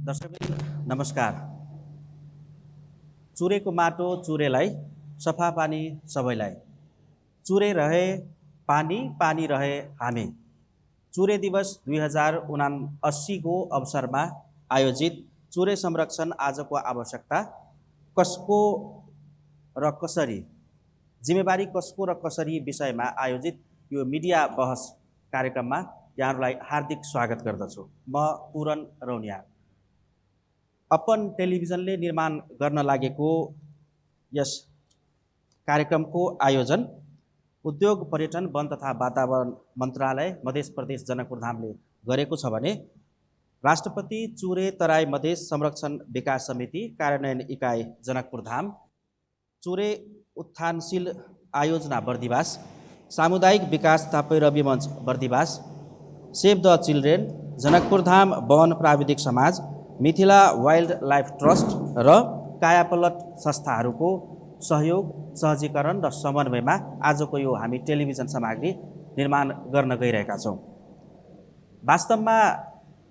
दर्शकबिन नमस्कार। चुरेको माटो चुरेलाई, सफा पानी सबैलाई। चुरे रहे पानी, पानी रहे हामी। चुरे दिवस 2079 को अवसरमा आयोजित चुरे संरक्षण आजको आवश्यकता कसको र कसरी, जिम्मेवारी कसको र कसरी विषयमा आयोजित यो मिडिया बहस कार्यक्रममा यहाँहरूलाई हार्दिक स्वागत गर्दछु। म पूरन रौनिया। अपन टेलिभिजनले निर्माण गर्न लागेको यस कार्यक्रमको आयोजन उद्योग पर्यटन वन तथा वातावरण मन्त्रालय मध्य प्रदेश जनकपुर धामले गरेको छ भने राष्ट्रपति चुरे तराई मधेस संरक्षण विकास समिति कार्यान्वयन इकाइ जनकपुर धाम, चुरे उत्थानशील आयोजना बर्दिवास, सामुदायिक विकास तापै रवि मञ्च Bardibas, save the children, Janakpur Dham वन प्राविधिक समाज, मिथिला वाइल्ड लाइफ ट्रस्ट र कायापलट संस्थाहरूको सहयोग, सहजीकरण र समन्वयमा आजको यो हामी टेलिभिजन सामग्री निर्माण गर्न गइरहेका छौँ। वास्तवमा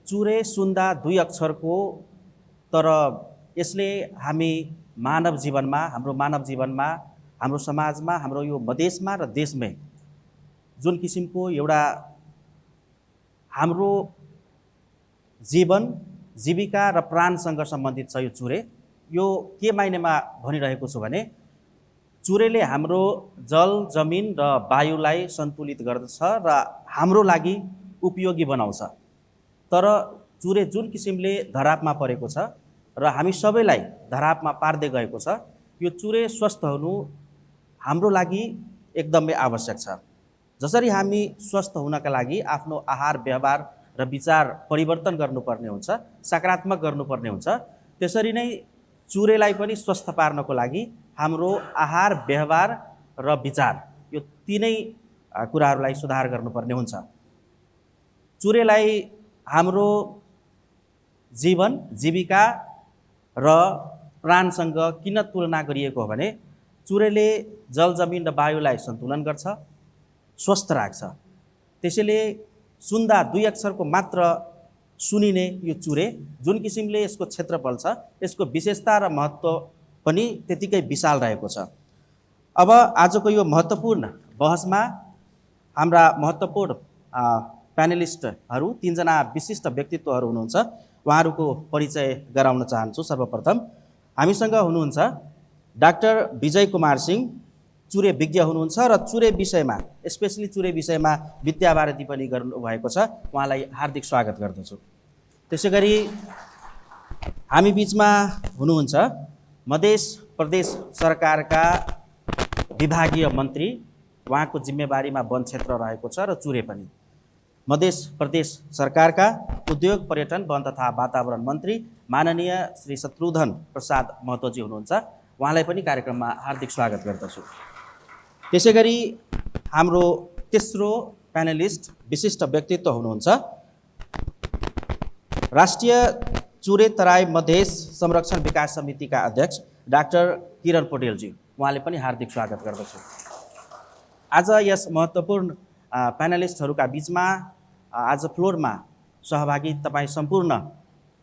चुरे सुन्दा दुई अक्षरको, तर यसले हामी मानव जीवनमा, हाम्रो समाजमा, हाम्रो यो मधेसमा र देशमै जुन किसिमको एउटा हाम्रो जीवन, जीविका र प्राणसँग सम्बन्धित छ यो चुरे। यो के मायनेमा भनिरहेको छु भने चुरेले हाम्रो जल, जमिन र वायुलाई सन्तुलित गर्दछ र हाम्रो लागि उपयोगी बनाउँछ। तर चुरे जुन किसिमले धरापमा परेको छ र हामी सबैलाई धरापमा पार्दै गएको छ, यो चुरे स्वस्थ हुनु हाम्रो लागि एकदमै आवश्यक छ। जसरी हामी स्वस्थ हुनका लागि आफ्नो आहार, व्यवहार र विचार परिवर्तन गर्नुपर्ने हुन्छ, सकारात्मक गर्नुपर्ने हुन्छ, त्यसरी नै चुरेलाई पनि स्वस्थ पार्नको लागि हाम्रो आहार, व्यवहार र विचार यो तीनै कुराहरूलाई सुधार गर्नुपर्ने हुन्छ। चुरेलाई हाम्रो जीवन, जीविका र प्राणसँग किन तुलना गरिएको हो भने चुरेले जल, जमिन र वायुलाई सन्तुलन गर्छ, स्वस्थ राख्छ। त्यसैले सुन्दा दुई अक्षरको मात्र सुनिने यो चुरे जुन किसिमले यसको क्षेत्रफल छ, यसको विशेषता र महत्त्व पनि त्यतिकै विशाल रहेको छ। अब आजको यो महत्त्वपूर्ण बहसमा हाम्रा महत्त्वपूर्ण प्यानलिस्टहरू, तीनजना विशिष्ट व्यक्तित्वहरू हुनुहुन्छ। उहाँहरूको परिचय गराउन चाहन्छु। सर्वप्रथम हामीसँग हुनुहुन्छ डाक्टर विजय कुमार सिंह, चुरे विज्ञ हुनुहुन्छ र चुरे विषयमा, स्पेसली चुरे विषयमा विद्यावारिधि पनि गर्नुभएको छ। उहाँलाई हार्दिक स्वागत गर्दछु। त्यसै गरी हामी बिचमा हुनुहुन्छ मध्य प्रदेश सरकारका विभागीय मन्त्री, उहाँको जिम्मेवारीमा वन क्षेत्र रहेको छ र चुरे पनि। मध्य प्रदेश सरकारका उद्योग पर्यटन वन तथा वातावरण मन्त्री माननीय श्री शत्रुघ्न प्रसाद महतोजी हुनुहुन्छ। उहाँलाई पनि कार्यक्रममा हार्दिक स्वागत गर्दछु। त्यसै गरी हाम्रो तेस्रो प्यानलिस्ट विशिष्ट व्यक्तित्व हुनुहुन्छ राष्ट्रिय चुरे तराई मधेस संरक्षण विकास समितिका अध्यक्ष डाक्टर किरण पौडेलजी। उहाँले पनि हार्दिक स्वागत गर्दछु। आज यस महत्त्वपूर्ण प्यानलिस्टहरूका बिचमा आज फ्लोरमा सहभागी तपाईँ सम्पूर्ण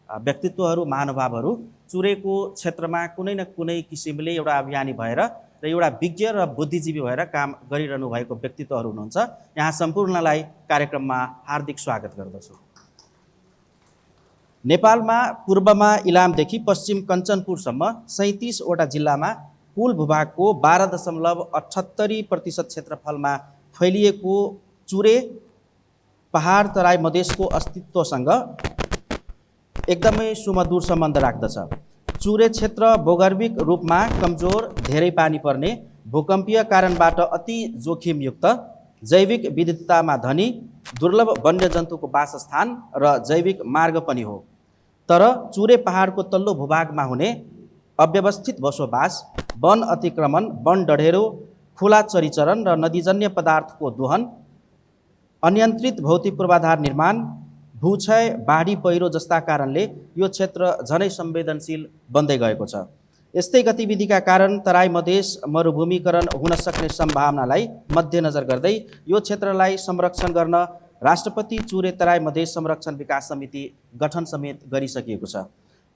व्यक्तित्वहरू, महानुभावहरू चुरेको क्षेत्रमा कुनै न कुनै किसिमले एउटा अभियानी भएर र एउटा विज्ञ र बुद्धिजीवी भएर काम गरिरहनु भएको व्यक्तित्वहरू हुनुहुन्छ। यहाँ सम्पूर्णलाई कार्यक्रममा हार्दिक स्वागत गर्दछु। नेपालमा पूर्वमा इलामदेखि पश्चिम कञ्चनपुरसम्म 37वटा जिल्लामा कुल भूभागको 12.78% क्षेत्रफलमा फैलिएको चुरे पहाड तराई मधेसको अस्तित्वसँग एकदमै सुमधुर सम्बन्ध राख्दछ। चुरे क्षेत्र भौगर्भिक रूपमा कमजोर, धेरै पानी पर्ने, भूकम्पीय कारणबाट अति जोखिमयुक्त, जैविक विविधतामा धनी, दुर्लभ वन्यजन्तुको वासस्थान र जैविक मार्ग पनि हो। तर चुरे पहाडको तल्लो भूभागमा हुने अव्यवस्थित बसोबास, वन अतिक्रमण, वन डढेरो, खुला चरीचरण र नदीजन्य पदार्थको दोहन, अनियन्त्रित भौतिक पूर्वाधार निर्माण, भूक्षय, बाढी पहिरो जस्ता कारणले यो क्षेत्र झनै संवेदनशील बन्दै गएको छ। यस्तै गतिविधिका कारण तराई मधेस मरुभूमिकरण हुन सक्ने सम्भावनालाई मध्यनजर गर्दै यो क्षेत्रलाई संरक्षण गर्न राष्ट्रपति चुरे तराई मधेस संरक्षण विकास समिति गठन समेत गरिसकिएको छ।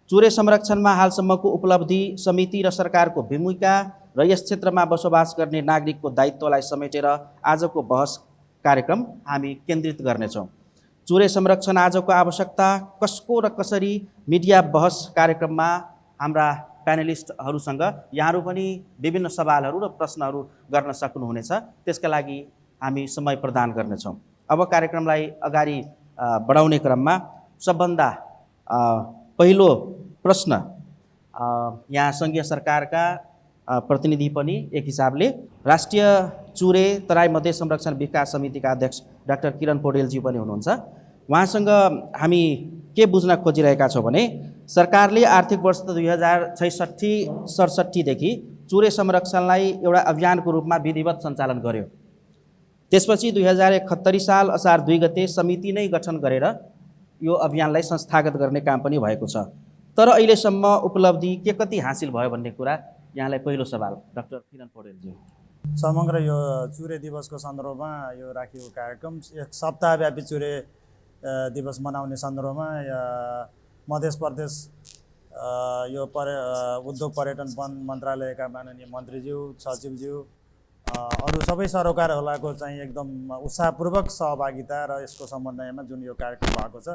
चुरे संरक्षणमा हालसम्मको उपलब्धि, समिति र सरकारको भूमिका र यस क्षेत्रमा बसोबास गर्ने नागरिकको दायित्वलाई समेटेर आजको बहस कार्यक्रम हामी केन्द्रित गर्नेछौँ। चुरे संरक्षण आजको आवश्यकता, कसको र कसरी मिडिया बहस कार्यक्रममा हाम्रा प्यानलिस्टहरूसँग यहाँहरू पनि विभिन्न सवालहरू र प्रश्नहरू गर्न सक्नुहुनेछ। त्यसका लागि हामी समय प्रदान गर्नेछौँ। अब कार्यक्रमलाई अगाडि बढाउने क्रममा सबभन्दा पहिलो प्रश्न यहाँ सङ्घीय सरकारका प्रतिनिधि पनि एक हिसाबले राष्ट्रिय चुरे तराई मध्य संरक्षण विकास समितिका अध्यक्ष डाक्टर किरण पौडेलजी पनि हुनुहुन्छ। उहाँसँग हामी के बुझ्न खोजिरहेका छौँ भने सरकारले आर्थिक वर्ष 2066-67 देखि चुरे संरक्षणलाई एउटा अभियानको रूपमा विधिवत सञ्चालन गर्यो। त्यसपछि 2071 साल असार 2 गते समिति नै गठन गरेर यो अभियानलाई संस्थागत गर्ने काम पनि भएको छ। तर अहिलेसम्म उपलब्धि के कति हासिल भयो भन्ने कुरा यहाँलाई पहिलो सवाल डाक्टर किरण पौडेलजी। समग्र यो चुरे दिवसको सन्दर्भमा यो राखिएको कार्यक्रम एक सप्ताहव्यापी चुरे दिवस मनाउने सन्दर्भमा मध्य प्रदेश यो उद्योग पर्यटन वन मन्त्रालयका माननीय मन्त्रीज्यू, सचिवज्यू, अरू सबै सरोकारहरूको चाहिँ एकदम उत्साहपूर्वक सहभागिता र यसको समन्वयमा जुन यो कार्यक्रम भएको छ,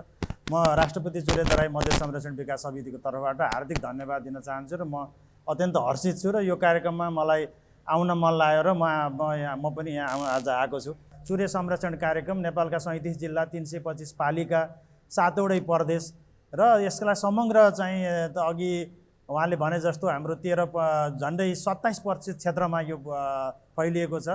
म राष्ट्रपति चुरे तराई मध्य संरक्षण विकास समितिको तर्फबाट हार्दिक धन्यवाद दिन चाहन्छु र म अत्यन्त हर्षित छु र यो कार्यक्रममा मलाई आउन मन लाग्यो र म पनि यहाँ आज आएको छु। चुरे संरक्षण कार्यक्रम नेपालका 37 जिल्ला, 325 पालिका, 7वटै प्रदेश र यसलाई समग्र चाहिँ अघि उहाँले भने जस्तो हाम्रो झन्डै 27% क्षेत्रमा यो फैलिएको छ।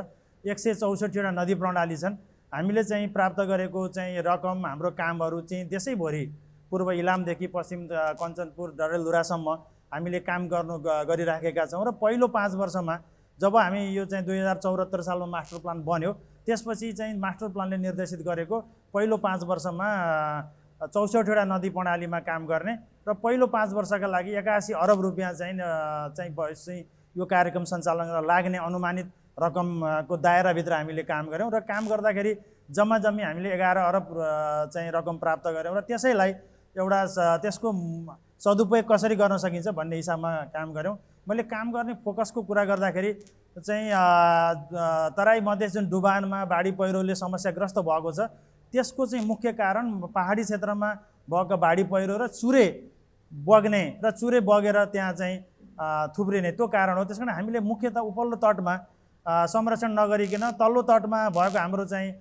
164वटा नदी प्रणाली छन्। हामीले चाहिँ प्राप्त गरेको चाहिँ रकम, हाम्रो कामहरू चाहिँ देशैभरि पूर्व इलामदेखि पश्चिम कञ्चनपुर डडेलधुरासम्म हामीले काम गरिराखेका छौँ र पहिलो 5 वर्षमा जब हामी यो चाहिँ 2074 सालमा मास्टर प्लान बन्यो, त्यसपछि चाहिँ मास्टर प्लानले निर्देशित गरेको पहिलो 5 वर्षमा 64वटा नदी प्रणालीमा काम गर्ने र पहिलो 5 वर्षका लागि 81 अरब रुपियाँ चाहिँ यो कार्यक्रम सञ्चालन गर्न लाग्ने अनुमानित रकमको दायराभित्र हामीले काम गऱ्यौँ र काम गर्दाखेरि जम्मा हामीले 11 अरब चाहिँ रकम प्राप्त गऱ्यौँ र त्यसैलाई एउटा त्यसको सदुपयोग कसरी गर्न सकिन्छ भन्ने हिसाबमा काम गऱ्यौँ। मैले काम गर्ने फोकसको कुरा गर्दाखेरि चाहिँ तराई मध्य जुन डुबानमा बाढी पहिरोले समस्याग्रस्त भएको छ, त्यसको चाहिँ मुख्य कारण पहाडी क्षेत्रमा भएको बाढी पहिरो र चुरे बग्ने र चुरे बगेर त्यहाँ चाहिँ थुप्रिने त्यो कारण हो। त्यसकारण हामीले मुख्यतः उपल्लो तटमा संरक्षण नगरिकन तल्लो तटमा भएको हाम्रो चाहिँ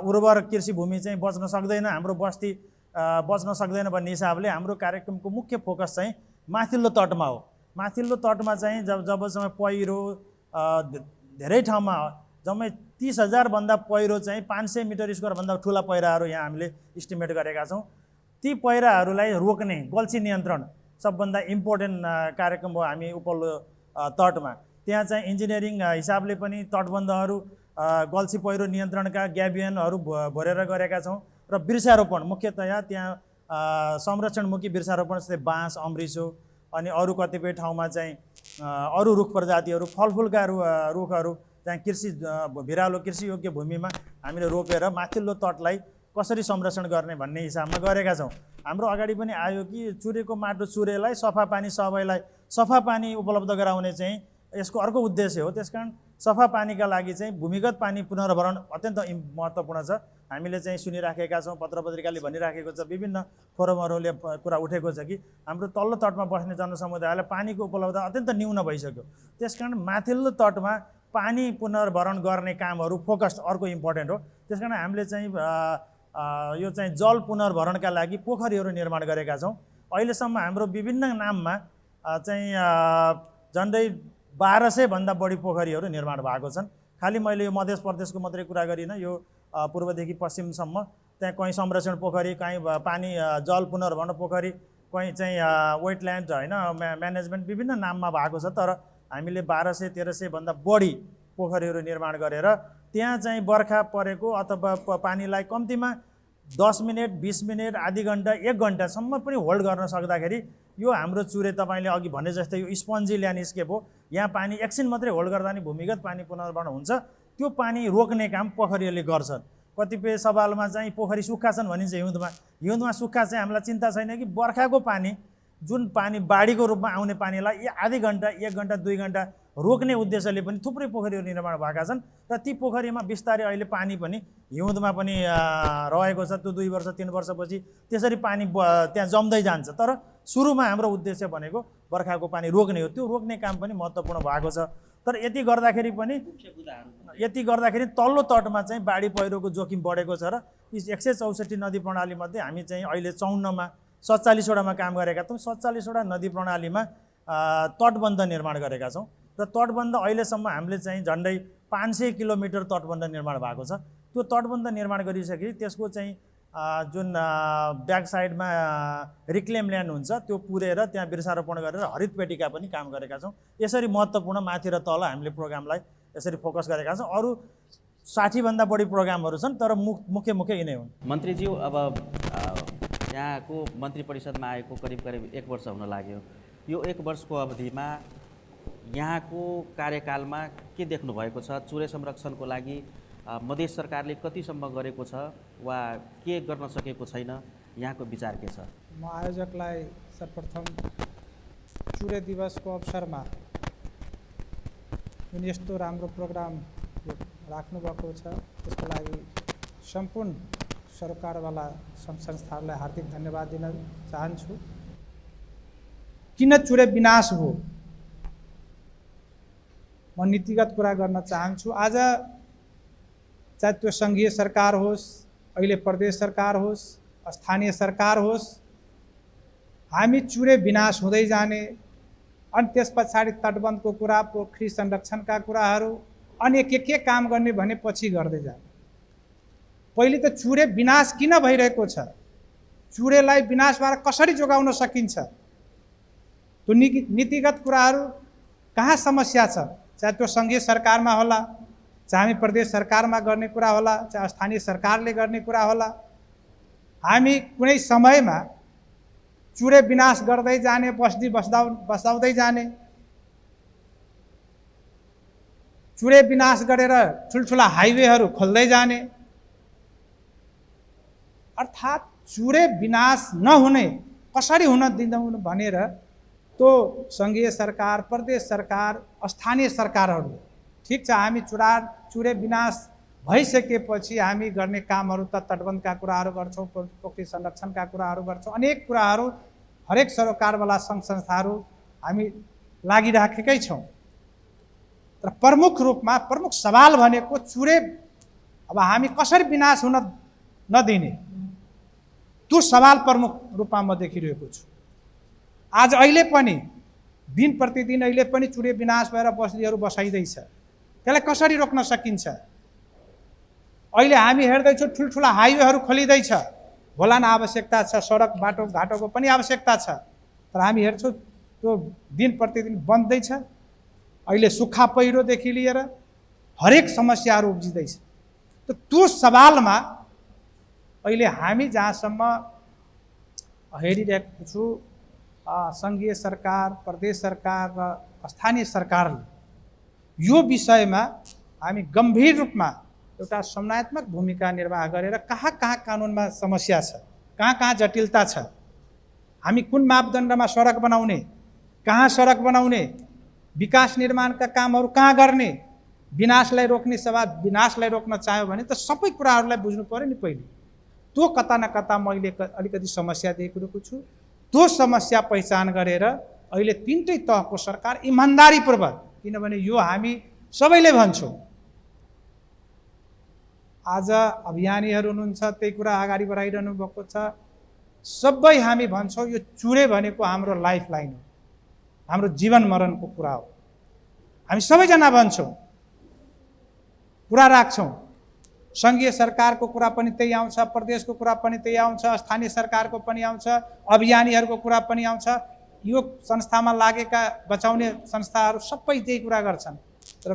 उर्वर कृषि भूमि चाहिँ बच्न सक्दैन, हाम्रो बस्ती बच्न सक्दैन भन्ने हिसाबले हाम्रो कार्यक्रमको मुख्य फोकस चाहिँ माथिल्लो तटमा हो। माथिल्लो तटमा चाहिँ जबसम्म पहिरो धेरै ठाउँमा जम्मै 30,000 भन्दा पहिरो चाहिँ 500 मिटर स्क्वायरभन्दा ठुला पहिराहरू यहाँ हामीले इस्टिमेट गरेका छौँ। ती पहिराहरूलाई रोक्ने गल्छी नियन्त्रण सबभन्दा इम्पोर्टेन्ट कार्यक्रम हो हामी उपल्लो तटमा। त्यहाँ चाहिँ इन्जिनियरिङ हिसाबले पनि तटबन्धहरू गल्छी पहिरो नियन्त्रणका ग्याबियनहरू भरेर गरेका छौँ र वृक्षारोपण मुख्यतया त्यहाँ संरक्षणमुखी वृक्षारोपण जस्तै बाँस, अमृसो अनि अरू कतिपय ठाउँमा चाहिँ अरू रुख प्रजातिहरू, फलफुलका रुखहरू त्यहाँ भिरालो कृषियोग्य भूमिमा हामीले रोपेर माथिल्लो तटलाई कसरी संरक्षण गर्ने भन्ने हिसाबमा गरेका छौँ। हाम्रो अगाडि पनि आयो कि चुरेको माटो चुरेलाई सफा पानी सबैलाई सफा पानी उपलब्ध गराउने चाहिँ यसको अर्को उद्देश्य हो। त्यसकारण सफा पानीका लागि चाहिँ भूमिगत पानी पुनर्भरण अत्यन्त महत्त्वपूर्ण छ। हामीले चाहिँ सुनिराखेका छौँ, पत्र पत्रिकाले भनिराखेको छ, विभिन्न फोरमहरूले कुरा उठेको छ कि हाम्रो तल्लो तटमा बस्ने जनसमुदायलाई पानीको उपलब्धता अत्यन्त न्यून भइसक्यो। त्यसकारण माथिल्लो तटमा पानी पुनर्भरण गर्ने कामहरू फोकस्ड अर्को इम्पोर्टेन्ट हो। त्यसकारण हामीले चाहिँ यो चाहिँ जल पुनर्भरणका लागि पोखरीहरू निर्माण गरेका छौँ। अहिलेसम्म हाम्रो विभिन्न नाममा चाहिँ झन्डै 1200 भन्दा बढी पोखरीहरू निर्माण भएको छन्। खालि मैले यो मध्य प्रदेशको मात्रै कुरा गरिनँ, यो पूर्वदेखि पश्चिमसम्म त्यहाँ कहीँ संरक्षण पोखरी, कहीँ पानी जल पुनर्भरण पोखरी, कहीँ चाहिँ वेटल्यान्ड होइन म्यानेजमेन्ट विभिन्न नाममा भएको छ। तर हामीले 1200-1300 भन्दा बढी पोखरीहरू निर्माण गरेर त्यहाँ चाहिँ बर्खा परेको अथवा पानीलाई कम्तीमा 10 मिनट, 20 मिनट, आधी घन्टा, 1 घन्टासम्म पनि होल्ड गर्न सक्दाखेरि यो हाम्रो चुरे तपाईँले अघि भने जस्तै यो स्पन्जी ल्यान्डस्केप हो। यहाँ पानी एकछिन मात्रै होल्ड गर्दा नि भूमिगत पानी पुनर्भरण हुन्छ। त्यो पानी रोक्ने काम पोखरीहरूले गर्छन्। कतिपय सवालमा चाहिँ पोखरी सुक्खा छन् भनिन्छ हिउँदमा सुक्खा चाहिँ हामीलाई चिन्ता छैन कि बर्खाको पानी जुन पानी बाढीको रूपमा आउने पानीलाई आधी घन्टा 1 घन्टा 2 घन्टा रोक्ने उद्देश्यले पनि थुप्रै पोखरीहरू निर्माण भएका छन् र ती पोखरीमा बिस्तारै अहिले पानी पनि हिउँदमा पनि रहेको छ। त्यो 2 वर्ष 3 वर्षपछि त्यसरी पानी त्यहाँ जम्दै जान्छ। तर सुरुमा हाम्रो उद्देश्य भनेको बर्खाको पानी रोक्ने हो। त्यो रोक्ने काम पनि महत्त्वपूर्ण भएको छ। तर यति गर्दाखेरि तल्लो तटमा चाहिँ बाढी पहिरोको जोखिम बढेको छ र 164 नदी प्रणालीमध्ये हामी चाहिँ अहिले 54मा 47वटामा काम गरेका छौँ। 47वटा नदी प्रणालीमा तटबन्ध निर्माण गरेका छौँ र तटबन्ध अहिलेसम्म हामीले चाहिँ झन्डै 500 किलोमिटर तटबन्ध निर्माण भएको छ। त्यो तटबन्ध निर्माण गरिसकेपछि त्यसको चाहिँ जुन ब्याक साइडमा रिक्लेम ल्यान्ड हुन्छ त्यो पुरेर त्यहाँ वृक्षारोपण गरेर हरित पेटिका पनि काम गरेका छौँ। यसरी महत्त्वपूर्ण माथि र तल हामीले प्रोग्रामलाई यसरी फोकस गरेका छौँ। अरू 60 भन्दा बढी प्रोग्रामहरू छन् तर मुख्य यिनै हुन्। मन्त्रीज्यू, अब यहाँको मन्त्री परिषदमा आएको करिब 1 वर्ष हुन लाग्यो। यो 1 वर्षको अवधिमा यहाँको कार्यकालमा के देख्नु भएको छ? चुरे संरक्षणको लागि मधेस सरकारले कतिसम्म गरेको छ वा के गर्न सकेको छैन? यहाँको विचार के छ? म आयोजकलाई सर्वप्रथम चुरे दिवसको अवसरमा जुन यस्तो राम्रो प्रोग्राम राख्नुभएको छ त्यसको लागि सम्पूर्ण सरकारवाला सङ्घ संस्थाहरूलाई हार्दिक धन्यवाद दिन चाहन्छु। किन चुरे विनाश हो म नीतिगत कुरा गर्न चाहन्छु। आज चाहे त्यो सङ्घीय सरकार होस्, अहिले प्रदेश सरकार होस्, स्थानीय सरकार होस्, हामी चुरे विनाश हुँदै जाने अनि त्यस पछाडि तटबन्धको कुरा, पोखरी संरक्षणका कुराहरू अनि के काम गर्ने भने पछि गर्दै जाने। पहिले त चुरे विनाश किन भइरहेको छ, चुरेलाई विनाशबाट कसरी जोगाउन सकिन्छ, त्यो नीतिगत कुराहरू कहाँ समस्या छ, चाहे त्यो सङ्घीय सरकारमा होला, चाहे हामी प्रदेश सरकारमा गर्ने कुरा होला, चाहे स्थानीय सरकारले गर्ने कुरा होला, हामी कुनै समयमा चुरे विनाश गर्दै जाने, बसाउँदै जाने, चुरे विनाश गरेर ठुल्ठुला हाइवेहरू खोल्दै जाने, अर्थात् चुरे विनाश नहुने कसरी हुन दिनु भनेर त्यो सङ्घीय सरकार, प्रदेश सरकार, स्थानीय सरकारहरू, ठिक छ हामी चुरे विनाश भइसकेपछि हामी गर्ने कामहरू त तटबन्धका कुराहरू गर्छौँ, पोखरी संरक्षणका कुराहरू गर्छौँ, अनेक कुराहरू हरेक सरकारवाला सङ्घ संस्थाहरू हामी लागिराखेकै छौँ। तर प्रमुख रूपमा प्रमुख सवाल भनेको चुरे अब हामी कसरी विनाश हुन नदिने, त्यो सवाल प्रमुख रूपमा म देखिरहेको छु। आज अहिले पनि दिन प्रतिदिन अहिले पनि चुरे विनाश भएर बस्तीहरू बसाइँदैछ। त्यसलाई कसरी रोक्न सकिन्छ? अहिले हामी हेर्दैछौँ ठुल्ठुला हाइवेहरू खोलिँदैछ, होलान आवश्यकता छ, सडक बाटो घाटोको पनि आवश्यकता छ, तर हामी हेर्छौँ त्यो दिन प्रतिदिन बन्दैछ। अहिले सुक्खा पहिरोदेखि लिएर हरेक समस्याहरू उब्जिँदैछ। त्यो सवालमा अहिले हामी जहाँसम्म हेरिरहेको छु, सङ्घीय सरकार, प्रदेश सरकार र स्थानीय सरकारले यो विषयमा हामी गम्भीर रूपमा एउटा समन्वयात्मक भूमिका निर्वाह गरेर कहाँ कानुनमा समस्या छ, कहाँ जटिलता छ, हामी कुन मापदण्डमा सडक बनाउने, कहाँ सडक बनाउने, विकास निर्माणका कामहरू कहाँ गर्ने, विनाशलाई रोक्ने सवाल, विनाशलाई रोक्न चाह्यो भने त सबै कुराहरूलाई बुझ्नु पर्यो नि पहिले। त्यो कता न कता मैले अलिकति समस्या देखिरहेको छु। त्यो समस्या पहिचान गरेर अहिले तीनटै तहको सरकार इमान्दारीपूर्वक, किनभने यो हामी सबैले भन्छौँ, आज अभियानीहरू हुनुहुन्छ त्यही कुरा अगाडि बढाइरहनु भएको छ, सबै हामी भन्छौँ यो चुरे भनेको हाम्रो लाइफ लाइन हो, हाम्रो जीवन मरणको कुरा हो। हामी सबैजना भन्छौँ, कुरा राख्छौँ, सङ्घीय सरकारको कुरा पनि त्यही आउँछ, प्रदेशको कुरा पनि त्यही आउँछ, स्थानीय सरकारको पनि आउँछ, अभियानीहरूको कुरा पनि आउँछ, यो संस्थामा लागेका बचाउने संस्थाहरू सबै त्यही कुरा गर्छन्। तर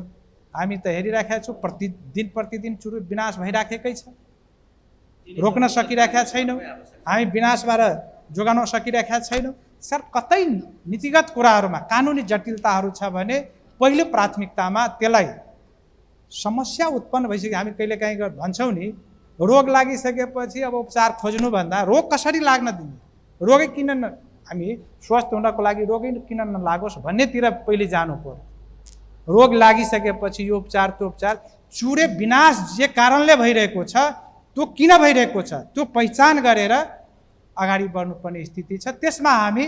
हामी त हेरिराखेका छौँ प्रतिदिन चुरे विनाश भइराखेकै छ, रोक्न सकिराखेका छैनौँ, हामी विनाशबाट जोगाउन सकिराखेका छैनौँ। सर कतै नीतिगत कुराहरूमा कानुनी जटिलताहरू छ भने पहिलो प्राथमिकतामा त्यसलाई समस्या उत्पन्न भइसक्यो। हामी कहिलेकाहीँ भन्छौँ नि, रोग लागिसकेपछि अब उपचार खोज्नुभन्दा रोग कसरी लाग्न दिने, रोगै किन हामी स्वस्थ हुनको लागि रोगै किन नलागोस् भन्नेतिर पहिले जानु पर्यो। रोग लागिसकेपछि यो उपचार त्यो उपचार, चुरे विनाश जे कारणले भइरहेको छ त्यो किन भइरहेको छ त्यो पहिचान गरेर अगाडि बढ्नुपर्ने स्थिति छ। त्यसमा हामी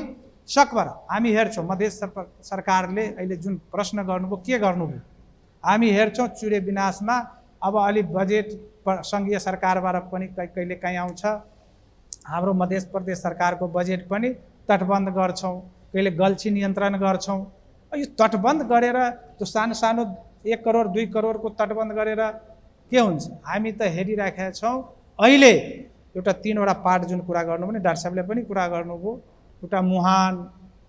सकभर हामी हेर्छौँ मधेस सरकारले अहिले जुन प्रश्न गर्नुभयो के गर्नुभयो, हामी हेर्छौँ चुरे विनाशमा अब अलि बजेट सङ्घीय सरकारबाट पनि कहिले काहीँ आउँछ, हाम्रो मध्य प्रदेश सरकारको बजेट पनि तटबन्ध गर्छौँ, कहिले गल्छी नियन्त्रण गर्छौँ। यो तटबन्ध गरेर त्यो सानो सानो 1 करोड 2 करोडको तटबन्ध गरेर के हुन्छ? हामी त हेरिराखेका छौँ। अहिले एउटा 3वटा पार्ट जुन कुरा गर्नु भने डाक्टर साहबले पनि कुरा गर्नुभयो, एउटा मुहान,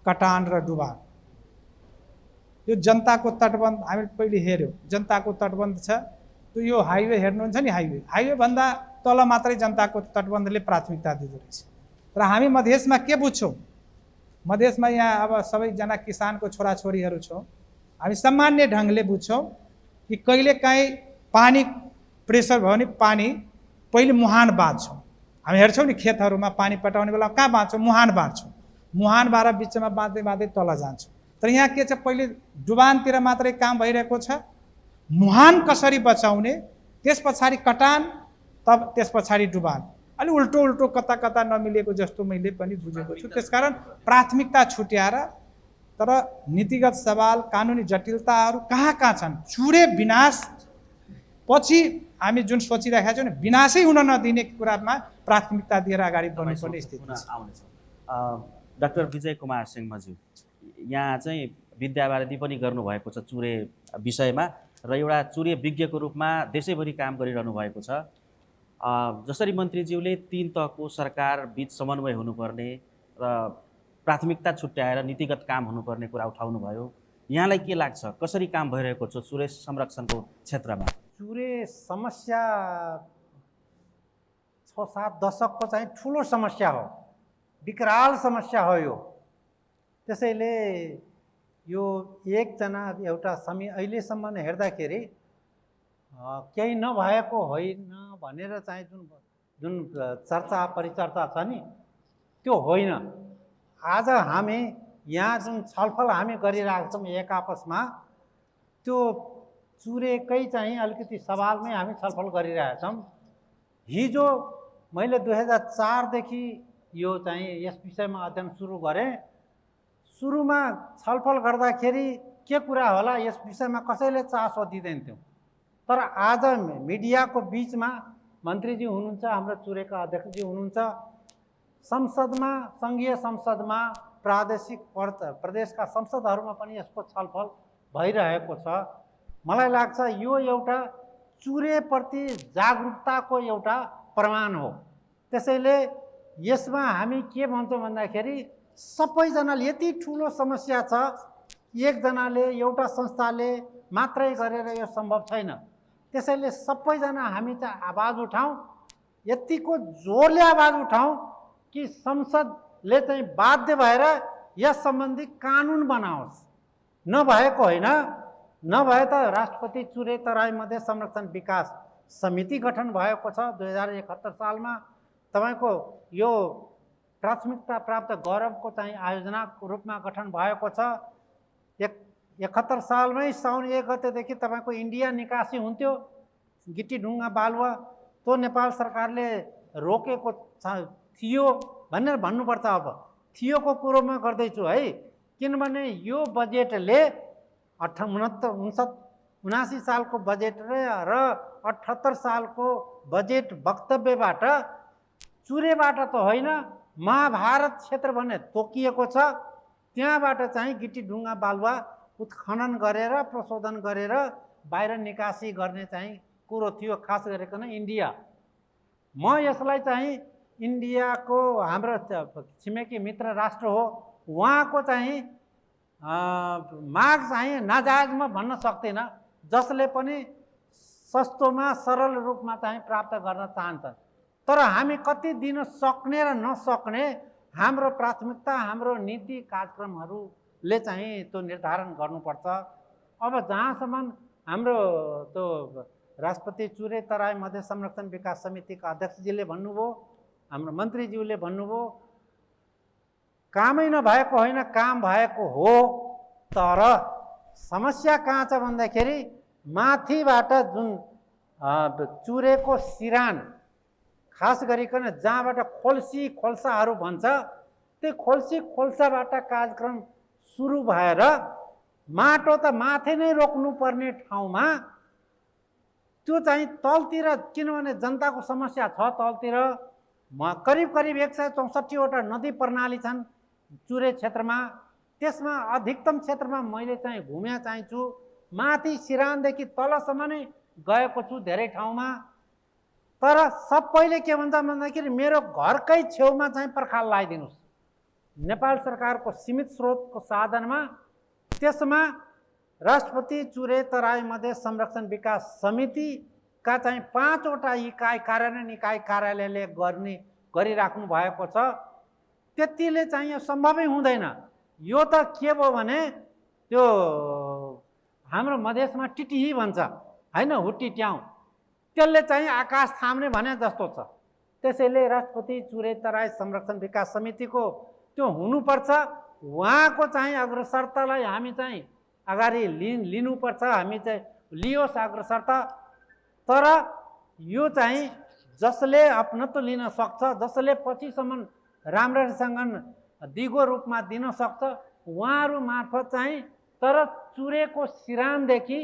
कटान र डुबान। यो जनताको तटबन्ध हामीले पहिले हेऱ्यौँ, जनताको तटबन्ध छ। त्यो यो हाइवे हेर्नुहुन्छ नि, हाइवे भन्दा तल मात्रै जनताको तटबन्धले प्राथमिकता दिँदो रहेछ। र हामी मधेसमा के बुझ्छौँ, मधेसमा यहाँ अब सबैजना किसानको छोराछोरीहरू छौँ, हामी सामान्य ढङ्गले बुझ्छौँ कि कहिलेकाहीँ पानी प्रेसर भयो भने पानी पहिले मुहान बाँध्छौँ। हामी हेर्छौँ नि खेतहरूमा पानी पटाउने बेला कहाँ बाँध्छौँ? मुहान बाँध्छौँ। मुहानबाट बिचमा बाँध्दै बाँध्दै तल जान्छौँ। तर यहाँ के छ, पहिले डुबानतिर मात्रै काम भइरहेको छ। मुहान कसरी बचाउने, त्यस पछाडि कटान, तब त्यस पछाडि डुबान। अलि उल्टो उल्टो कता कता नमिलेको जस्तो मैले पनि बुझेको छु। त्यसकारण प्राथमिकता छुट्याएर, तर नीतिगत सवाल कानुनी जटिलताहरू कहाँ कहाँ छन्? चुरे विनाश पछि हामी जुन सोचिरहेका छौँ नि, विनाशै हुन नदिने कुरामा प्राथमिकता दिएर अगाडि बढ्नुपर्ने स्थिति छ। डाक्टर विजय कुमार सिंहज्यू, यहाँ चाहिँ विद्यावारिधि पनि गर्नुभएको छ चुरे विषयमा र एउटा चुरे विज्ञको रूपमा देशैभरि काम गरिरहनु भएको छ। जसरी मन्त्रीज्यूले 3 तहको सरकार बीच समन्वय हुनुपर्ने र प्राथमिकता छुट्याएर नीतिगत काम हुनुपर्ने कुरा उठाउनु भयो, यहाँलाई के लाग्छ कसरी काम भइरहेको छ चुरे संरक्षणको क्षेत्रमा? चुरे समस्या 6-7 दशकको चाहिँ ठुलो समस्या हो, विकराल समस्या हो यो। त्यसैले यो एकजना एउटा अहिलेसम्म हेर्दाखेरि केही नभएको होइन भनेर चाहिँ जुन चर्चा परिचर्चा छ नि, त्यो होइन। आज हामी यहाँ जुन छलफल हामी गरिरहेका छौँ एक आपसमा, त्यो चुरेकै चाहिँ अलिकति सवालमै हामी छलफल गरिरहेका छौँ। हिजो मैले 2004 देखि यो चाहिँ यस विषयमा अध्ययन सुरु गरेँ। सुरुमा छलफल गर्दाखेरि के कुरा होला यस विषयमा कसैले चासो दिँदैन थियो। तर आज मिडियाको बीचमा मन्त्रीजी हुनुहुन्छ, हाम्रो चुरेका अध्यक्षजी हुनुहुन्छ, संसदमा, सङ्घीय संसदमा, प्रादेशिक प्रदेशका संसदहरूमा पनि यसको छलफल भइरहेको छ। मलाई लाग्छ यो एउटा चुरेप्रति जागरुकताको एउटा प्रमाण हो। त्यसैले यसमा हामी के भन्छौँ भन्दाखेरि सबैजनाले, यति ठुलो समस्या छ, एकजनाले एउटा संस्थाले मात्रै गरेर यो सम्भव छैन। त्यसैले सबैजना हामी चाहिँ आवाज उठाउँ, यतिको जोरले आवाज उठाउँ कि संसदले चाहिँ बाध्य भएर यस सम्बन्धी कानुन बनाओस्। नभएको होइन, नभए त राष्ट्रपति चुरे तराई मध्य संरक्षण विकास समिति गठन भएको छ 2071 सालमा। तपाईँको यो प्राथमिकता प्राप्त गौरवको चाहिँ आयोजनाको रूपमा गठन भएको छ। 71 सालमै साउन 1 गतेदेखि तपाईँको इन्डिया निकासी हुन्थ्यो, गिटी ढुङ्गा बालुवा, त्यो नेपाल सरकारले रोकेको थियो भनेर भन्नुपर्छ। अब थियोको कुरोमा गर्दैछु है, किनभने यो बजेटले 79 सालको बजेट र 78 सालको बजेट वक्तव्यबाट चुरेबाट त होइन, महाभारत क्षेत्र भन्ने तोकिएको छ। त्यहाँबाट चाहिँ गिटी ढुङ्गा बालुवा उत्खनन गरेर प्रशोधन गरेर बाहिर निकासी गर्ने चाहिँ कुरो थियो, खास गरिकन इन्डिया। म यसलाई चाहिँ इन्डियाको हाम्रो छिमेकी मित्र राष्ट्र हो, उहाँको चाहिँ माग चाहिँ नाजायजमा भन्न सक्दिनँ, जसले पनि सस्तोमा सरल रूपमा चाहिँ प्राप्त गर्न चाहन्छन्। तर हामी कति दिन सक्ने र नसक्ने हाम्रो प्राथमिकता, हाम्रो नीति कार्यक्रमहरूले चाहिँ त्यो निर्धारण गर्नुपर्छ। अब जहाँसम्म हाम्रो त्यो राष्ट्रपति चुरे तराई मध्य संरक्षण विकास समितिका अध्यक्षजीले भन्नुभयो, हाम्रो मन्त्रीज्यूले भन्नुभयो, 75 सालमा चाहिँ 75 सालको बजेट 76 सालको बजेट 77 सालको बजेट 78 सालको बजेट 79 सालको बजेट 80 सालको बजेट 81 सालको बजेट कामै नभएको होइन, काम भएको हो। तर समस्या कहाँ छ भन्दाखेरि माथिबाट जुन चुरेको सिरान, खास गरिकन जहाँबाट खोल्सी खोल्साहरू भन्छ, त्यो खोल्सी खोल्साबाट कार्यक्रम सुरु भएर माटो त माथि नै रोक्नुपर्ने ठाउँमा त्यो चाहिँ तलतिर, किनभने जनताको समस्या छ तलतिर। करिब करिब 164वटा नदी प्रणाली छन् चुरे क्षेत्रमा। त्यसमा अधिकतम क्षेत्रमा मैले चाहिँ घुम्या चाहिँ छु, माथि सिरानदेखि तलसम्म नै गएको छु धेरै ठाउँमा। तर सबैले के भन्छ भन्दाखेरि मेरो घरकै छेउमा चाहिँ पर्खाल लगाइदिनुहोस्, नेपाल सरकारको सीमित स्रोतको साधनमा। त्यसमा राष्ट्रपति चुरे तराई मधेस संरक्षण विकास समितिका चाहिँ 5वटा इकाइ, कार्यान्वयन इकाइ कार्यालयले गरिराख्नु भएको छ। त्यतिले चाहिँ यो सम्भवै हुँदैन। यो त के भयो भने त्यो हाम्रो मधेसमा टिटिही भन्छ होइन, हुट्टी ट्याउ, त्यसले चाहिँ आकाश थाम्ने भने जस्तो छ। त्यसैले राष्ट्रपति चुरे तराई संरक्षण विकास समितिको त्यो हुनुपर्छ। उहाँको चाहिँ अग्रसरतालाई हामी चाहिँ अगाडि लिनुपर्छ, हामी चाहिँ लियोस् अग्रसरता। तर यो चाहिँ जसले अपनत्व लिन सक्छ, जसले पछिसम्म राम्रोसँग दिगो रूपमा दिन सक्छ, उहाँहरू मार्फत चाहिँ। तर चुरेको सिरानदेखि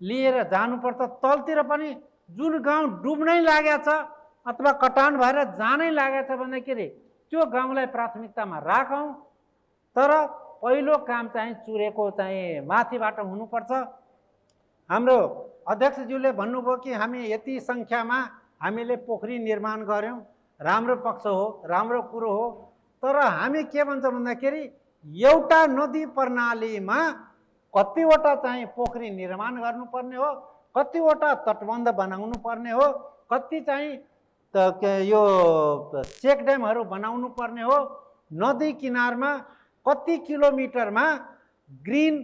लिएर जानुपर्छ तलतिर पनि। जुन गाउँ डुब्नै लागेको छ अथवा कटान भएर जानै लागेको छ भन्दाखेरि त्यो गाउँलाई प्राथमिकतामा राखौँ। तर पहिलो काम चाहिँ चुरेको चाहिँ माथिबाट हुनुपर्छ। हाम्रो अध्यक्षज्यूले भन्नुभयो कि हामी यति सङ्ख्यामा हामीले पोखरी निर्माण गऱ्यौँ, राम्रो पक्ष हो, राम्रो कुरो हो। तर हामी के भन्छ भन्दाखेरि एउटा नदी प्रणालीमा कतिवटा चाहिँ पोखरी निर्माण गर्नुपर्ने हो, कतिवटा तटबन्ध बनाउनु पर्ने हो, कति चाहिँ यो चेक ड्यामहरू बनाउनु पर्ने हो। नदी किनारमा कति किलोमिटरमा ग्रिन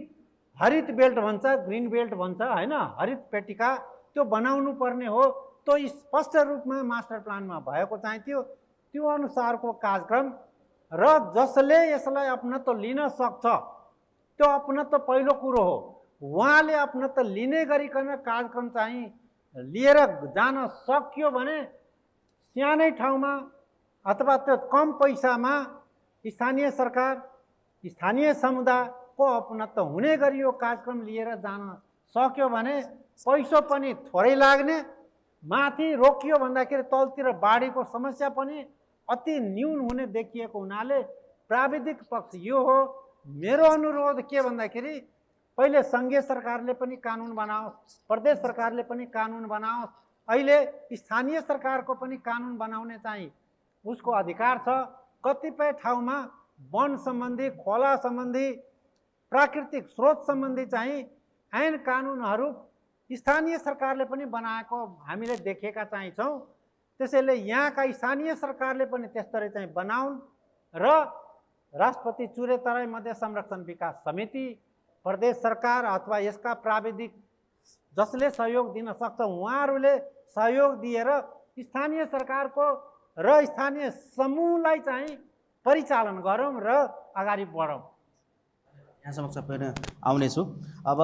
हरित बेल्ट भन्छ, ग्रिन बेल्ट भन्छ होइन, हरित पेटिका त्यो बनाउनु पर्ने हो। त्यो स्पष्ट रूपमा मास्टर प्लानमा भएको चाहिँ त्यो अनुसारको कार्यक्रम। र जसले यसलाई अपनत्व लिन सक्छ त्यो अपनत्व पहिलो कुरो हो। उहाँले अपनत्व लिने गरिकन कार्यक्रम चाहिँ लिएर जान सक्यो भने सानै ठाउँमा अथवा त्यो कम पैसामा स्थानीय सरकार, स्थानीय समुदायको अपनत्व हुने गरी यो कार्यक्रम लिएर जान सक्यो भने पैसो पनि थोरै लाग्ने, माथि रोकियो भन्दाखेरि तलतिर बाढीको समस्या पनि अति न्यून हुने देखिएको हुनाले प्राविधिक पक्ष यो हो। मेरो अनुरोध के भन्दाखेरि पहिले सङ्घीय सरकारले पनि कानुन बनाओस्, प्रदेश सरकारले पनि कानुन बनाओस्, अहिले स्थानीय सरकारको पनि कानुन बनाउने चाहिँ उसको अधिकार छ। कतिपय ठाउँमा वन सम्बन्धी, खोला सम्बन्धी, प्राकृतिक स्रोत सम्बन्धी चाहिँ ऐन कानुनहरू स्थानीय सरकारले पनि बनाएको हामीले देखेका चाहिँ छौँ। त्यसैले यहाँका स्थानीय सरकारले पनि त्यस्तरी चाहिँ बनाउन् र राष्ट्रपति चुरे तराई मधेस संरक्षण विकास समिति, प्रदेश सरकार अथवा यसका प्राविधिक जसले सहयोग दिन सक्छ उहाँहरूले सहयोग दिएर स्थानीय सरकारको र स्थानीय समूहलाई चाहिँ परिचालन गरौँ र अगाडि बढौँ। यहाँ समक्ष पनि आउनेछु। अब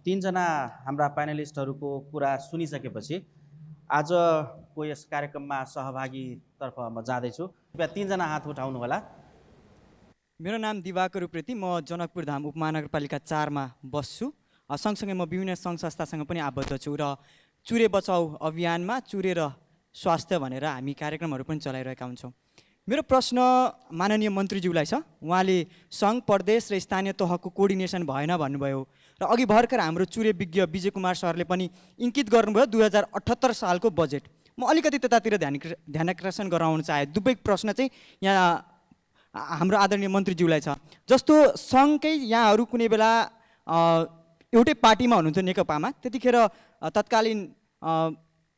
तीनजना हाम्रा प्यानलिस्टहरूको कुरा सुनिसकेपछि आजको यस कार्यक्रममा सहभागीतर्फ म जाँदैछु। कृपया तीनजना हात उठाउनु होला। मेरो नाम दिवाकर उप्रेती, म जनकपुर धाम उपमहानगरपालिका 4 मा बस्छु। सँगसँगै म विभिन्न सङ्घ संस्थासँग पनि आबद्ध छु र चुरे बचाउ अभियानमा चुरे र स्वास्थ्य भनेर हामी कार्यक्रमहरू पनि चलाइरहेका हुन्छौँ। मेरो प्रश्न माननीय मन्त्रीज्यूलाई छ। उहाँले सङ्घ, प्रदेश र स्थानीय तहको कोअर्डिनेसन भएन भन्नुभयो र अघि भर्खर हाम्रो चुरे विज्ञ विजय कुमार सरले पनि इङ्कित गर्नुभयो 2078 सालको बजेट। म अलिकति त्यतातिर ध्यानाकर्षण गराउन चाहे। दुवै प्रश्न चाहिँ यहाँ हाम्रो आदरणीय मन्त्रीज्यूलाई छ। जस्तो सङ्घकै यहाँहरू कुनै बेला एउटै पार्टीमा हुनुहुन्थ्यो नेकपामा, त्यतिखेर तत्कालीन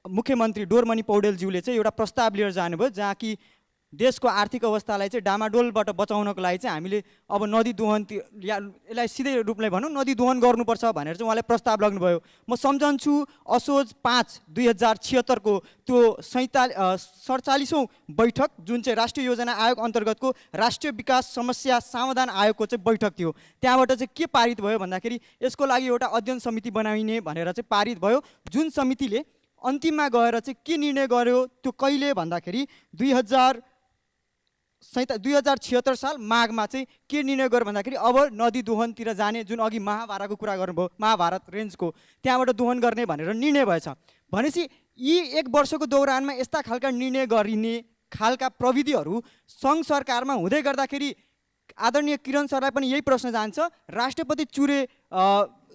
मुख्यमन्त्री डोरमणि पौडेलज्यूले चाहिँ एउटा प्रस्ताव लिएर जानुभयो जहाँ कि देशको आर्थिक अवस्थालाई चाहिँ डामाडोलबाट बचाउनको लागि चाहिँ हामीले अब नदी दोहन या यसलाई सिधै रूपले भनौँ नदी दोहन गर्नुपर्छ भनेर चाहिँ उहाँले प्रस्ताव लाग्नुभयो। म सम्झन्छु असोज 5/2076 को त्यो 47औं बैठक जुन चाहिँ राष्ट्रिय योजना आयोग अन्तर्गतको राष्ट्रिय विकास समस्या समाधान आयोगको चाहिँ बैठक थियो। त्यहाँबाट चाहिँ के पारित भयो भन्दाखेरि यसको लागि एउटा अध्ययन समिति बनाइने भनेर चाहिँ पारित भयो, जुन समितिले अन्तिममा गएर चाहिँ के निर्णय गर्यो त्यो कहिले भन्दाखेरि 2076 साल माघमा चाहिँ के निर्णय गर्यो भन्दाखेरि अब नदी दोहनतिर जाने, जुन अघि महाभारतको कुरा गर्नुभयो, महाभारत रेन्जको त्यहाँबाट दोहन गर्ने भनेर निर्णय भएछ। भनेपछि यी 1 वर्षको दौरानमा यस्ता खालका निर्णय गरिने खालका प्रविधिहरू सङ्घ सरकारमा हुँदै गर्दाखेरि आदरणीय किरण सरलाई पनि यही प्रश्न जान्छ, राष्ट्रपति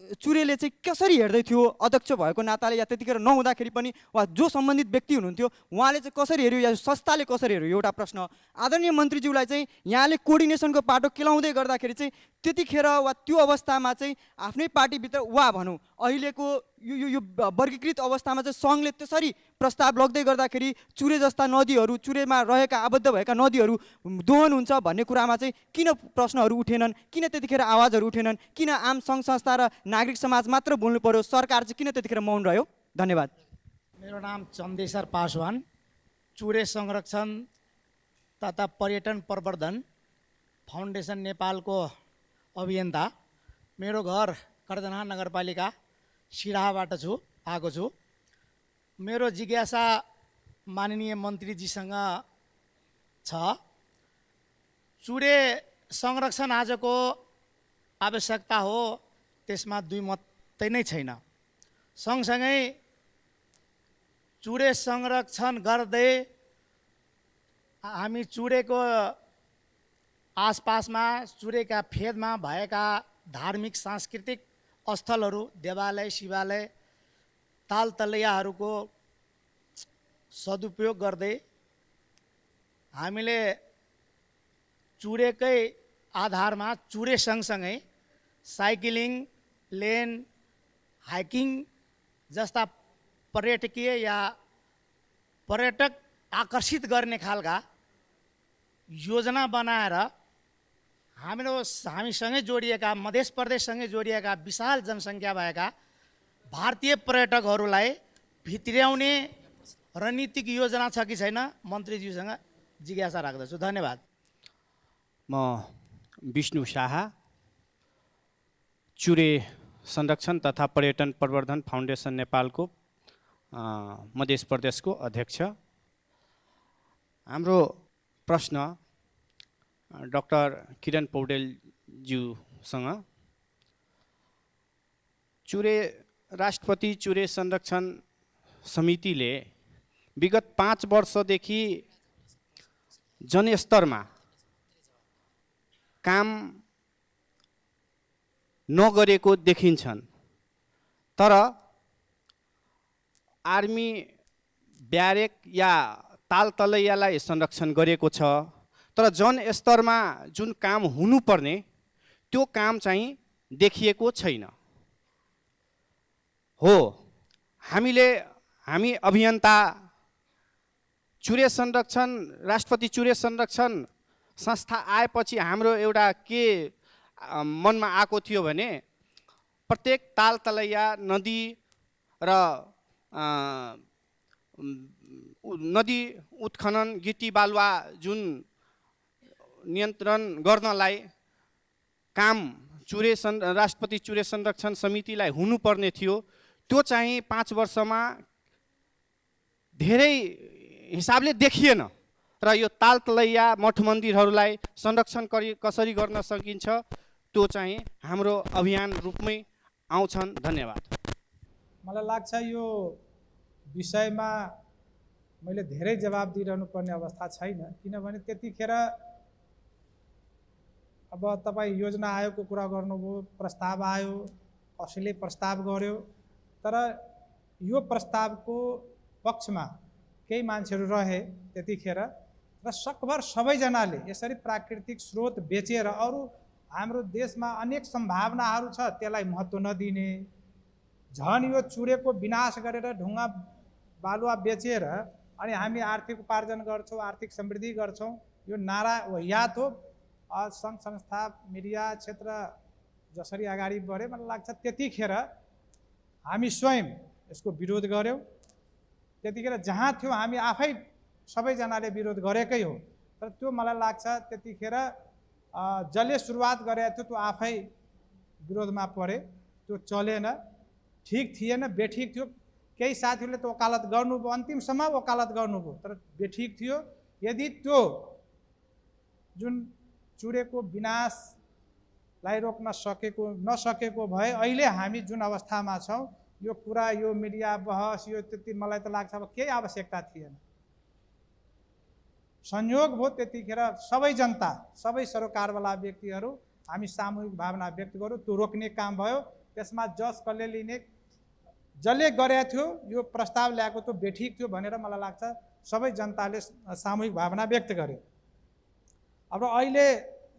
चुरेले चाहिँ कसरी हेर्दै थियो अध्यक्ष भएको नाताले, या त्यतिखेर नहुँदाखेरि पनि वा जो सम्बन्धित व्यक्ति हुनुहुन्थ्यो उहाँले चाहिँ कसरी हेऱ्यो या संस्थाले कसरी हेऱ्यो, एउटा प्रश्न। आदरणीय मन्त्रीज्यूलाई चाहिँ यहाँले कोर्डिनेसनको पाटो केलाउँदै गर्दाखेरि चाहिँ त्यतिखेर वा त्यो अवस्थामा चाहिँ आफ्नै पार्टीभित्र वा भनौँ अहिलेको यो वर्गीकृत अवस्थामा चाहिँ सङ्घले त्यसरी प्रस्ताव लग्दै गर्दाखेरि चुरे जस्ता नदीहरू, चुरेमा रहेका आबद्ध भएका नदीहरू दोहन हुन्छ भन्ने कुरामा चाहिँ किन प्रश्नहरू उठेनन्, किन त्यतिखेर आवाजहरू उठेनन्, किन आम सङ्घ संस्था र नागरिक समाज मात्र बोल्नु पर्यो, सरकार चाहिँ किन त्यतिखेर मौन रह्यो? धन्यवाद। मेरो नाम चन्देश्वर पासवान, चुरे संरक्षण तथा पर्यटन प्रवर्धन फाउन्डेसन नेपालको अभियन्ता। मेरो घर कर्दना नगरपालिका सिराहाबाट आएको छु। मेरो जिज्ञासा माननीय मन्त्रीजीसँग छ। चुरे संरक्षण आजको आवश्यकता हो, त्यसमा दुई मत नै छैन। सँगसँगै चुरे संरक्षण गर्दै हामी चुरेको आसपासमा, चुरेका फेदमा भएका धार्मिक सांस्कृतिक स्थलहरू, देवालय, शिवालय, तालतलैयाहरूको सदुपयोग गर्दै हामीले चुरेकै आधारमा चुरे सँगसँगै साइक्लिङ लेन, हाइकिङ जस्ता पर्यटकीय या पर्यटक आकर्षित गर्ने खालका योजना बनाएर हामीसँगै जोडिएका, मध्य प्रदेशसँगै जोडिएका विशाल जनसङ्ख्या भएका भारतीय पर्यटकहरूलाई भित्र्याउने रणनीतिक योजना छ कि छैन, मन्त्रीज्यूसँग जिज्ञासा राख्दछु। धन्यवाद। म विष्णु शाह, चुरे संरक्षण तथा पर्यटन प्रवर्धन फाउन्डेसन नेपालको मध्य प्रदेशको अध्यक्ष। हाम्रो प्रश्न डाक्टर किरण पौडेलज्यूसँग। राष्ट्रपति चुरे संरक्षण समितिले विगत 5 वर्षदेखि जनस्तरमा काम नगरेको देखिन्छन्, तर आर्मी ब्यारेक या तालतलैयालाई संरक्षण गरेको छ, तर जनस्तरमा जुन काम हुनुपर्ने त्यो काम चाहिँ देखिएको छैन। हो, हामी अभियन्ता चुरे संरक्षण, राष्ट्रपति चुरे संरक्षण संस्था आएपछि हाम्रो एउटा के मनमा आएको थियो भने प्रत्येक तालतलैया, नदी र नदी उत्खनन, गिटी बालुवा जुन नियन्त्रण गर्नलाई काम राष्ट्रपति चुरे संरक्षण समितिलाई हुनुपर्ने थियो, त्यो चाहिँ 5 वर्षमा धेरै हिसाबले देखिएन। र यो तालतलैया, मठ मन्दिरहरूलाई संरक्षण कसरी गर्न सकिन्छ त्यो चाहिँ हाम्रो अभियान रूपमै आउँछन्। धन्यवाद। मलाई लाग्छ यो विषयमा मैले धेरै जवाब दिइरहनु पर्ने अवस्था छैन, किनभने त्यतिखेर अब तपाईँ योजना आयोगको कुरा गर्नुभयो, प्रस्ताव आयो, कसैले प्रस्ताव गर्यो, तर यो प्रस्तावको पक्षमा केही मान्छेहरू रहे त्यतिखेर, र सकभर सबैजनाले यसरी प्राकृतिक स्रोत बेचेर अरू हाम्रो देशमा अनेक सम्भावनाहरू छ त्यसलाई महत्त्व नदिने, झन् यो चुरेको विनाश गरेर ढुङ्गा बालुवा बेचेर अनि हामी आर्थिक उपार्जन गर्छौँ, आर्थिक समृद्धि गर्छौँ, यो नारा वाहियात हो। सङ्घ संस्था मिडिया क्षेत्र जसरी अगाडि बढ्यो मलाई लाग्छ त्यतिखेर हामी स्वयं यसको विरोध गऱ्यौँ। त्यतिखेर जहाँ थियो हामी आफै सबैजनाले विरोध गरेकै हो। तर त्यो मलाई लाग्छ त्यतिखेर जसले सुरुवात गरेको थियो त्यो आफै विरोधमा परे, त्यो चलेन, ठिक थिएन, बेठिक थियो। केही साथीहरूले त वकालत गर्नुभयो, अन्तिमसम्म वकालत गर्नुभयो, तर बेठिक थियो। यदि त्यो जुन चुरेको विनाशलाई रोक्न नसकेको भए अहिले हामी जुन अवस्थामा छौँ, यो कुरा, यो मिडिया बहस, यो त्यति मलाई त लाग्छ अब केही आवश्यकता थिएन। संयोग भयो त्यतिखेर सबै जनता, सबै सरोकारवाला व्यक्तिहरू हामी सामूहिक भावना व्यक्त गऱ्यौँ, त्यो रोक्ने काम भयो। त्यसमा जस कसले लिने, जसले गरेको थियो यो प्रस्ताव ल्याएको त्यो बेठिक थियो भनेर मलाई लाग्छ सबै जनताले सामूहिक भावना व्यक्त गर्यो। अब अहिले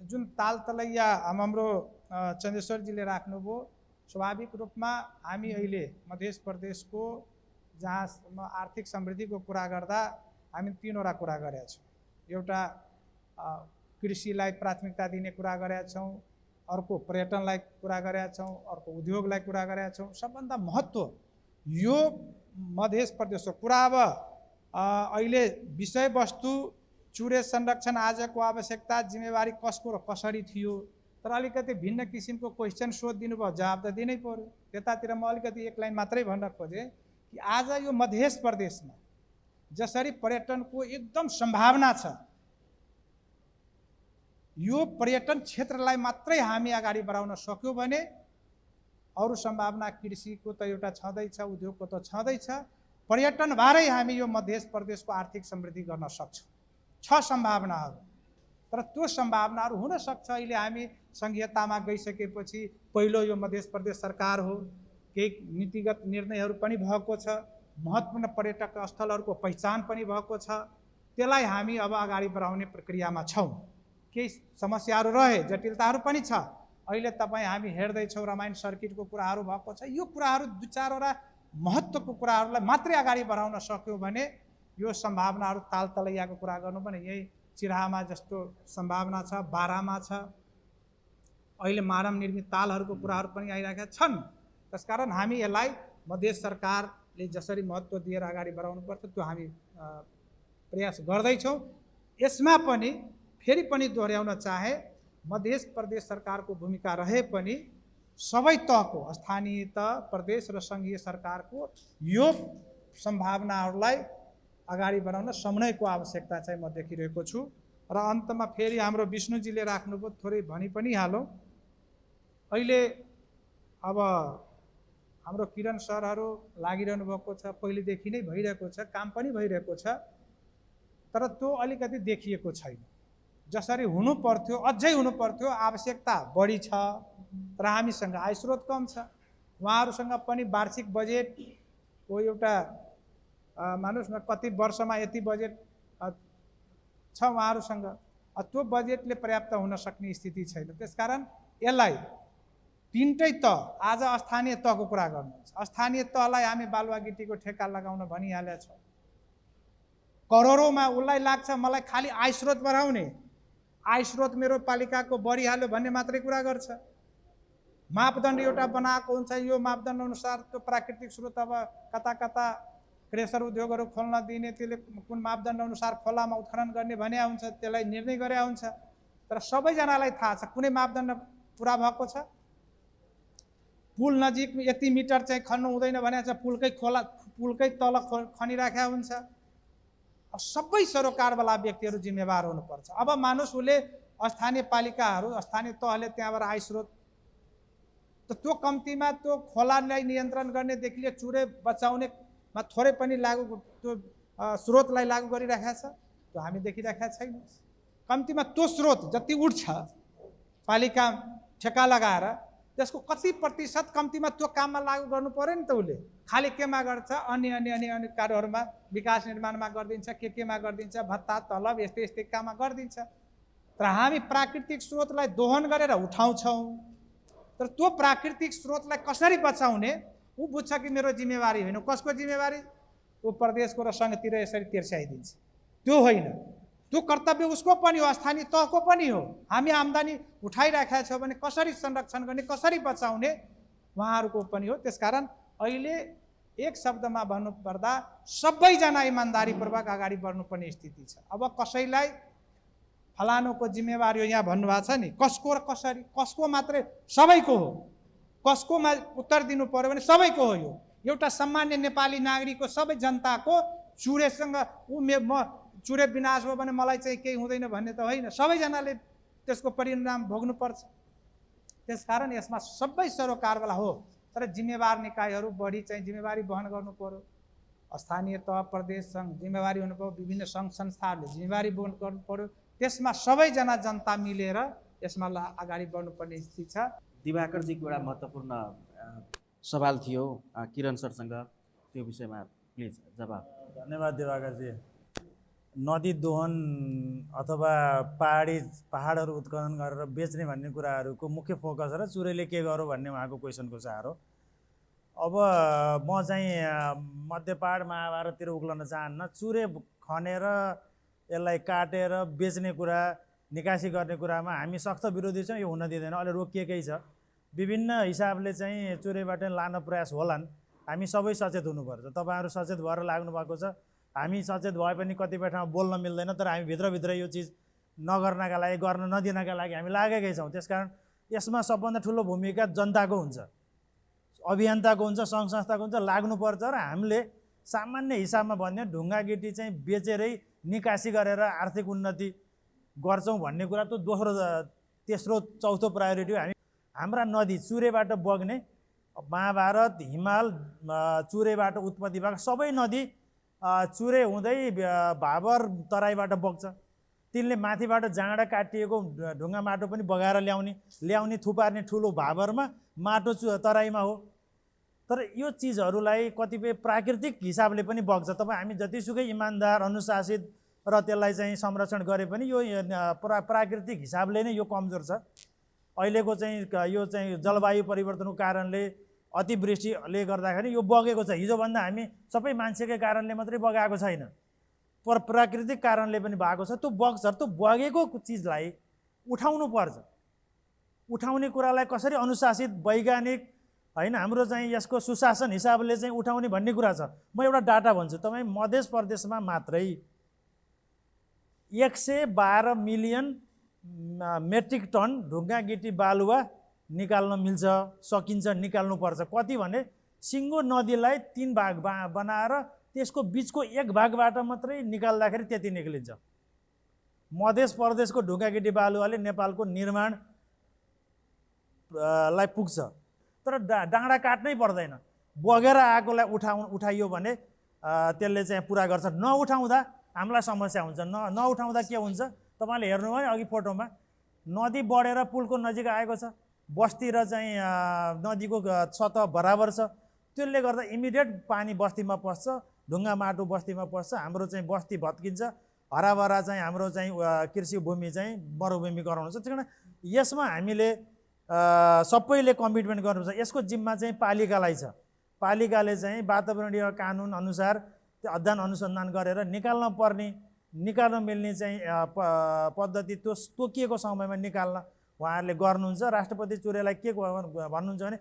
जुन तालतलैया हाम्रो चन्द्रेश्वरजीले राख्नुभयो, स्वाभाविक रूपमा हामी अहिले मध्य प्रदेशको जहाँसम्म आर्थिक समृद्धिको कुरा गर्दा हामी तीनवटा कुरा गरेका छौँ। एउटा कृषिलाई प्राथमिकता दिने कुरा गरेका छौँ, अर्को पर्यटनलाई कुरा गरेका छौँ, अर्को उद्योगलाई कुरा गरेका छौँ। सबभन्दा महत्त्व यो मध्य प्रदेशको कुरा। अब अहिले विषयवस्तु चुरे संरक्षण आजको आवश्यकता जिम्मेवारी कसको र कसरी थियो, तर अलिकति भिन्न किसिमको क्वेसन सोधिदिनु भयो, जवाब त दिनै पर्यो। त्यतातिर म अलिकति एक लाइन मात्रै भन्न खोजेँ कि आज यो मध्य प्रदेशमा जसरी पर्यटनको एकदम सम्भावना छ, यो पर्यटन क्षेत्रलाई मात्रै हामी अगाडि बढाउन सक्यौँ भने अरू सम्भावना कृषिको त एउटा छँदैछ, उद्योगको त छँदैछ, पर्यटनबाटै हामी यो मध्य प्रदेशको आर्थिक समृद्धि गर्न सक्छौँ। 6 सम्भावनाहरू, तर त्यो सम्भावनाहरू हुन सक्छ। अहिले हामी संघीयतामा गइसकेपछि पहिलो यो मध्य प्रदेश सरकार हो, केही नीतिगत निर्णयहरू पनि भएको छ, महत्त्वपूर्ण पर्यटक स्थलहरूको पहिचान पनि भएको छ, त्यसलाई हामी अब अगाडि बढाउने प्रक्रियामा छौँ। केही समस्याहरू रहे, जटिलताहरू पनि छ। अहिले तपाईँ हामी हेर्दैछौँ रामायण सर्किटको कुराहरू भएको छ। यो कुराहरू 2-4वटा महत्त्वको कुराहरूलाई मात्रै अगाडि बढाउन सक्यौँ भने यो सम्भावनाहरू तालतलैयाको कुरा गर्नु भने यही चिराहामा जस्तो सम्भावना छ, बारामा छ, अहिले मानव निर्मित तालहरूको कुराहरू पनि आइरहेका छन्। त्यसकारण हामी यसलाई मध्य सरकारले जसरी महत्त्व दिएर अगाडि बढाउनुपर्छ त्यो हामी प्रयास गर्दैछौँ। यसमा पनि फेरि पनि दोहोऱ्याउन चाहे, मध्य प्रदेश सरकारको भूमिका रहे पनि सबै तहको स्थानीय तह, प्रदेश र सङ्घीय सरकारको यो सम्भावनाहरूलाई अगाडि बढाउन समन्वयको आवश्यकता चाहिँ म देखिरहेको छु। र अन्तमा फेरि हाम्रो विष्णुजीले राख्नुभयो, थोरै भनि पनि हालौँ। अहिले अब हाम्रो किरण सरहरू लागिरहनु भएको छ, पहिलेदेखि नै भइरहेको छ, काम पनि भइरहेको छ, तर त्यो अलिकति देखिएको छैन। जसरी हुनु पर्थ्यो अझै हुनु पर्थ्यो। आवश्यकता बढी छ तर हामीसँग आय स्रोत कम छ। उहाँहरूसँग पनि वार्षिक बजेटको एउटा मानुस् न कति वर्षमा यति बजेट छ उहाँहरूसँग, त्यो बजेटले पर्याप्त हुन सक्ने स्थिति छैन। त्यसकारण यसलाई तीनटै तह, आज स्थानीय तहको कुरा गर्नुहुन्छ, स्थानीय तहलाई हामी बालुवा गिटीको ठेक्का लगाउन भनिहालेका छौँ। करोडौँमा उसलाई लाग्छ मलाई खालि आय स्रोत बढाउने, आय स्रोत मेरो पालिकाको बढिहाल्यो भन्ने मात्रै कुरा गर्छ। मापदण्ड एउटा बनाएको हुन्छ, यो मापदण्ड अनुसार त्यो प्राकृतिक स्रोत अब कता कता क्रेसर उद्योगहरू खोल्न दिने, त्यसले कुन मापदण्ड अनुसार खोलामा उत्खनन गर्ने भने हुन्छ, त्यसलाई निर्णय गरे हुन्छ। तर सबैजनालाई थाहा छ कुनै मापदण्ड पुरा भएको छ। पुल नजिक यति मिटर चाहिँ खन्नु हुँदैन भने चाहिँ पुलकै तल खनिराखेका हुन्छ। सबै सरोकारवाला व्यक्तिहरू जिम्मेवार हुनुपर्छ। अब मानुस उसले स्थानीय पालिकाहरू, स्थानीय तहले त्यहाँबाट आय स्रोत त त्यो कम्तीमा त्यो खोलालाई नियन्त्रण गर्नेदेखि लिएर चुरे बचाउनेमा थोरै पनि लागू त्यो स्रोतलाई लागू गरिराखेका छ, त्यो हामी देखिराखेका छैन। कम्तीमा त्यो स्रोत जति उठ्छ पालिका ठेक्का लगाएर त्यसको कति प्रतिशत कम्तीमा त्यो काममा लागू गर्नु पर्यो नि त। उसले खालि केमा गर्छ, अन्य अन्य अन्य अन्य कार्यहरूमा, विकास निर्माणमा गरिदिन्छ, केमा गरिदिन्छ, भत्ता तलब यस्तै यस्तै काममा गरिदिन्छ। तर हामी प्राकृतिक स्रोतलाई दोहन गरेर उठाउँछौँ, तर त्यो प्राकृतिक स्रोतलाई कसरी बचाउने ऊ बुझ्छ कि मेरो जिम्मेवारी होइन। कसको जिम्मेवारी? ऊ प्रदेशको र सङ्घतिर यसरी तिर्स्याइदिन्छ। त्यो होइन, त्यो कर्तव्य उसको पनि हो, स्थानीय तहको पनि हो। हामी आम्दानी उठाइराखेका छौँ भने कसरी संरक्षण गर्ने, कसरी बचाउने उहाँहरूको पनि हो। त्यसकारण अहिले एक शब्दमा भन्नुपर्दा सबैजना इमान्दारीपूर्वक अगाडि बढ्नुपर्ने स्थिति छ। अब कसैलाई फलानुको जिम्मेवारी हो यहाँ भन्नुभएको छ नि, कसको र कसरी, कसको मात्रै, सबैको हो। कसकोमा उत्तर दिनु पर्यो भने सबैको हो। यो एउटा सामान्य नेपाली नागरिकको, सबै जनताको चुरेसँग म चुरे विनाश भयो भने मलाई चाहिँ केही हुँदैन भन्ने त होइन, सबैजनाले त्यसको परिणाम भोग्नुपर्छ। त्यसकारण यसमा सबै सरोकारवाला हो, तर जिम्मेवार निकायहरू बढी चाहिँ जिम्मेवारी वहन गर्नु पर्यो। स्थानीय तह, प्रदेश, सङ्घ जिम्मेवारी हुनु पर्यो, विभिन्न सङ्घ संस्थाहरूले जिम्मेवारी वहन गर्नु पर्यो। त्यसमा सबैजना जनता मिलेर यसमा अगाडि बढ्नुपर्ने स्थिति छ। दिवाकरजीको एउटा महत्त्वपूर्ण सवाल थियो किरण सरसँग, त्यो विषयमा प्लिज जवाब। धन्यवाद दिवाकरजी। नदी दोहन अथवा पहाडहरू उत्खनन गरेर बेच्ने भन्ने कुराहरूको मुख्य फोकस र चुरेले के गर्यो भन्ने उहाँको क्वेसनको चार हो। अब म चाहिँ मध्य पहाड महाभारततिर उक्लन चाहन्न। चुरे खनेर यसलाई काटेर बेच्ने कुरा, निकासी गर्ने कुरामा हामी सख्त विरोधी छौँ। यो हुन दिँदैन, अहिले रोकिएकै छ। विभिन्न हिसाबले चाहिँ चुरेबाट लान प्रयास होलान्, हामी सबै सचेत हुनुपर्छ। तपाईँहरू सचेत भएर लाग्नु भएको छ। हामी सचेत भए पनि कतिपय ठाउँमा बोल्न मिल्दैन, तर हामी भित्रभित्र यो चिज नगर्नका लागि, गर्न नदिनका लागि हामी लागेकै छौँ। त्यसकारण यसमा सबभन्दा ठुलो भूमिका जनताको हुन्छ, अभियन्ताको हुन्छ, सङ्घ संस्थाको हुन्छ, लाग्नुपर्छ। र हामीले सामान्य हिसाबमा भन्यो ढुङ्गा गिटी चाहिँ बेचेरै निकासी गरेर आर्थिक उन्नति गर्छौँ भन्ने कुरा त दोस्रो, तेस्रो, चौथो प्रायोरिटी हो। हामी हाम्रा नदी चुरेबाट बग्ने, महाभारत, हिमाल, चुरेबाट उत्पत्ति भएको सबै नदी चुरे हुँदै भाबर तराईबाट बग्छ। तिनले माथिबाट जाँडा काटिएको ढुङ्गा माटो पनि बगाएर ल्याउने थुपार्ने ठुलो भाबरमा माटो तराईमा हो। तर यो चिजहरूलाई कतिपय प्राकृतिक हिसाबले पनि बग्छ। तपाईँ हामी जतिसुकै इमान्दार, अनुशासित र त्यसलाई चाहिँ संरक्षण गरे पनि यो प्राकृतिक हिसाबले नै यो कमजोर छ। अहिलेको चाहिँ यो चाहिँ जलवायु परिवर्तनको कारणले, अतिवृष्टिले गर्दाखेरि यो बगेको छ। हिजोभन्दा हामी सबै मान्छेकै कारणले मात्रै बगाएको छैन, प्राकृतिक कारणले पनि भएको छ। त्यो बग्छ। त्यो बगेको चिजलाई उठाउनु पर्छ। उठाउने कुरालाई कसरी अनुशासित, वैज्ञानिक होइन, हाम्रो चाहिँ यसको सुशासन हिसाबले चाहिँ उठाउने भन्ने कुरा छ। म एउटा डाटा भन्छु, तपाईँ मध्य प्रदेशमा मात्रै 112 मिलियन मेट्रिक टन ढुङ्गा गिटी बालुवा निकाल्न मिल्छ, सकिन्छ, निकाल्नुपर्छ। कति भने सिङ्गो नदीलाई 3 भाग बनाएर त्यसको बिचको 1 भागबाट मात्रै निकाल्दाखेरि त्यति निक्लिन्छ। मध्य प्रदेशको ढुङ्गा गिटी बालुवाले नेपालको निर्माणलाई पुग्छ। तर डाँडा काट्नै पर्दैन, बगेर आएकोलाई उठाइयो भने त्यसले चाहिँ पुरा गर्छ। नउठाउँदा हामीलाई समस्या हुन्छ। नउठाउँदा के हुन्छ, तपाईँले हेर्नुभयो अघि फोटोमा नदी बढेर पुलको नजिक आएको छ, बस्ती र चाहिँ नदीको सतह बराबर छ। त्यसले गर्दा इमिडिएट पानी बस्तीमा पस्छ, ढुङ्गा माटो बस्तीमा पस्छ, हाम्रो चाहिँ बस्ती भत्किन्छ, हराभरा चाहिँ हाम्रो चाहिँ कृषि भूमि चाहिँ मरुभूमि गराउनु छ। त्यस कारण यसमा हामीले सबैले कमिटमेन्ट गर्नुपर्छ। यसको जिम्मा चाहिँ पालिकालाई छ। पालिकाले चाहिँ वातावरणीय कानुन अनुसार त्यो अध्ययन अनुसन्धान गरेर निकाल्न मिल्ने चाहिँ पद्धति त्यो तोकिएको समयमा निकाल्न उहाँहरूले गर्नुहुन्छ। राष्ट्रपति चुरेलाई के भन्नुहुन्छ भने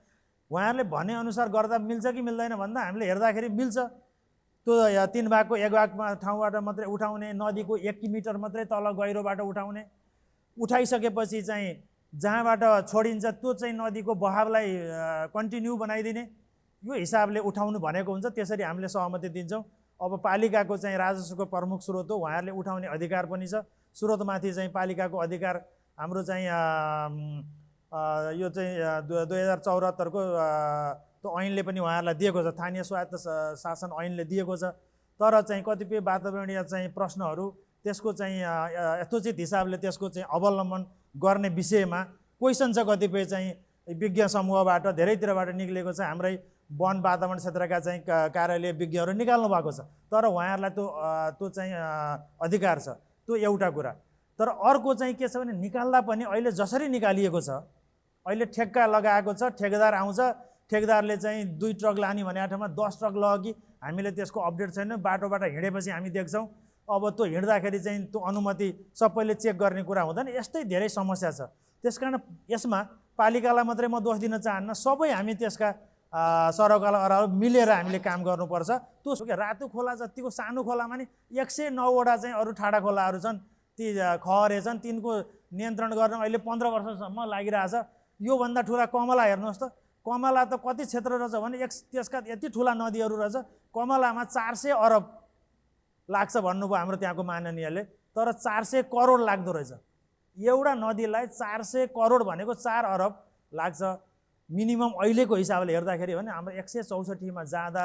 उहाँहरूले भनेअनुसार गर्दा मिल्छ कि मिल्दैन भन्दा हामीले हेर्दाखेरि मिल्छ। त्यो 3 भागको 1 भागमा ठाउँबाट मात्रै उठाउने, नदीको 1 मिटर मात्रै तल गहिरोबाट उठाउने, उठाइसकेपछि चाहिँ जहाँबाट छोडिन्छ त्यो चाहिँ नदीको बहावलाई कन्टिन्यू बनाइदिने, यो हिसाबले उठाउनु भनेको हुन्छ। त्यसरी हामीले सहमति दिन्छौँ। अब पालिकाको चाहिँ राजस्वको प्रमुख स्रोत हो, उहाँहरूले उठाउने अधिकार पनि छ। स्रोतमाथि चाहिँ पालिकाको अधिकार हाम्रो चाहिँ यो चाहिँ 2074 को त्यो ऐनले पनि उहाँहरूलाई दिएको छ, स्थानीय स्वायत्त शासन ऐनले दिएको छ। तर चाहिँ कतिपय वातावरणीय चाहिँ प्रश्नहरू त्यसको चाहिँ यथोचित हिसाबले त्यसको चाहिँ अवलम्बन गर्ने विषयमा क्वेसन छ। कतिपय चाहिँ विज्ञ समूहबाट धेरैतिरबाट निक्लेको छ। हाम्रै वन वातावरण क्षेत्रका चाहिँ कार्यालय विज्ञहरू निकाल्नु भएको छ। तर उहाँहरूलाई त्यो चाहिँ अधिकार छ। त्यो एउटा कुरा। तर अर्को चाहिँ के छ भने निकाल्दा पनि अहिले जसरी निकालिएको छ, अहिले ठेक्का लगाएको छ, ठेकेदार आउँछ, ठेकदारले चाहिँ 2 ट्रक लाने भने ठाउँमा 10 ट्रक लग्यो कि हामीले त्यसको अपडेट छैन। बाटोबाट हिँडेपछि हामी देख्छौँ। अब त्यो हिँड्दाखेरि चाहिँ त्यो अनुमति सबैले चेक गर्ने कुरा हुँदैन। यस्तै धेरै समस्या छ। त्यसकारण यसमा पालिकालाई मात्रै म दोष दिन चाहन्न, सबै हामी त्यसका सरकारलाई अराउ मिलेर हामीले काम गर्नुपर्छ। त्यो रातो खोला जतिको सानो खोलामा नि 109वटा चाहिँ अरू ठाडा खोलाहरू छन्, ती खहरे छन्, तिनको नियन्त्रण गर्न अहिले 15 वर्षसम्म लागिरहेछ। योभन्दा ठुला कमला हेर्नुहोस् त, कमला त कति क्षेत्र रहेछ भने त्यसका यति ठुला नदीहरू रहेछ। कमलामा 400 अरब लाग्छ भन्नुभयो हाम्रो त्यहाँको माननीयले, तर 400 करोड लाग्दो रहेछ। एउटा नदीलाई 400 करोड भनेको 4 अरब लाग्छ मिनिमम अहिलेको हिसाबले हेर्दाखेरि। भने हाम्रो 164मा जाँदा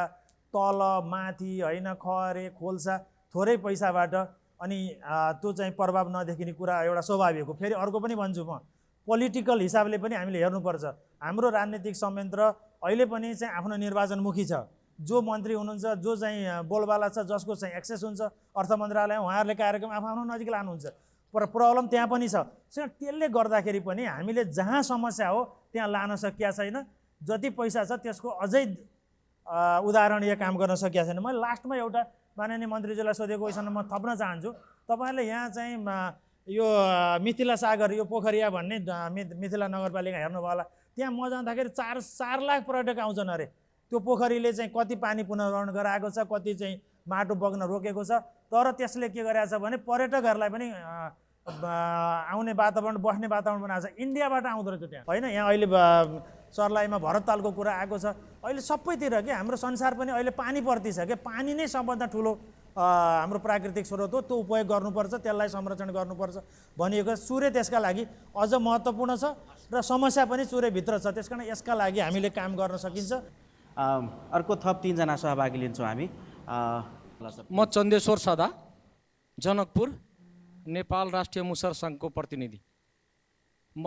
तल माथि होइन खहरे खोल्सा थोरै पैसाबाट अनि त्यो चाहिँ प्रभाव नदेखिने कुरा एउटा स्वाभाविक हो। फेरि अर्को पनि भन्छु, म पोलिटिकल हिसाबले पनि हामीले हेर्नुपर्छ। हाम्रो राजनीतिक संयन्त्र अहिले पनि चाहिँ आफ्नो निर्वाचनमुखी छ। जो मन्त्री हुनुहुन्छ, जो चाहिँ बोलबाला छ, जसको चाहिँ एक्सेस हुन्छ अर्थ मन्त्रालय, उहाँहरूले कार्यक्रम आफ्नो नजिक लानुहुन्छ। पर प्रब्लम त्यहाँ पनि छ। त्यसले गर्दाखेरि पनि हामीले जहाँ समस्या हो त्यहाँ लान सकिया छैन। जति पैसा छ त्यसको अझै उदाहरणीय काम गर्न सकिया छैन। मैले लास्टमा एउटा माननीय मन्त्रीजीलाई सोधेको क्वेसन म थप्न चाहन्छु। तपाईँहरूले यहाँ चाहिँ यो मिथिला सागर, यो पोखरिया भन्ने मिथिला नगरपालिका हेर्नुभयो होला, त्यहाँ म जाँदाखेरि 4 लाख पर्यटक आउँछन् अरे। त्यो पोखरीले चाहिँ कति पानी पुनर्भरण गराएको छ, कति चाहिँ माटो बग्न रोकेको छ। तर त्यसले के गरेको छ भने पर्यटकहरूलाई पनि आउने वातावरण, बस्ने वातावरण बनाएको छ। इन्डियाबाट आउँदो रहेछ त्यहाँ होइन। यहाँ अहिले सर्लाहीमा भरततालको कुरा आएको छ। अहिले सबैतिर के हाम्रो संसार पनि अहिले पानीप्रति छ के। पानी नै सबभन्दा ठुलो हाम्रो प्राकृतिक स्रोत हो, त्यो उपयोग गर्नुपर्छ, त्यसलाई संरक्षण गर्नुपर्छ भनिएको। सूर्य त्यसका लागि अझ महत्त्वपूर्ण छ र समस्या पनि सूर्यभित्र छ। त्यसकारण यसका लागि हामीले काम गर्न सकिन्छ। अर्को थप 3 जना सहभागी लिन्छौँ हामी। म चन्देश्वर सदा, जनकपुर, नेपाल राष्ट्रिय मुसर सङ्घको प्रतिनिधि। म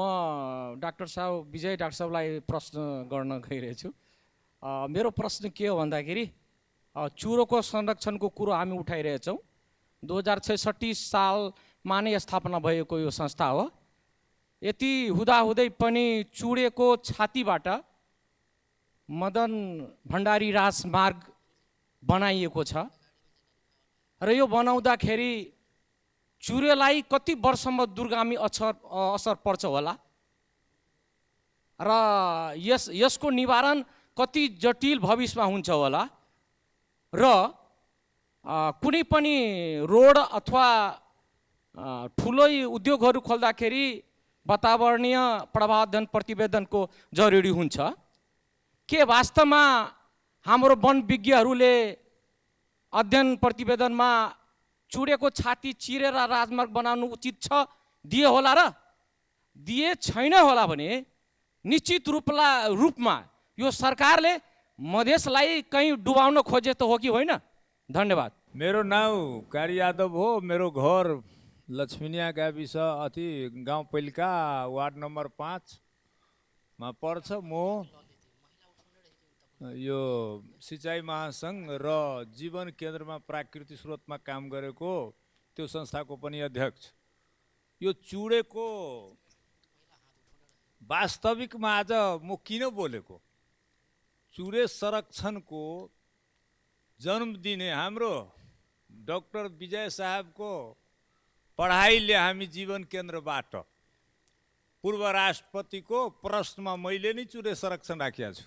डाक्टर साहब विजय डाक्टर साहबलाई प्रश्न गर्न गइरहेछु। मेरो प्रश्न के हो भन्दाखेरि चुरोको संरक्षणको कुरो हामी उठाइरहेछौँ। 2066 सालमा नै स्थापना भएको यो संस्था हो। यति हुँदाहुँदै पनि चुडेको छातीबाट मदन भण्डारी राजमार्ग बनाइएको छ र यो बनाउँदाखेरि चुरेलाई कति वर्षसम्म दुर्गामी असर पर्छ होला र यसको निवारण कति जटिल भविष्यमा हुन्छ होला र कुनै पनि रोड अथवा ठुलै उद्योगहरू खोल्दाखेरि वातावरणीय प्रभाव प्रतिवेदनको जरुरी हुन्छ। के वास्तवमा हाम्रो वन विज्ञहरूले अध्ययन प्रतिवेदनमा चुडेको छाती चिरेर राजमार्ग बनाउनु उचित छ दिए होला र दिए छैन होला भने निश्चित रूपमा यो सरकारले मधेसलाई कहीँ डुबाउन खोजे त हो कि होइन? धन्यवाद। मेरो नाम कार्य यादव हो। मेरो घर लक्ष्मीनिया गाविस अति गाउँपालिका वार्ड नम्बर 5 मा पर्छ। म यो सिँचाइ महासङ्घ र जीवन केन्द्रमा प्राकृतिक स्रोतमा काम गरेको त्यो संस्थाको पनि अध्यक्ष। यो चुडेको वास्तविकमा आज म किन बोलेको, चुरे संरक्षणको जन्म दिने हाम्रो डाक्टर विजय साहबको पढाइले हामी जीवन केन्द्रबाट पूर्व राष्ट्रपतिको प्रश्नमा मैले नै चुरे संरक्षण राखेको छु।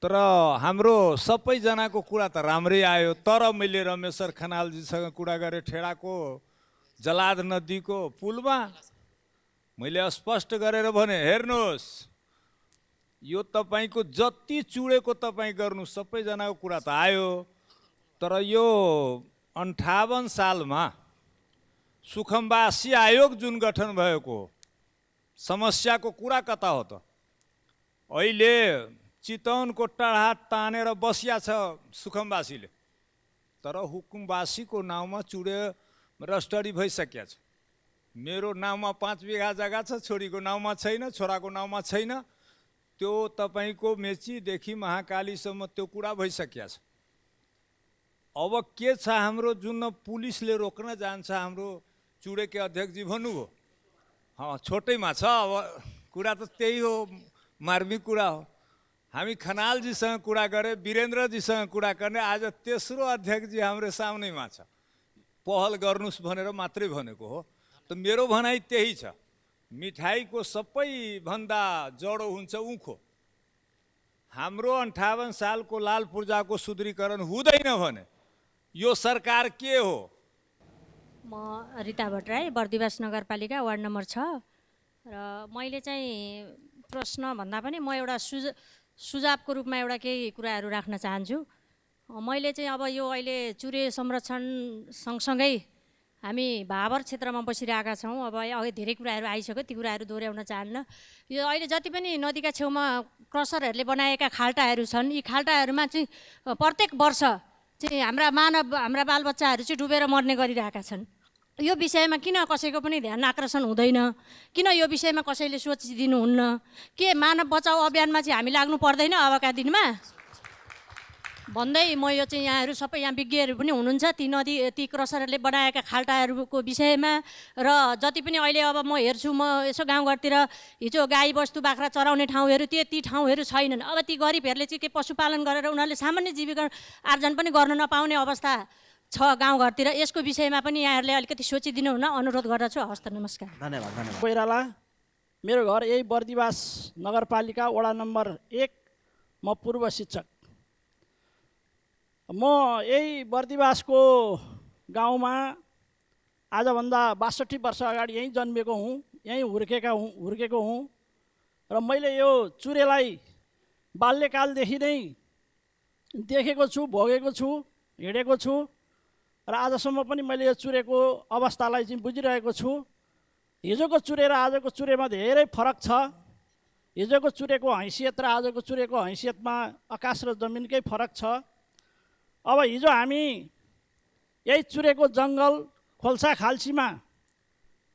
तर हाम्रो सबैजनाको कुरा त राम्रै आयो। तर मैले रमेश सर खनालजीसँग कुरा गरेँ ठेडाको जलाद नदीको पुलमा मैले स्पष्ट गरेर भने हेर्नुहोस् यो तपाईँको जति चुडेको तपाईँ गर्नु सबैजनाको कुरा त आयो। तर यो 58 सालमा सुखमवासी आयोग जुन गठन भएको समस्याको कुरा कता हो त? अहिले चितवनको टाढा तानेर बसिया छ सुखमवासीले, तर हुकुमवासीको नाउँमा चुडे रजिस्ट्री भइसकेको छ। मेरो नाउँमा 5 बिघा जग्गा छ, छोरीको नाउँमा छैन, छोराको नाउँमा छैन। त्यो तपाईँको मेचीदेखि महाकालीसम्म त्यो कुरा भइसकेको छ। अब के छ, हाम्रो जुन पुलिसले रोक्न जान्छ, हाम्रो चुडेके अध्यक्षजी भन्नुभयो छोटैमा छ। अब कुरा त त्यही हो, मार्मिक कुरा हो। हामी खनालजीसँग कुरा गरे, वीरेन्द्रजीसँग कुरा गर्ने, आज तेस्रो अध्यक्षजी हाम्रो सामनेमा छ। पहल गर्नुस् भनेर मात्रै भनेको हो। त मेरो भनाइ त्यही छ, मिठाईको सबैभन्दा जडो हुन्छ उखो। हाम्रो 58 सालको लाल पूर्जाको सुदृढीकरण हुँदैन भने यो सरकार के हो? म रिता भट्टराई, बर्दिवास नगरपालिका वार्ड नम्बर 6 र मैले चाहिँ प्रश्न भन्दा पनि म एउटा सुझावको रूपमा एउटा केही कुराहरू राख्न चाहन्छु। मैले चाहिँ अब यो अहिले चुरे संरक्षण सँगसँगै हामी भाबर क्षेत्रमा बसिरहेका छौँ। अब अघि धेरै कुराहरू आइसक्यो, ती कुराहरू दोहोऱ्याउन चाहन्न। यो अहिले जति पनि नदीका छेउमा क्रसरहरूले बनाएका खाल्टाहरू छन्, यी खाल्टाहरूमा चाहिँ प्रत्येक वर्ष चाहिँ हाम्रा बालबच्चाहरू चाहिँ डुबेर मर्ने गरिरहेका छन्। यो विषयमा किन कसैको पनि ध्यान आकर्षण हुँदैन? किन यो विषयमा कसैले सोचिदिनुहुन्न? के मानव बचाउ अभियानमा चाहिँ हामी लाग्नु पर्दैन अबका दिनमा भन्दै म यो चाहिँ यहाँहरू सबै यहाँ विज्ञहरू पनि हुनुहुन्छ, ती क्रसरहरूले बनाएका खाल्टाहरूको विषयमा र जति पनि अहिले अब म हेर्छु, म यसो गाउँघरतिर हिजो गाई बस्तु बाख्रा चराउने ठाउँहरू ती ठाउँहरू छैनन्। अब ती गरिबहरूले चाहिँ के पशुपालन गरेर उनीहरूले सामान्य जीविका आर्जन पनि गर्न नपाउने अवस्था छ गाउँघरतिर। यसको विषयमा पनि यहाँहरूले अलिकति सोचिदिनु हुन अनुरोध गर्दछु। हवस् त, नमस्कार। धन्यवाद। कोइराला, मेरो घर यही बर्दिवास नगरपालिका वडा नम्बर 1, म पूर्व शिक्षक। म यही बर्दिवासको गाउँमा आजभन्दा 62 वर्ष अगाडि यहीँ जन्मेको हुँ, यहीँ हुर्केको हुँ र मैले यो चुरेलाई बाल्यकालदेखि नै देखेको छु, भोगेको छु, हिँडेको छु र आजसम्म पनि मैले यो चुरेको अवस्थालाई चाहिँ बुझिरहेको छु। हिजोको चुरे र आजको चुरेमा धेरै फरक छ। हिजोको चुरेको हैसियत र आजको चुरेको हैसियतमा आकाश र जमिनकै फरक छ। अब हिजो हामी यही चुरेको जङ्गल खोल्सा खाल्सीमा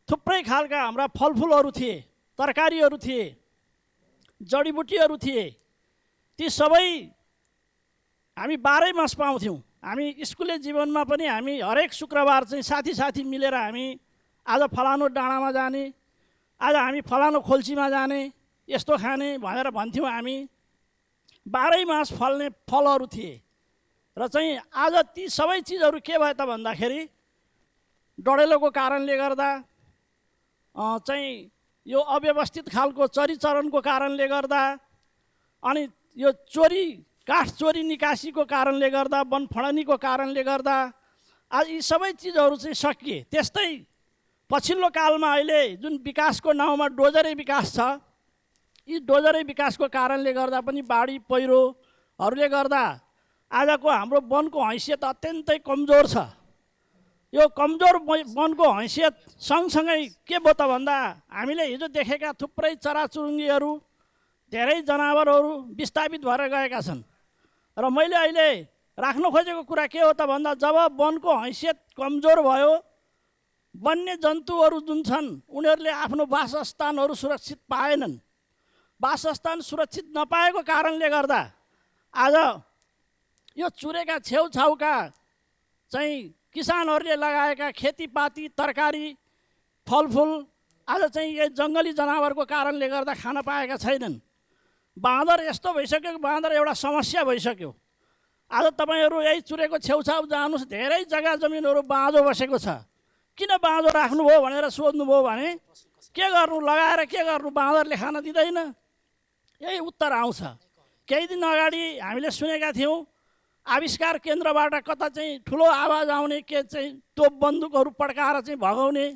थुप्रै खालका हाम्रा फलफुलहरू थिए, तरकारीहरू थिए, जडीबुटीहरू थिए। ती सबै हामी 12 मास पाउँथ्यौँ। हामी स्कुले जीवनमा पनि हामी हरेक शुक्रबार चाहिँ साथी मिलेर हामी आज फलानु डाँडामा जाने, आज हामी फलानु खोल्सीमा जाने, यस्तो खाने भनेर भन्थ्यौँ। हामी 12 मास फल्ने फलहरू थिए र चाहिँ आज ती सबै चिजहरू के भयो त भन्दाखेरि डडेलोको कारणले गर्दा चाहिँ यो अव्यवस्थित खालको चरीचरणको कारणले गर्दा अनि यो काठ चोरी निकासीको कारणले गर्दा, वनफडनीको कारणले गर्दा आज यी सबै चिजहरू चाहिँ सकिए। त्यस्तै पछिल्लो कालमा अहिले जुन विकासको नाउँमा डोजरे विकास छ, यी डोजरे विकासको कारणले गर्दा पनि बाढी पहिरोहरूले गर्दा आजको हाम्रो वनको हैसियत अत्यन्तै कमजोर छ। यो कमजोर वनको हैसियत सँगसँगै के भयो त भन्दा हामीले हिजो देखेका थुप्रै चराचुरुङ्गीहरू, धेरै जनावरहरू विस्थापित भएर गएका छन्। र मैले अहिले राख्न खोजेको कुरा के हो त भन्दा जब वनको हैसियत कमजोर भयो, वन्य जन्तुहरू जुन छन् उनीहरूले आफ्नो वासस्थानहरू सुरक्षित पाएनन्। वासस्थान सुरक्षित नपाएको कारणले गर्दा आज यो चुरेका छेउछाउका चाहिँ किसानहरूले लगाएका खेतीपाती, तरकारी, फलफुल आज चाहिँ यो जङ्गली जनावरको कारणले गर्दा खान पाएका छैनन्। बाँदर यस्तो भइसक्यो, बाँदर एउटा समस्या भइसक्यो। आज तपाईँहरू यही चुरेको छेउछाउ जानुहोस्, धेरै जग्गा जमिनहरू बाँझो बसेको छ। किन बाँझो राख्नुभयो भनेर सोध्नुभयो भने के गर्नु, लगाएर के गर्नु, बाँदरले खान दिँदैन, यही उत्तर आउँछ। केही दिन अगाडि हामीले सुनेका थियौँ आविष्कार केन्द्रबाट कता चाहिँ ठुलो आवाज आउने, के चाहिँ तोप बन्दुकहरू पड्काएर चाहिँ भगाउने।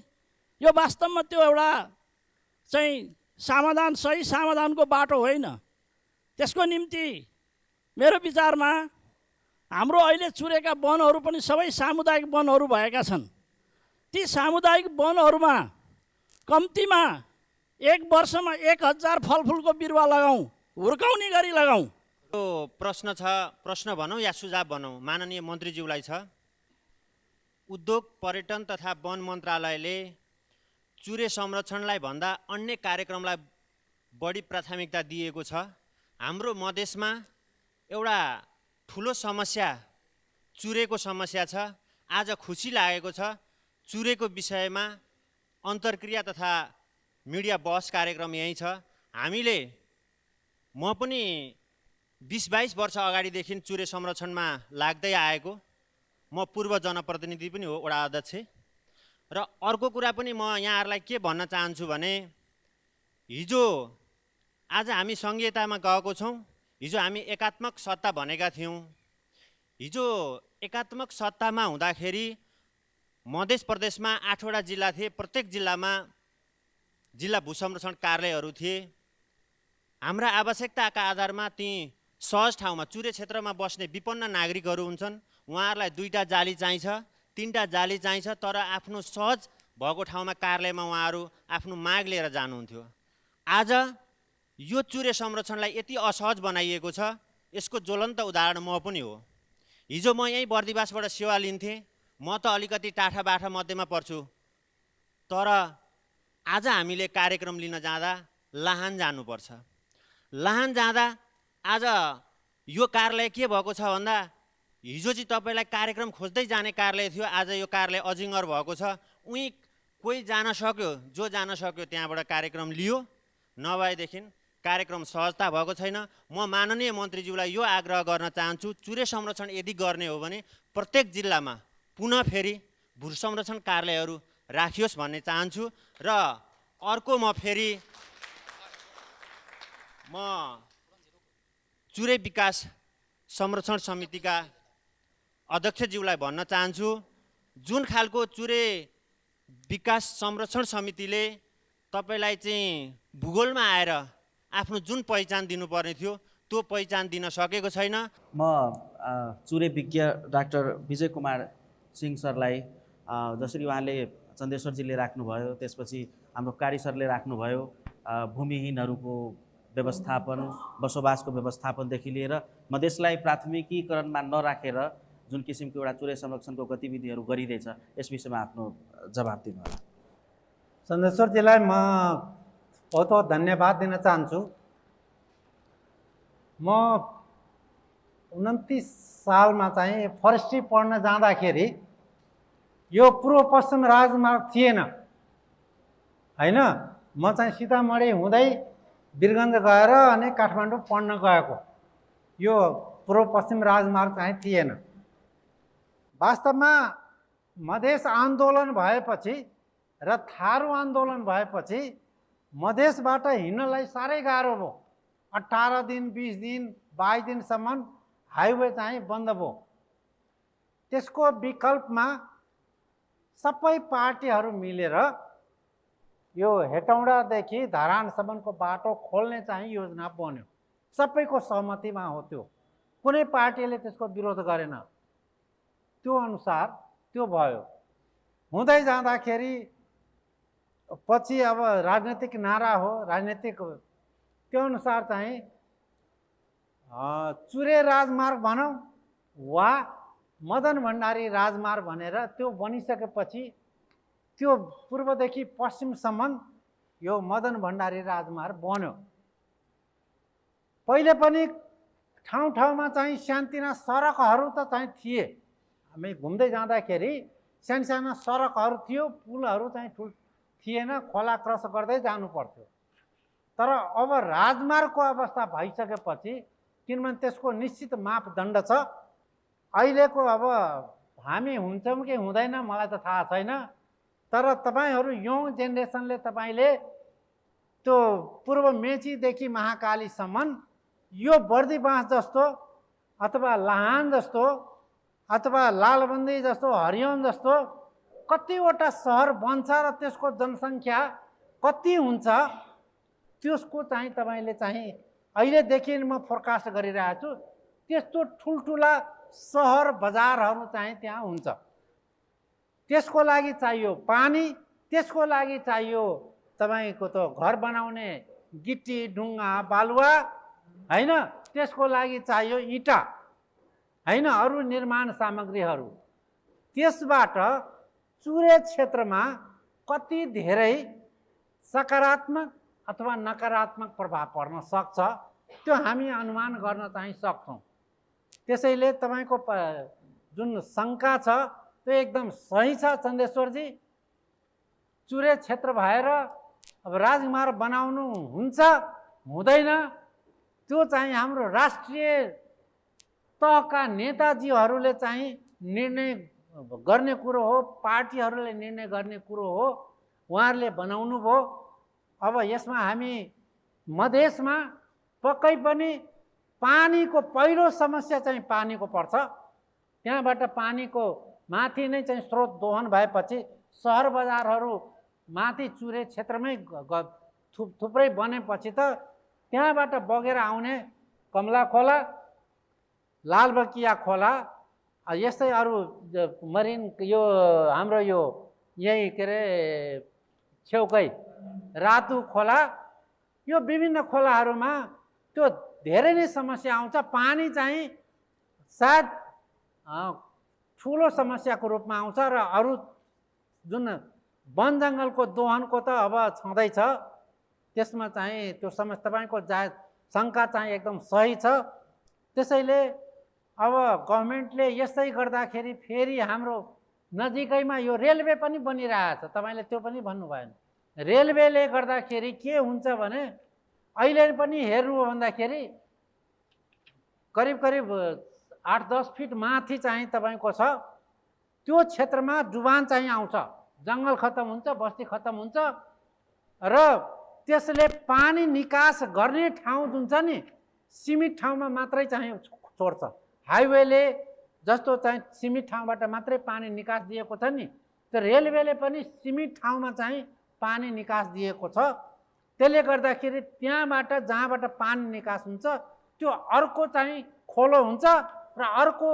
यो वास्तवमा त्यो एउटा चाहिँ सही समाधानको बाटो होइन। त्यसको निम्ति मेरो विचारमा हाम्रो अहिले चुरेका वनहरू पनि सबै सामुदायिक वनहरू भएका छन्। ती सामुदायिक वनहरूमा कम्तीमा 1 वर्षमा 1000 फलफुलको बिरुवा लगाउँ, हुर्काउने गरी लगाउँ। यो प्रश्न भनौँ या सुझाव भनौँ माननीय मन्त्रीज्यूलाई छ। उद्योग, पर्यटन तथा वन मन्त्रालयले चुरे संरक्षणलाई भन्दा अन्य कार्यक्रमलाई बढी प्राथमिकता दिएको छ। हाम्रो मधेसमा एउटा ठुलो समस्या चुरेको समस्या छ। आज खुसी लागेको छ चुरेको विषयमा अन्तर्क्रिया तथा मिडिया बहस कार्यक्रम यही छ। म पनि 20-22 वर्ष अगाडिदेखि चुरे संरक्षणमा लाग्दै आएको म पूर्व जनप्रतिनिधि पनि हो, वडा अध्यक्ष। र अर्को कुरा पनि म यहाँहरूलाई के भन्न चाहन्छु भने हिजो आज हामी सङ्घीयतामा गएको छौँ, हिजो हामी एकात्मक सत्ता भनेका थियौँ। हिजो एकात्मक सत्तामा हुँदाखेरि मध्य प्रदेशमा 8वटा जिल्ला थिए, प्रत्येक जिल्लामा जिल्ला भू संरक्षण कार्यालयहरू थिए। हाम्रा आवश्यकताका आधारमा ती सहज ठाउँमा चुरे क्षेत्रमा बस्ने विपन्न नागरिकहरू हुन्छन्, उहाँहरूलाई 2टा जाली चाहिन्छ, 3टा जाली चाहिन्छ, तर आफ्नो सहज भएको ठाउँमा कार्यालयमा उहाँहरू आफ्नो माग लिएर जानुहुन्थ्यो। आज यो चुरे संरक्षणलाई यति असहज बनाइएको छ, यसको ज्वलन्त उदाहरण म पनि हो। हिजो म यहीँ बर्दिवासबाट सेवा लिन्थेँ, म त अलिकति टाठा बाठा मध्येमा पर्छु, तर आज हामीले कार्यक्रम लिन जाँदा लाहान जानुपर्छ। लाहान जाँदा आज यो कार्यालय के भएको छ भन्दा हिजो चाहिँ तपाईँलाई कार्यक्रम खोज्दै जाने कार्यालय थियो, आज यो कार्यालय अजिङ्गर भएको छ। उहीँ कोही जान सक्यो, जो जान सक्यो त्यहाँबाट कार्यक्रम लियो, नभएदेखि कार्यक्रम सहजता भएको छैन। म माननीय मन्त्रीज्यूलाई यो आग्रह गर्न चाहन्छु, चुरे संरक्षण यदि गर्ने हो भने प्रत्येक जिल्लामा पुनः फेरि भू संरक्षण कार्यालयहरू राखियोस् भन्ने चाहन्छु। र अर्को म फेरि चुरे विकास संरक्षण समितिका अध्यक्षज्यूलाई भन्न चाहन्छु, जुन खालको चुरे विकास संरक्षण समितिले तपाईँलाई चाहिँ भूगोलमा आएर आफ्नो जुन पहिचान दिनुपर्ने थियो त्यो पहिचान दिन सकेको छैन। म चुरे विज्ञ डाक्टर विजय कुमार सिंह सरलाई जसरी उहाँले चन्देश्वरजीले राख्नुभयो, त्यसपछि हाम्रो कारी सरले राख्नुभयो, भूमिहीनहरूको व्यवस्थापन, बसोबासको व्यवस्थापनदेखि लिएर मधेसलाई प्राथमिकीकरणमा नराखेर जुन किसिमको एउटा चुरे संरक्षणको गतिविधिहरू गरिँदैछ, यस विषयमा आफ्नो जवाब दिनुहोला। चन्देश्वरजीलाई म बहुत बहुत धन्यवाद दिन चाहन्छु। म 29 सालमा चाहिँ फरेस्ट्री पढ्न जाँदाखेरि यो पूर्व पश्चिम राजमार्ग थिएन होइन। म चाहिँ सीतामढी हुँदै वीरगञ्ज गएर अनि काठमाडौँ पढ्न गएको, यो पूर्व पश्चिम राजमार्ग चाहिँ थिएन। वास्तवमा मधेस आन्दोलन भएपछि र थारू आन्दोलन भएपछि मधेसबाट हिँड्नलाई साह्रै गाह्रो भयो। 18 दिन 20 दिन 22 दिनसम्म हाइवे चाहिँ बन्द भयो। त्यसको विकल्पमा सबै पार्टीहरू मिलेर यो हेटौँडादेखि धरानसम्मको बाटो खोल्ने चाहिँ योजना बन्यो, सबैको सहमतिमा हो त्यो, कुनै पार्टीले त्यसको विरोध गरेन। त्यो अनुसार त्यो भयो। हुँदै जाँदाखेरि पछि अब राजनीतिक नारा हो, राजनीतिक त्यो अनुसार चाहिँ चुरे राजमार्ग भनौँ वा मदन भण्डारी राजमार्ग भनेर त्यो बनिसकेपछि त्यो पूर्वदेखि पश्चिमसम्म यो मदन भण्डारी राजमार्ग बन्यो। पहिले पनि ठाउँ ठाउँमा चाहिँ सानोतिना सडकहरू त चाहिँ थिए, हामी घुम्दै जाँदाखेरि साना सडकहरू थियो, पुलहरू चाहिँ ठुल थिएन, खोला क्रस गर्दै जानु पर्थ्यो। तर अब राजमार्गको अवस्था भइसकेपछि, किनभने त्यसको निश्चित मापदण्ड छ, अहिलेको अब हामी हुन्छौँ कि हुँदैन मलाई त थाहा छैन, तर तपाईँहरू यङ जेनेरेसनले तपाईँले त्यो पूर्व मेचीदेखि महाकालीसम्म यो बर्दिबास जस्तो अथवा लाहान जस्तो अथवा लालबन्दी जस्तो हरियौन जस्तो कतिवटा सहर बन्छ र त्यसको जनसङ्ख्या कति हुन्छ त्यसको चाहिँ तपाईँले चाहिँ अहिलेदेखि म फोरकास्ट गरिरहेको छु। त्यस्तो ठुल्ठुला सहर बजारहरू चाहिँ त्यहाँ हुन्छ। त्यसको लागि चाहियो पानी, त्यसको लागि चाहियो तपाईँको त घर बनाउने गिटी ढुङ्गा बालुवा होइन, त्यसको लागि चाहियो इँटा होइन, अरू निर्माण सामग्रीहरू। त्यसबाट चुरे क्षेत्रमा कति धेरै सकारात्मक अथवा नकारात्मक प्रभाव पर्न सक्छ त्यो हामी अनुमान गर्न चाहिँ सक्छौँ। त्यसैले तपाईँको जुन शङ्का छ त्यो एकदम सही छ चन्देश्वरजी। चुरे क्षेत्र भएर अब राजमार्ग बनाउनु हुन्छ हुँदैन त्यो चाहिँ हाम्रो राष्ट्रिय तहका नेताजीहरूले चाहिँ निर्णय गर्ने कुरो हो, पार्टीहरूले निर्णय गर्ने कुरो हो, उहाँहरूले बनाउनु भयो। अब यसमा हामी मधेसमा पक्कै पनि पानीको पहिलो समस्या चाहिँ पानीको पर्छ। त्यहाँबाट पानीको माथि नै चाहिँ स्रोत दोहन भएपछि सहर बजारहरू माथि चुरे क्षेत्रमै थुप्रै बनेपछि त त्यहाँबाट बगेर आउने कमला खोला, लालबकिया खोला, यस्तै अरू मरिन यो हाम्रो यो यही के अरे छेउकै रातु खोला, यो विभिन्न खोलाहरूमा त्यो धेरै नै समस्या आउँछ। पानी चाहिँ सायद ठुलो समस्याको रूपमा आउँछ र अरू जुन वन जङ्गलको दोहनको त अब छँदैछ, त्यसमा चाहिँ त्यो समस्या तपाईँको शङ्का चाहिँ एकदम सही छ। त्यसैले अब गभर्मेन्टले यस्तै गर्दाखेरि फेरि हाम्रो नजिकैमा यो रेलवे पनि बनिरहेछ, तपाईँले त्यो पनि भन्नु भएन। रेलवेले गर्दाखेरि के हुन्छ भने अहिले पनि हेर्नु हो भन्दाखेरि करिब करिब 8-10 फिट माथि चाहिँ तपाईँको छ, त्यो क्षेत्रमा डुबान चाहिँ आउँछ, जङ्गल खत्तम हुन्छ, बस्ती खत्तम हुन्छ र त्यसले पानी निकास गर्ने ठाउँ जुन छ नि सीमित ठाउँमा मात्रै चाहिँ छोड्छ। हाइवेले जस्तो चाहिँ सीमित ठाउँबाट मात्रै पानी निकास दिएको छ नि, त्यो रेलवेले पनि सीमित ठाउँमा चाहिँ पानी निकास दिएको छ। त्यसले गर्दाखेरि त्यहाँबाट जहाँबाट पानी निकास हुन्छ त्यो अर्को चाहिँ खोलो हुन्छ र अर्को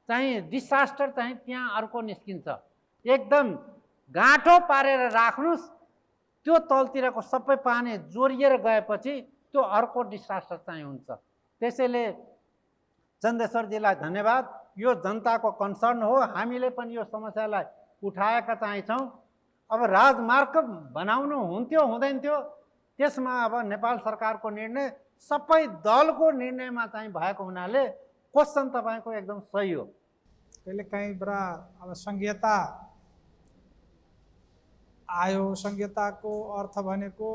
चाहिँ डिसास्टर चाहिँ त्यहाँ अर्को निस्किन्छ। एकदम गाँठो पारेर राख्नुस्, त्यो तलतिरको सबै पानी जोरिएर गएपछि त्यो अर्को डिसास्टर चाहिँ हुन्छ। त्यसैले चन्देश्वरजीलाई धन्यवाद। यो जनताको कन्सर्न हो, हामीले पनि यो समस्यालाई उठाएका चाहिँ छौँ। अब राजमार्ग बनाउनु हुन्थ्यो हुँदैन थियो, त्यसमा अब नेपाल सरकारको निर्णय सबै दलको निर्णयमा चाहिँ भएको हुनाले क्वेसन तपाईँको एकदम सही हो। कहिलेकाहीँ बडा अब संघीयता आयो, संघीयताको अर्थ भनेको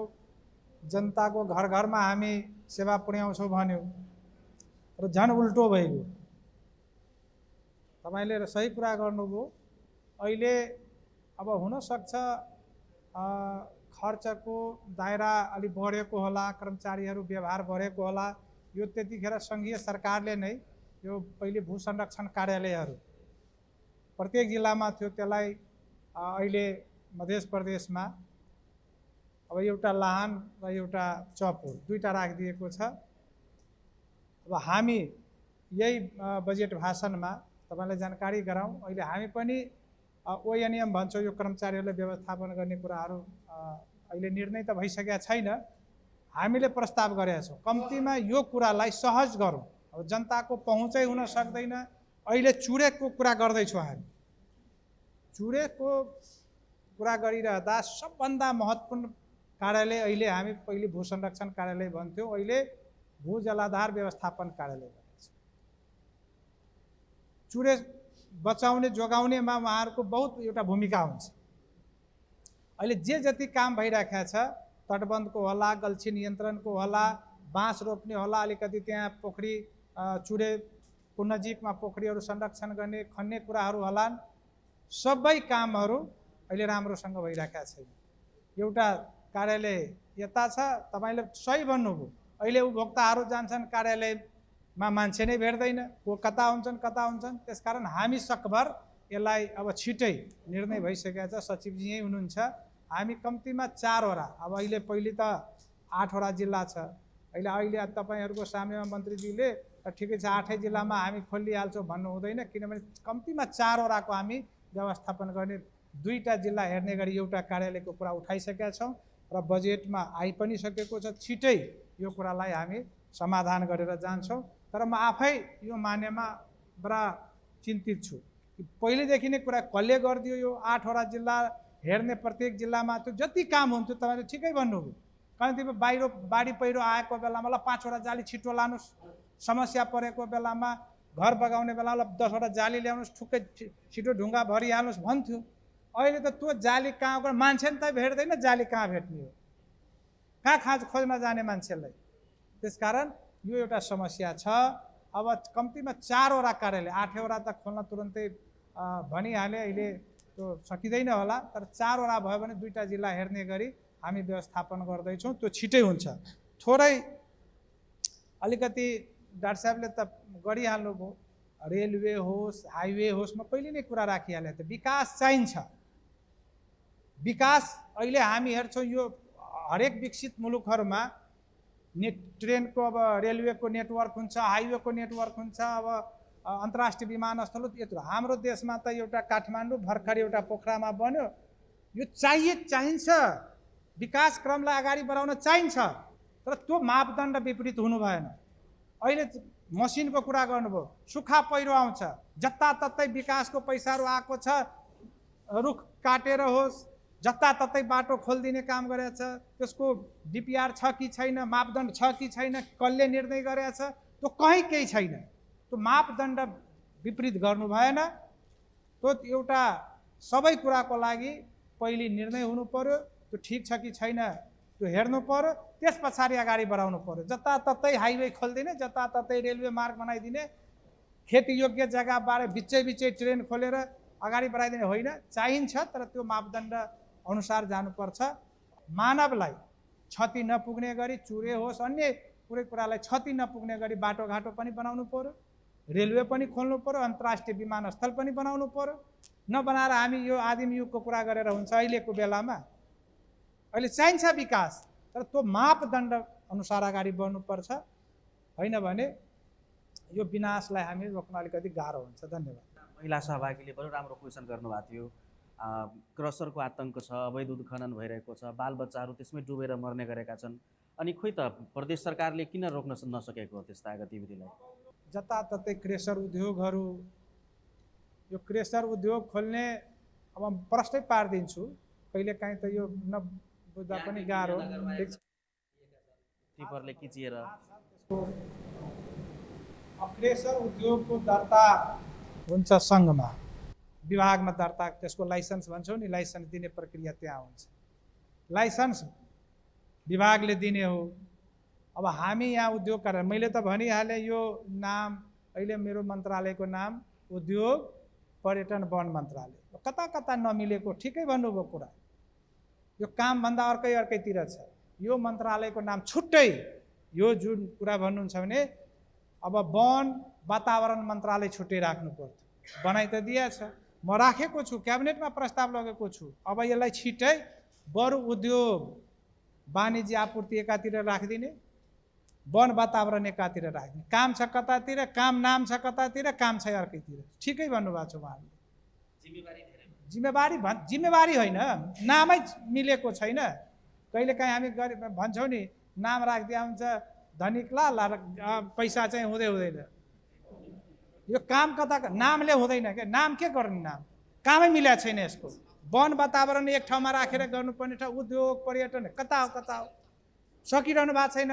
जनताको घर घरमा हामी सेवा पुर्याउँछौँ भन्यो र झन् उल्टो भइगयो। तपाईँले सही कुरा गर्नुभयो। अहिले अब हुनसक्छ खर्चको दायरा अलि बढेको होला, कर्मचारीहरू व्यवहार बढेको होला। यो त्यतिखेर सङ्घीय सरकारले नै यो पहिले भू संरक्षण कार्यालयहरू प्रत्येक जिल्लामा थियो, त्यसलाई अहिले मध्य प्रदेशमा अब एउटा लाहान र एउटा चौपुर दुईटा राखिदिएको छ। अब हामी यही बजेट भाषणमा तपाईँलाई जानकारी गराउँ, अहिले हामी पनि ओएनएम भन्छौँ, यो कर्मचारीहरूलाई व्यवस्थापन गर्ने कुराहरू अहिले निर्णय त भइसकेका छैन, हामीले प्रस्ताव गरेका छौँ। कम्तीमा यो कुरालाई सहज गरौँ। अब जनताको पहुँचै हुन सक्दैन। अहिले चुरेको कुरा गर्दैछौँ हामी, चुरेको कुरा गरिरहँदा सबभन्दा महत्त्वपूर्ण कार्यालय अहिले हामी पहिले भू संरक्षण कार्यालय भन्थ्यौँ, अहिले भू जलाधार व्यवस्थापन कार्यालय भनेको छ। चुरे बचाउने जोगाउनेमा उहाँहरूको बहुत एउटा भूमिका हुन्छ। अहिले जे जति काम भइरहेको छ, तटबन्धको होला, गल्छी नियन्त्रणको होला, बाँस रोप्ने होला, अलिकति त्यहाँ पोखरी चुरेको नजिकमा पोखरीहरू संरक्षण गर्ने खन्ने कुराहरू होलान्, सबै कामहरू अहिले राम्रोसँग भइरहेका छैन। एउटा कार्यालय यता छ, तपाईँले सही भन्नुभयो, अहिले उपभोक्ताहरू जान्छन् कार्यालयमा मान्छे नै भेट्दैन, को कता हुन्छन्। त्यसकारण हामी सकभर यसलाई अब छिटै निर्णय भइसकेको छ, सचिवजी यहीँ हुनुहुन्छ। हामी कम्तीमा 4 वटा, अब अहिले पहिले त 8 वटा जिल्ला छ, अहिले तपाईँहरूको सामनेमा मन्त्रीजीले ठिकै छ 8 जिल्लामा हामी खोलिहाल्छौँ भन्नु हुँदैन, किनभने कम्तीमा 4 वटाको हामी व्यवस्थापन गर्ने 2टा जिल्ला हेर्ने गरी एउटा कार्यालयको कुरा उठाइसकेका छौँ र बजेटमा आइ पनि सकेको छ। छिटै यो कुरालाई हामी समाधान गरेर जान्छौँ। तर म आफै यो मान्यमा बडा चिन्तित छु कि पहिलेदेखि नै कुरा कसले गरिदियो। यो 8 वटा जिल्ला हेर्ने, प्रत्येक जिल्लामा त्यो जति काम हुन्थ्यो तपाईँले ठिकै भन्नुभयो। कतिपय बाढी पहिरो आएको बेलामा ल 5 वटा जाली छिटो लानुहोस्, समस्या परेको बेलामा घर बगाउने बेलामा 10 वटा जाली ल्याउनुहोस्, ठुक्कै छिटो ढुङ्गा भरिहाल्नुहोस् भन्थ्यो। अहिले त त्यो जाली कहाँ गएर मान्छे नि त भेट्दैन, जाली कहाँ भेट्ने हो, कहाँ खोज्न जाने मान्छेलाई। त्यसकारण यो एउटा समस्या छ। अब कम्तीमा 4वटा कार्यालय, 8वटा त खोल्न तुरन्तै भनिहाले, अहिले त्यो सकिँदैन होला, तर 4वटा भयो भने 2टा जिल्ला हेर्ने गरी हामी व्यवस्थापन गर्दैछौँ। त्यो छिटै हुन्छ। थोरै अलिकति डाक्टर साहबले त गरिहाल्नुभयो, रेलवे होस् हाइवे होस्, म पहिले नै कुरा राखिहालेँ त विकास चाहिन्छ। विकास अहिले हामी हेर्छौँ यो हरेक विकसित मुलुकहरूमा ट्रेनको अब रेलवेको नेटवर्क हुन्छ, हाइवेको नेटवर्क हुन्छ, अब अन्तर्राष्ट्रिय विमानस्थल यत्रो। हाम्रो देशमा त एउटा काठमाडौँ भर्खर एउटा पोखरामा बन्यो। यो चाहिन्छ, विकास क्रमलाई अगाडि बढाउन चाहिन्छ, तर त्यो मापदण्ड विपरीत हुनु भएन। अहिले मसिनको कुरा गर्नुभयो, सुक्खा पहिरो आउँछ, जताततै विकासको पैसाहरू आएको छ, रुख काटेर होस्, जताततै बाटो खोलिदिने काम गरेछ, त्यसको डिपिआर छ कि छैन, मापदण्ड छ कि छैन, कसले निर्णय गरेछ, त्यो कहीँ केही छैन। त्यो मापदण्ड विपरीत गर्नु भएन। त्यो एउटा सबै कुराको लागि पहिले निर्णय हुनु पर्यो, त्यो ठिक छ कि छैन त्यो हेर्नु पर्यो, त्यस पछाडि अगाडि बढाउनु पर्यो। जताततै हाइवे खोलिदिने, जताततै रेलवे मार्ग बनाइदिने, खेतीयोग्य जग्गाबाट बिचै ट्रेन खोलेर अगाडि बढाइदिने होइन। चाहिन्छ, तर त्यो मापदण्ड अनुसार जानुपर्छ। मानवलाई क्षति नपुग्ने गरी, चुरे होस् अन्य कुनै कुरालाई क्षति नपुग्ने गरी बाटोघाटो पनि बनाउनु पर्यो, रेलवे पनि खोल्नु पर्यो, अन्तर्राष्ट्रिय विमानस्थल पनि बनाउनु पर्यो। नबनाएर हामी यो आदिम युगको कुरा गरेर हुन्छ अहिलेको बेलामा। अहिले चाहिन्छ विकास, तर त्यो मापदण्ड अनुसार अगाडि बढ्नुपर्छ, होइन भने यो विनाशलाई हामी रोक्न अलिकति गाह्रो हुन्छ। धन्यवाद। महिला सहभागीले बरु राम्रो क्वेसन गर्नुभएको थियो। क्रसरको आतङ्क छ, अवैध उत्खनन भइरहेको छ, बालबच्चाहरू त्यसमै डुबेर मर्ने गरेका छन्। अनि खोइ त प्रदेश सरकारले किन रोक्न नसकेको हो त्यस्ता गतिविधिलाई? जताततै क्रेसर उद्योगहरू, यो क्रेसर उद्योग खोल्ने अब प्रश्नै पारिदिन्छु, कहिलेकाहीँ त यो नबुझ्दा पनि गाह्रो। टिपरले किचिएर क्रेसर उद्योगको दर्ता हुन्छ सङ्घमा, विभागमा दर्ता, त्यसको लाइसेन्स भन्छौँ नि, लाइसेन्स दिने प्रक्रिया त्यहाँ हुन्छ। लाइसेन्स विभागले दिने हो। अब हामी यहाँ उद्योग कार्य, मैले त भनिहालेँ यो नाम अहिले मेरो मन्त्रालयको नाम उद्योग पर्यटन वन मन्त्रालय। कता कता नमिलेको ठिकै भन्नुभयो कुरा, यो कामभन्दा अर्कैतिर छ। यो मन्त्रालयको नाम छुट्टै, यो जुन कुरा भन्नुहुन्छ भने अब वन वातावरण मन्त्रालय छुट्टै राख्नु पर्थ्यो। बनाइ त दिएछ, म राखेको छु, क्याबिनेटमा प्रस्ताव लगेको छु। अब यसलाई छिट्टै बरु उद्योग वाणिज्य आपूर्ति एकातिर राखिदिने, वन वातावरण एकातिर राखिदिने। काम छ कतातिर, काम नाम छ कतातिर, काम छ अर्कैतिर। ठिकै भन्नुभएको छ उहाँहरूले। जिम्मेवारी होइन, नामै मिलेको छैन। कहिलेकाहीँ हामी भन्छौँ नि, नाम राखिदिया हुन्छ धनिकलाल, पैसा चाहिँ हुँदैन। यो काम कता, नामले हुँदैन क्या। नाम के गर्ने, नाम कामै मिलेको छैन यसको। वन वातावरण एक ठाउँमा राखेर गर्नुपर्ने ठाउँ उद्योग पर्यटन कता हो, सकिरहनु भएको छैन।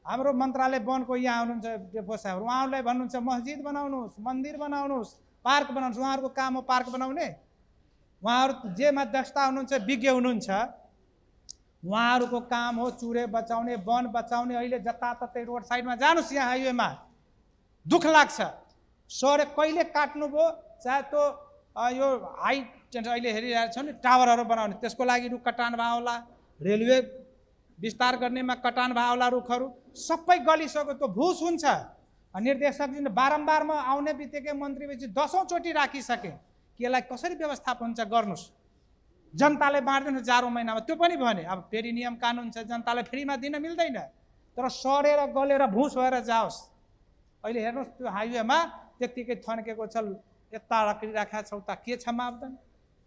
हाम्रो मन्त्रालय वनको यहाँ हुनुहुन्छ डेफो साहब, उहाँहरूलाई भन्नुहुन्छ मस्जिद बनाउनुहोस्, मन्दिर बनाउनुहोस्, पार्क बनाउनुहोस्। उहाँहरूको काम हो पार्क बनाउने। उहाँहरू जेमा दस्ता हुनुहुन्छ, विज्ञ हुनुहुन्छ, उहाँहरूको काम हो चुरे बचाउने, वन बचाउने। अहिले जताततै रोड साइडमा जानुहोस्, यहाँ हाइवेमा दुःख लाग्छ। सर कहिले काट्नुभयो, चाहे त्यो यो हाइट अहिले हेरिरहेको छ नि टावरहरू बनाउने, त्यसको लागि रुख कटान भयो होला, रेलवे विस्तार गर्नेमा कटान भयो होला, रुखहरू सबै गलिसक्यो। त्यो भुस हुन्छ। निर्देशकले बारम्बार म आउने बित्तिकै मन्त्रीपछि 10औँ चोटि राखिसकेँ कि यसलाई कसरी व्यवस्थापन हुन्छ गर्नुहोस्, जनताले बाँड्दैन जाडो महिनामा। त्यो पनि भने अब फेरि नियम कानुन छ, जनतालाई फ्रीमा दिन मिल्दैन, तर सडेर गलेर भुस भएर जाओस्। अहिले हेर्नुहोस् त्यो हाइवेमा त्यत्तिकै थन्केको छ, यता राखेका छ, उता के छ मापदण्ड,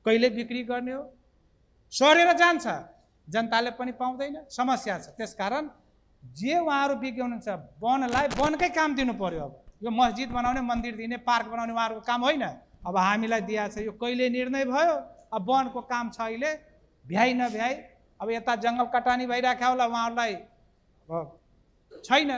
कहिले बिक्री गर्ने हो, सडेर जान्छ, जनताले पनि पाउँदैन, समस्या छ। त्यसकारण जे उहाँहरू विज्ञ हुनुहुन्छ, वनलाई वनकै काम दिनु पर्यो। अब यो मस्जिद बनाउने, मन्दिर दिने, पार्क बनाउने उहाँहरूको काम होइन। अब हामीलाई दिएको छ, यो कहिले निर्णय भयो। अब वनको काम छ, अहिले भ्याइ नभ्याइ, अब यता जङ्गल कटानी भइरहेको होला, उहाँहरूलाई छैन,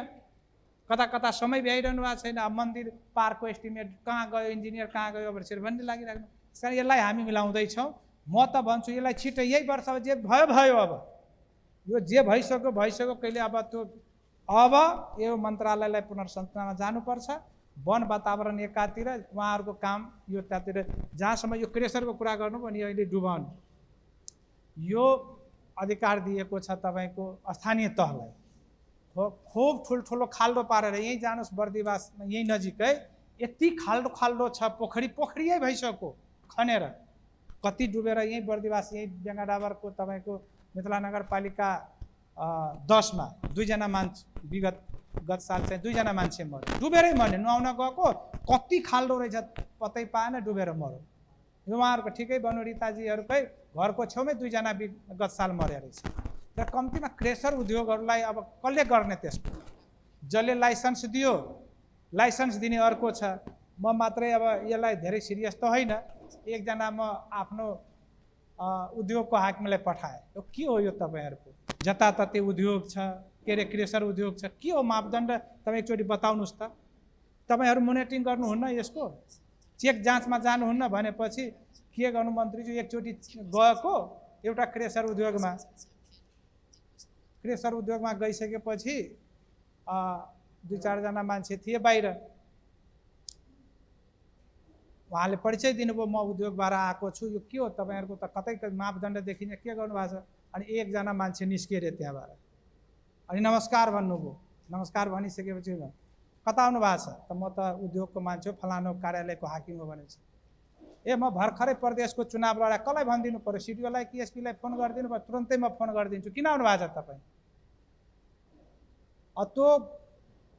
कता कता समय भ्याइरहनु भएको छैन। अब मन्दिर पार्कको एस्टिमेट कहाँ गयो, इन्जिनियर कहाँ गयो भनेर भन्ने लागिराख्नु। त्यसकारण यसलाई हामी मिलाउँदैछौँ। म त भन्छु यसलाई छिट्टै, यही वर्ष जे भयो। अब यो जे भइसक्यो, कहिले अब त्यो अब यो मन्त्रालयलाई पुनर्संरचनामा जानुपर्छ। वन वातावरण एकातिर, उहाँहरूको काम यो त्यतातिर, जहाँसम्म यो क्रेसरको कुरा गर्नु भने अहिले डुबाउनु, यो अधिकार दिएको छ तपाईँको स्थानीय तहलाई। खोप ठुल्ठुलो खाल्डो पारेर यहीँ जानुहोस् बर्दिवास यहीँ नजिकै यति खाल्डो छ, पोखरियै भइसक्यो खनेर, कति डुबेर यहीँ बर्दिवास यहीँ बेङ्गाडाबरको तपाईँको मिथिला नगरपालिका 10 मा 2 जना मान्छे गत साल चाहिँ 2 जना मान्छे मऱ्यो, डुबेरै मर्ने, नुहाउन गएको कति खाल्डो रहेछ पत्तै पाएन, डुबेर मऱ्यो। उहाँहरूको ठिकै भन्नु रिताजीहरूकै घरको छेउमै 2 जना गत साल मर्या रहेछ। र कम्तीमा क्रेसर उद्योगहरूलाई अब कसले गर्ने? त्यसको जसले लाइसेन्स दियो, लाइसेन्स दिने अर्को छ। म मात्रै अब यसलाई धेरै सिरियस त होइन, एकजना म आफ्नो उद्योगको हाकिमलाई पठाएँ। यो के हो? यो तपाईँहरूको जताततै उद्योग छ, के अरे क्रेसर उद्योग छ, के हो मापदण्ड? तपाईँ एकचोटि बताउनुहोस् त। तपाईँहरू मोनिटरिङ गर्नुहुन्न यसको? चेक जाँचमा जानुहुन्न भनेपछि के गर्नु मन्त्रीज्यू? एकचोटि गएको एउटा क्रेसर उद्योगमा गइसकेपछि 2-4 जना मान्छे थिए बाहिर, उहाँले परिचय दिनुभयो, म उद्योगबाट आएको छु, यो के हो तपाईँहरूको त कतै मापदण्ड देखिने, के गर्नुभएको छ? अनि एकजना मान्छे निस्किए अरे त्यहाँबाट, अनि नमस्कार भन्नुभयो। नमस्कार भनिसकेपछि कता आउनु भएको छ? त म त उद्योगको मान्छे हो, फलानु कार्यालयको हाकिम हो भनेपछि, ए म भर्खरै प्रदेशको चुनाव लडा, कसलाई भनिदिनु पर्यो? सिडिओलाई कि एसपीलाई फोन गरिदिनु पर्यो? तुरन्तै म फोन गरिदिन्छु। किन आउनु भएको छ तपाईँ? त्यो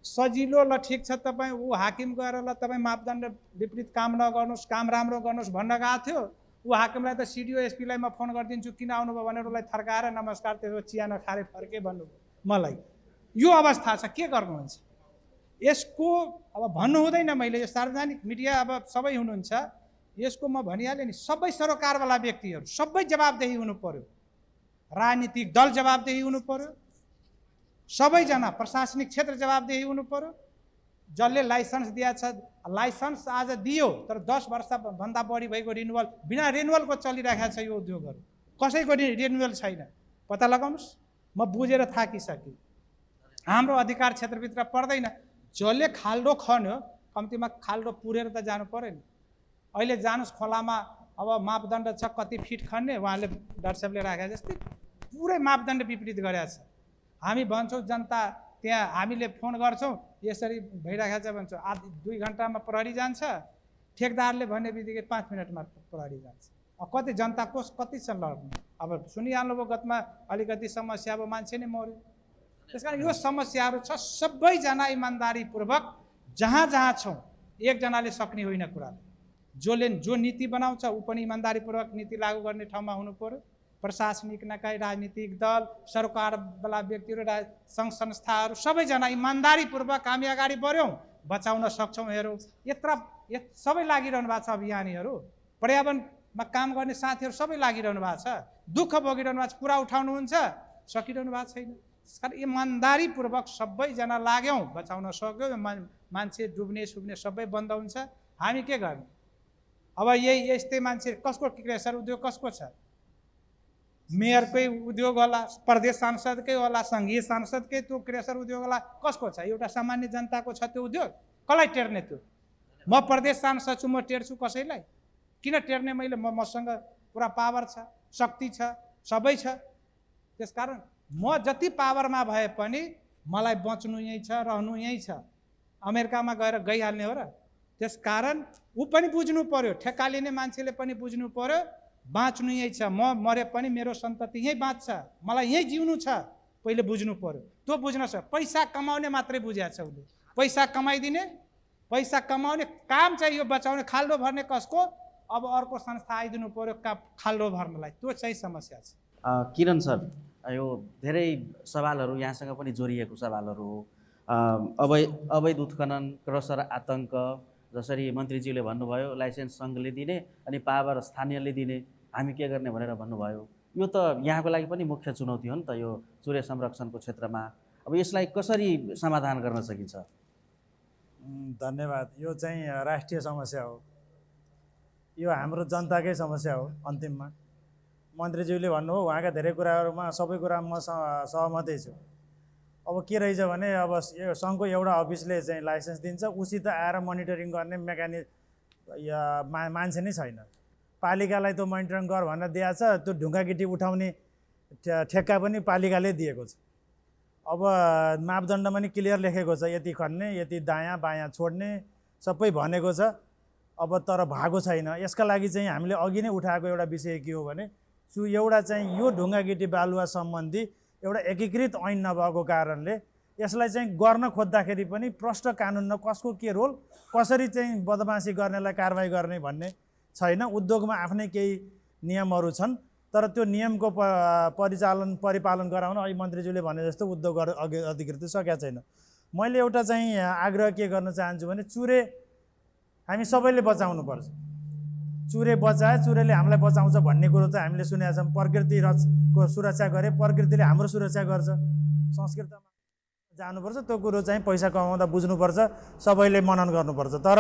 सजिलो, ल ठिक छ, तपाईँ ऊ हाकिम गएर ल तपाईँ मापदण्ड विपरीत काम नगर्नुहोस्, काम राम्रो गर्नुहोस् भन्न गएको थियो। ऊ हाकिमलाई त सिडिओ एसपीलाई म फोन गरिदिन्छु, किन आउनुभयो भनेर उसलाई थर्काएर नमस्कार त्यसो चिया नखाएर फर्के भन्नुभयो। मलाई यो अवस्था छ, के गर्नुहुन्छ? यसको अब भन्नु हुँदैन, मैले यो सार्वजनिक मिडिया अब सबै हुनुहुन्छ, यसको म भनिहालेँ नि, सबै सरोकारवाला व्यक्तिहरू सबै जवाबदेही हुनु पर्यो, राजनीतिक दल जवाबदेही हुनु पर्यो, सबैजना प्रशासनिक क्षेत्र जवाबदेही हुनु पर्यो। जसले लाइसेन्स दिएको छ, लाइसेन्स आज दियो तर 10 वर्षभन्दा बढी भएको रिन्युअल, बिना रिन्युअलको चलिरहेको छ यो उद्योगहरू, कसैको रिन्युअल छैन। पत्ता लगाउनुहोस्, म बुझेर थाकिसकेँ। हाम्रो अधिकार क्षेत्रभित्र पर्दैन। जसले खाल्डो खन्यो, कम्तीमा खाल्डो पुरेर त जानु पर्यो नि। अहिले जानुहोस् खोलामा, अब मापदण्ड छ कति फिट खन्ने, उहाँले डाक्टर साहबले राखे जस्तै पुरै मापदण्ड विपरीत गरेका छ। हामी भन्छौँ जनता, त्यहाँ हामीले फोन गर्छौँ यसरी भइरहेको छ भन्छौँ, 2 घन्टामा प्रहरी जान्छ, ठेकदारले भन्ने बित्तिकै 5 मिनटमा प्रहरी जान्छ। कति जनता कति छ लड्नु? अब सुनिहाल्नुभयो गतमा अलिकति समस्या, अब मान्छे नै मऱ्यो। त्यस कारण यो समस्याहरू छ, सबैजना इमान्दारीपूर्वक जहाँ छौँ, एकजनाले सक्ने होइन कुरा। जो नीति बनाउँछ ऊ पनि इमान्दारीपूर्वक नीति लागू गर्ने ठाउँमा हुनु पर्यो। प्रशासनिक निकाय, राजनीतिक दल, सरकारवाला व्यक्तिहरू, सङ्घ संस्थाहरू सबैजना इमान्दारीपूर्वक हामी अगाडि बढ्यौँ, बचाउन सक्छौँ। हेरौँ सबै लागिरहनु भएको छ, अभियानीहरू, पर्यावरणमा काम गर्ने साथीहरू सबै लागिरहनु भएको छ, दुःख भोगिरहनु भएको छ, कुरा उठाउनुहुन्छ, सकिरहनु भएको छैन। कारण इमान्दारीपूर्वक सबैजना लाग्यौँ, बचाउन सक्यौँ, मान्छे डुब्ने सुब्ने सबै बन्द हुन्छ। हामी के गर्ने? अब यस्तै मान्छे, कसको क्रेसर उद्योग कसको छ? मेयरकै उद्योग होला, प्रदेश सांसदकै होला, सङ्घीय सांसदकै त्यो क्रेसर उद्योग होला, कसको छ? एउटा सामान्य जनताको छ त्यो उद्योग, कसलाई टेर्ने? त्यो म प्रदेश सांसद छु, म टेर्छु कसैलाई? किन टेर्ने? मसँग पुरा पावर छ, शक्ति छ, सबै छ। त्यसकारण म जति पावरमा भए पनि मलाई बच्नु यहीँ छ, रहनु यहीँ छ, अमेरिकामा गइहाल्ने हो र? त्यसकारण ऊ पनि बुझ्नु पर्यो, ठेक्का लिने मान्छेले पनि बुझ्नु पर्यो, बाँच्नु यहीँ छ, म मरे पनि मेरो सन्तति यहीँ बाँच्छ, मलाई यहीँ जिउनु छ, पहिले बुझ्नु पर्यो। त्यो बुझ्न सक्छ। पैसा कमाउने मात्रै बुझेको छ उसले, पैसा कमाइदिने, पैसा कमाउने काम चाहिँ यो बचाउने, खाल्डो भर्ने कसको? अब अर्को संस्था आइदिनु पर्यो खाल्डो भर्नलाई, त्यो चाहिँ समस्या छ। किरण सर, यो धेरै सवालहरू यहाँसँग पनि जोडिएको सवालहरू हो। अवैध उत्खनन, क्रसर आतङ्क, जसरी मन्त्रीज्यूले भन्नुभयो लाइसेन्स सङ्घले दिने अनि पावर स्थानीयले दिने, हामी के गर्ने भनेर भन्नुभयो। यो त यहाँको लागि पनि मुख्य चुनौती हो नि त, यो चुरे संरक्षणको क्षेत्रमा। अब यसलाई कसरी समाधान गर्न सकिन्छ? धन्यवाद। यो चाहिँ राष्ट्रिय समस्या हो, यो हाम्रो जनताकै समस्या हो। अन्तिममा मन्त्रीज्यूले भन्नुभयो, उहाँका धेरै कुराहरूमा सबै कुरा म सहमतै छु। अब के रहेछ भने अब यो सङ्घको एउटा अफिसले चाहिँ लाइसेन्स दिन्छ, उसित आएर मोनिटरिङ गर्ने मान्छे नै छैन। पालिकालाई त्यो मोनिटरिङ गर भनेर दिएको छ, त्यो ढुङ्गा गिटी उठाउने ठेक्का पनि पालिकाले दिएको छ। अब मापदण्डमा नि क्लियर लेखेको छ, यति खन्ने, यति दायाँ बायाँ छोड्ने सबै भनेको छ। अब तर भएको छैन। यसका लागि चाहिँ हामीले अघि नै उठाएको एउटा विषय के हो भने एउटा चाहिँ यो ढुङ्गा गिटी बालुवा सम्बन्धी एउटा एकीकृत ऐन नभएको कारणले यसलाई चाहिँ गर्न खोज्दाखेरि पनि प्रष्ट कानुनमा कसको के रोल, कसरी चाहिँ बदमासी गर्नेलाई कारबाही गर्ने भन्ने छैन। उद्योगमा आफ्नै केही नियमहरू छन्, तर त्यो नियमको परिपालन गराउन अहिले मन्त्रीज्यूले भने जस्तो उद्योग अधिकृतले सकेका छैन। मैले एउटा चाहिँ आग्रह के गर्न चाहन्छु भने चुरे हामी सबैले बचाउनुपर्छ। चुरे बचाए चुरेले हामीलाई बचाउँछ भन्ने कुरो त हामीले सुनेका छौँ। प्रकृतिको सुरक्षा गरे प्रकृतिले हाम्रो सुरक्षा गर्छ। संस्कृतमा जानुपर्छ, त्यो कुरो चाहिँ पैसा कमाउँदा बुझ्नुपर्छ, सबैले मनन गर्नुपर्छ। तर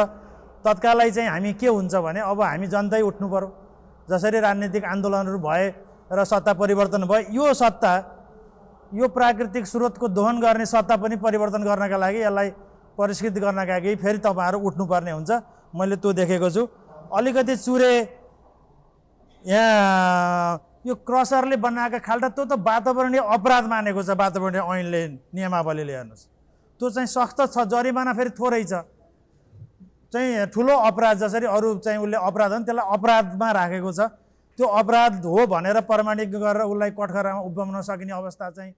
तत्कालै चाहिँ हामी के हुन्छ भने अब हामी जनतै उठ्नु पर्यो। जसरी राजनीतिक आन्दोलनहरू भए र सत्ता परिवर्तन भयो, यो सत्ता यो प्राकृतिक स्रोतको दोहन गर्ने सत्ता पनि परिवर्तन गर्नका लागि, यसलाई परिष्कृत गर्नका लागि फेरि तपाईँहरू उठ्नुपर्ने हुन्छ। मैले त्यो देखेको छु। अलिकति चुरे यहाँ यो क्रसरले बनाएका खाल्डा त्यो त वातावरणीय अपराध मानेको छ वातावरणीय ऐनले, नियमावलीले। हेर्नुहोस्, त्यो चाहिँ सख्त छ, जरिमाना फेरि थोरै छ। चाहिँ ठुलो अपराध जसरी अरू चाहिँ उसले अपराध हो नि त्यसलाई अपराधमा राखेको छ। त्यो अपराध हो भनेर प्रमाणित गरेर उसलाई कठघरामा उभ्याउन सकिने अवस्था चाहिँ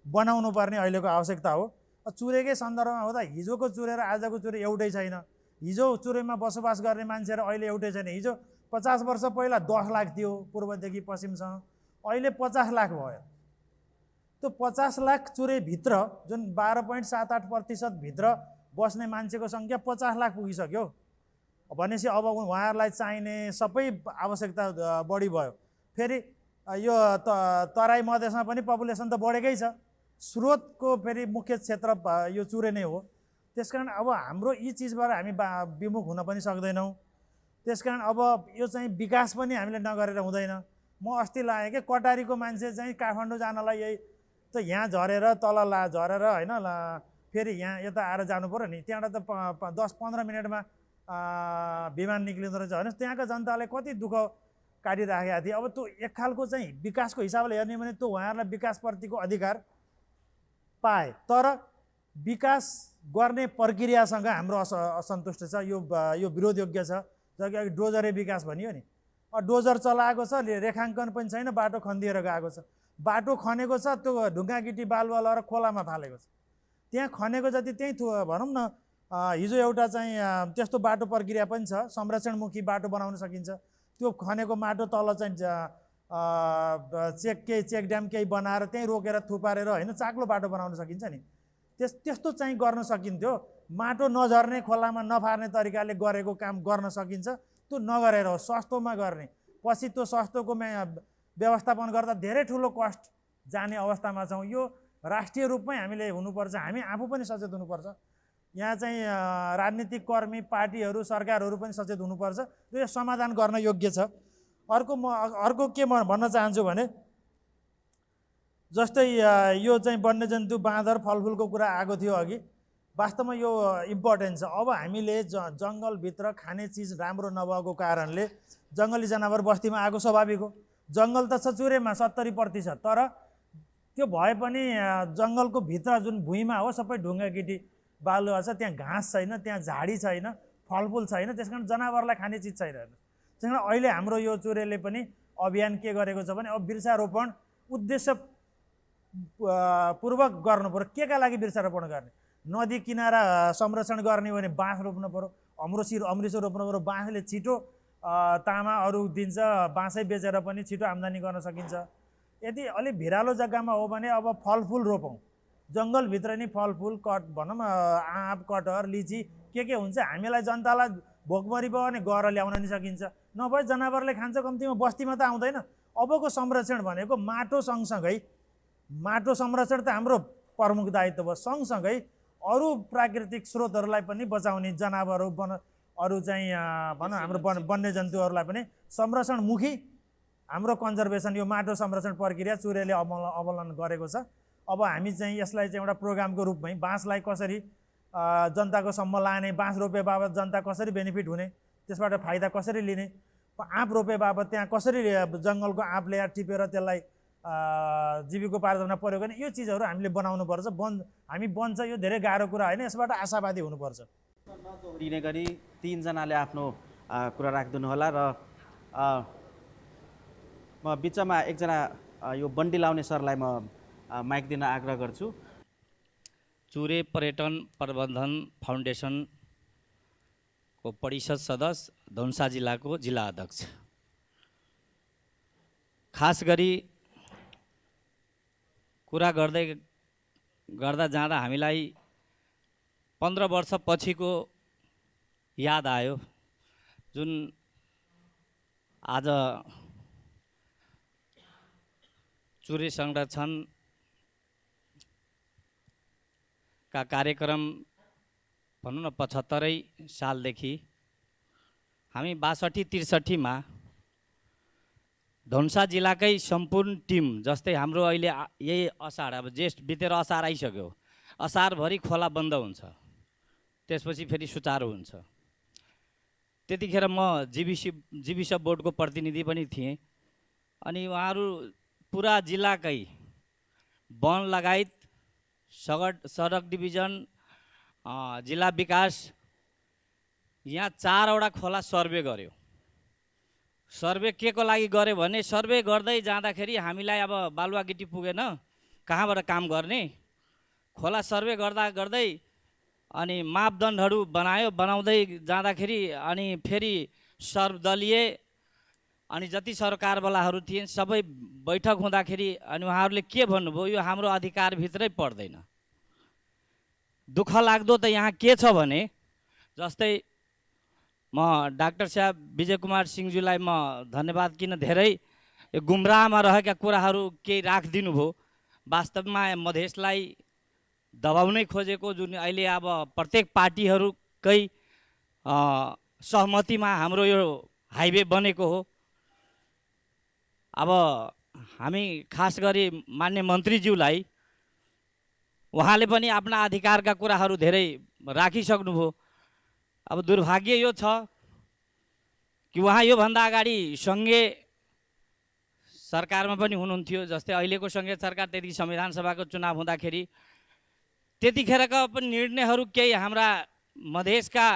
बनाउनु पर्ने अहिलेको आवश्यकता हो। चुरेकै सन्दर्भमा हो त हिजोको चुरे र आजको चुरे एउटै छैन। हिजो चुरेमा बसोबास गर्ने मान्छे र अहिले एउटै छैन। हिजो 50 वर्ष पहिला 10 लाख थियो पूर्वदेखि पश्चिमसम्म, अहिले 50 लाख भयो। त्यो 50 लाख चुरेभित्र जुन 12.78% भित्र बस्ने मान्छेको सङ्ख्या 50 लाख पुगिसक्यो भनेपछि अब उहाँहरूलाई चाहिने सबै आवश्यकता बढी भयो। फेरि यो तराई मधेसमा पनि पपुलेसन त बढेकै छ, स्रोतको फेरि मुख्य क्षेत्र यो चुरे नै हो। त्यसकारण अब हाम्रो यी चिजबाट हामी विमुख हुन पनि सक्दैनौँ। त्यसकारण अब यो चाहिँ विकास पनि हामीले नगरेर हुँदैन। म अस्ति लागेँ कि कटारीको मान्छे चाहिँ काठमाडौँ जानलाई यही त यहाँ झरेर तल झरेर होइन फेरि यहाँ यता आएर जानु पऱ्यो नि, त्यहाँबाट त 10-15 मिनटमा विमान निक्लिँदो रहेछ। हेर्नुहोस् त्यहाँका जनताले कति दुःख काटिराखेका थिए। अब त्यो एक खालको चाहिँ विकासको हिसाबले हेर्ने भने त्यो उहाँहरूलाई विकासप्रतिको अधिकार पाए, तर विकास गर्ने प्रक्रियासँग हाम्रो असन्तुष्ट छ। यो विरोधयोग्य छ। जति अघि डोजरे विकास भनियो नि, डोजर चलाएको छ, रेखाङ्कन पनि छैन, बाटो खनिदिएर गएको छ। बाटो खनेको छ, त्यो ढुङ्गा गिटी बालुवा लगाएर खोलामा फालेको छ। त्यहाँ खनेको जति त्यहीँ भनौँ न, हिजो एउटा चाहिँ त्यस्तो बाटो प्रक्रिया पनि छ, संरक्षणमुखी बाटो बनाउन सकिन्छ। त्यो खनेको माटो तल चाहिँ चेक ड्याम केही बनाएर त्यहीँ रोकेर थुपारेर होइन चाक्लो बाटो बनाउन सकिन्छ नि। त्यस्तो चाहिँ गर्न सकिन्थ्यो। माटो नझर्ने, खोलामा नफार्ने तरिकाले गरेको काम गर्न सकिन्छ। त्यो नगरेर हो, सस्तोमा गर्ने। पछि त्यो सस्तोको व्यवस्थापन गर्दा धेरै ठुलो कस्ट जाने अवस्थामा छौँ। यो राष्ट्रिय रूपमै हामीले हुनुपर्छ। हामी आफू पनि सचेत हुनुपर्छ। यहाँ चाहिँ राजनीतिक कर्मी, पार्टीहरू, सरकारहरू पनि सचेत हुनुपर्छ। यो समाधान गर्न योग्य छ। अर्को के म भन्न चाहन्छु भने जस्तै यो चाहिँ वन्यजन्तु, बाँदर, फलफुलको कुरा आएको थियो अघि। वास्तवमा यो इम्पोर्टेन्ट छ। अब हामीले जङ्गलभित्र खाने चिज राम्रो नभएको कारणले जङ्गली जनावर बस्तीमा आएको स्वाभाविक हो। जङ्गल त छ चुरेमा 70%, तर त्यो भए पनि जङ्गलको भित्र जुन भुइँमा हो सबै ढुङ्गा गिटी बालुवा छ, त्यहाँ घाँस छैन, त्यहाँ झाडी छैन, फलफुल छैन। त्यस कारण जनावरलाई खाने चिज छैन। त्यस कारण अहिले हाम्रो यो चुरेले पनि अभियान के गरेको छ भने अब वृक्षारोपण उद्देश्य पूर्वक गर्नु पर्यो। के का लागि वृक्षारोपण गर्ने? नदी किनारा संरक्षण गर्ने हो भने बाँस रोप्नु पर्यो, अमृसो रोप्नु पर्यो। बाँसले छिटो तामा अरू दिन्छ, बाँसै बेचेर पनि छिटो आम्दानी गर्न सकिन्छ। यदि अलिक भिरालो जग्गामा हो भने अब फलफुल रोपौँ। जङ्गलभित्र नि फलफुल भनौँ आँप, कटहर, लिची के हुन्छ। हामीलाई जनतालाई भोकमरी भयो भने गएर ल्याउन नि सकिन्छ। नभए जनावरले खान्छ, कम्तीमा बस्तीमा त आउँदैन। अबको संरक्षण भनेको माटो सँगसँगै, माटो संरक्षण त हाम्रो प्रमुख दायित्व भयो। सँगसँगै अरू प्राकृतिक स्रोतहरूलाई पनि बचाउने, जनावरहरू अरू चाहिँ भनौँ हाम्रो वन्यजन्तुहरूलाई पनि संरक्षणमुखी हाम्रो कन्जर्भेसन, यो माटो संरक्षण प्रक्रिया चुरेले अवलम्बन गरेको छ। अब हामी चाहिँ यसलाई चाहिँ एउटा प्रोग्रामको रूपमै बाँसलाई कसरी जनताको सम्म लाने, बाँस रोपे बाबत जनता कसरी बेनिफिट हुने, त्यसबाट फाइदा कसरी लिने, आँप रोपे बाबत त्यहाँ कसरी जङ्गलको आँप ल्याएर टिपेर त्यसलाई जीविकोपार्जनमा प्रयोग गर्ने, यो चिजहरू हामीले बनाउनुपर्छ। हामी बन्छ यो धेरै गाह्रो कुरा होइन, यसबाट आशावादी हुनुपर्छ। दिने गरी तीनजनाले आफ्नो कुरा राखिदिनु होला र म बिचमा एकजना यो बन्डी लाउने सरलाई म माइक दिन आग्रह गर्छु। चुरे पर्यटन प्रबन्धन फाउन्डेसनको परिषद सदस्य, धनुषा जिल्लाको जिल्ला अध्यक्ष। खास गरी कुरा गर्दा जाँदा हामीलाई 15 वर्ष पछिको याद आयो, जुन आज चुरे संरक्षणका कार्यक्रम भनौँ न 75 सालदेखि हामी 62-63 धनुषा जिल्लाकै सम्पूर्ण टिम, जस्तै हाम्रो अहिले यही असार, अब जेष्ठ बितेर असार आइसक्यो, असारभरि खोला बन्द हुन्छ, त्यसपछि फेरि सुचारू हुन्छ। त्यतिखेर म जीविस बोर्डको प्रतिनिधि पनि थिएँ, अनि उहाँहरू पुरा जिल्लाकै वन लगायत सडक डिभिजन, जिल्ला विकास, यहाँ 4वटा खोला सर्वे गर्यो। सर्वे के को लागि गर्यो भने सर्वे गर्दै जाँदाखेरि हामीलाई अब बालुवा गिटी पुगेन, कहाँबाट काम गर्ने, खोला सर्वे गर्दै अनि मापदण्डहरू बनाउँदै जाँदाखेरि अनि फेरि सर्वदलीय अनि जति सरकारवालाहरू थिए सबै बैठक हुँदाखेरि अनि उहाँहरूले के भन्नुभयो, यो हाम्रो अधिकारभित्रै पर्दैन। दुःख लाग्दो त यहाँ के छ भने, जस्तै म डाक्टर साहब विजय कुमार सिंहज्यूलाई म धन्यवाद, किन धेरै गुमराहमा रहेका कुराहरू केही राखिदिनु भयो। वास्तवमा मधेसलाई दबाउनै खोजेको जुन अहिले अब प्रत्येक पार्टीहरूकै सहमतिमा हाम्रो यो हाइवे बनेको हो। अब हामी खास गरी मान्य मन्त्रीज्यूलाई उहाँले पनि आफ्ना अधिकारका कुराहरू धेरै राखिसक्नुभयो। अब दुर्भाग्य यो छ कि उहाँ योभन्दा अगाडि सङ्घीय सरकारमा पनि हुनुहुन्थ्यो, जस्तै अहिलेको सङ्घीय सरकार त्यति संविधान सभाको चुनाव हुँदाखेरि त्यतिखेरका पनि निर्णयहरू केही हाम्रा मधेसका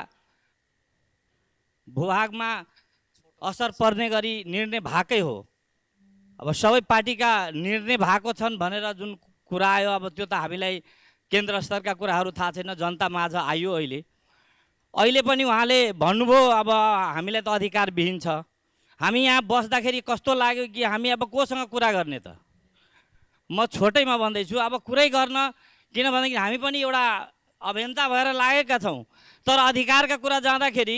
भूभागमा असर पर्ने गरी निर्णय भएकै हो। अब सबै पार्टीका निर्णय भएको छन् भनेर जुन कुरा आयो, अब त्यो त हामीलाई केन्द्र स्तरका कुराहरू थाहा छैन, जनता माझ आयो। अहिले पनि उहाँले भन्नुभयो अब हामीलाई त अधिकारविहीन छ। हामी यहाँ बस्दाखेरि कस्तो लाग्यो कि हामी अब कोसँग कुरा गर्ने त, म छोटैमा भन्दैछु, अब कुरै गर्न, किनभनेदेखि हामी पनि एउटा अभियन्ता भएर लागेका छौँ, तर अधिकारका कुरा जाँदाखेरि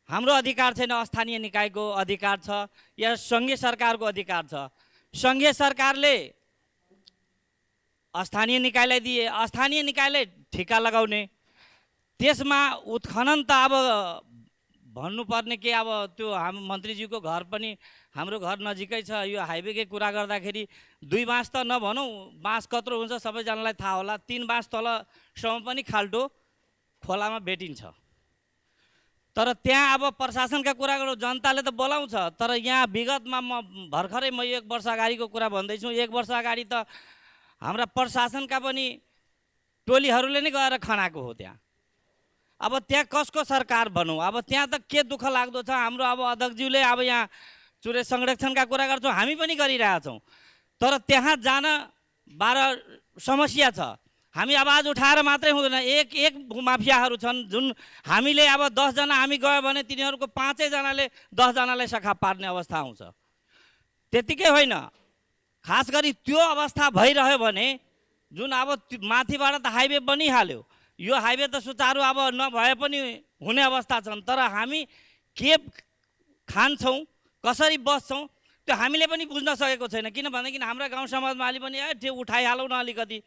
हाम्रो अधिकार छैन, स्थानीय निकायको अधिकार छ या सङ्घीय सरकारको अधिकार छ। सङ्घीय सरकारले स्थानीय निकायलाई दिए, स्थानीय निकायले ठिका लगाउने, त्यसमा उत्खनन त अब भन्नुपर्ने के, अब त्यो हाम्रो मन्त्रीज्यूको घर पनि हाम्रो घर नजिकै छ। यो हाइवेकै कुरा गर्दाखेरि 2 बाँस त नभनौँ, बाँस कत्रो हुन्छ सबैजनालाई थाहा होला, 3 बाँस तलसम्म पनि खाल्टो खोलामा भेटिन्छ। तर त्यहाँ अब प्रशासनका कुरा गरौँ, जनताले त बोलाउँछ, तर यहाँ विगतमा म भर्खरै 1 वर्ष अगाडिको कुरा भन्दैछु, 1 वर्ष अगाडि त हाम्रा प्रशासनका पनि टोलीहरूले नै गएर खनाएको हो त्यहाँ। अब त्यहाँ कसको सरकार भनौँ, अब त्यहाँ त के दुःख लाग्दो छ। हाम्रो अब अध्यक्षज्यूले अब यहाँ चुरे संरक्षणका कुरा गर्छौँ, हामी पनि गरिरहेछौँ, तर त्यहाँ जान 12 समस्या छ। हामी आवाज उठाएर मात्रै हुँदैन, एक भूमाफियाहरू छन् जुन हामीले अब 10 जना हामी गयो भने तिनीहरूको 5 जनाले 10 जनालाई सखा पार्ने अवस्था आउँछ। त्यतिकै होइन, खास गरी त्यो अवस्था भइरह्यो भने जुन अब माथिबाट त हाइवे बनिहाल्यो, यो हाइवे त सुचारू अब नभए पनि हुने अवस्था छन्, तर हामी के खान्छौँ, कसरी बस्छौँ त्यो हामीले पनि बुझ्न सकेको छैन। किनभनेदेखि हाम्रा गाउँ समाजमा अलि पनि त्यो उठाइहालौँ न अलिकति,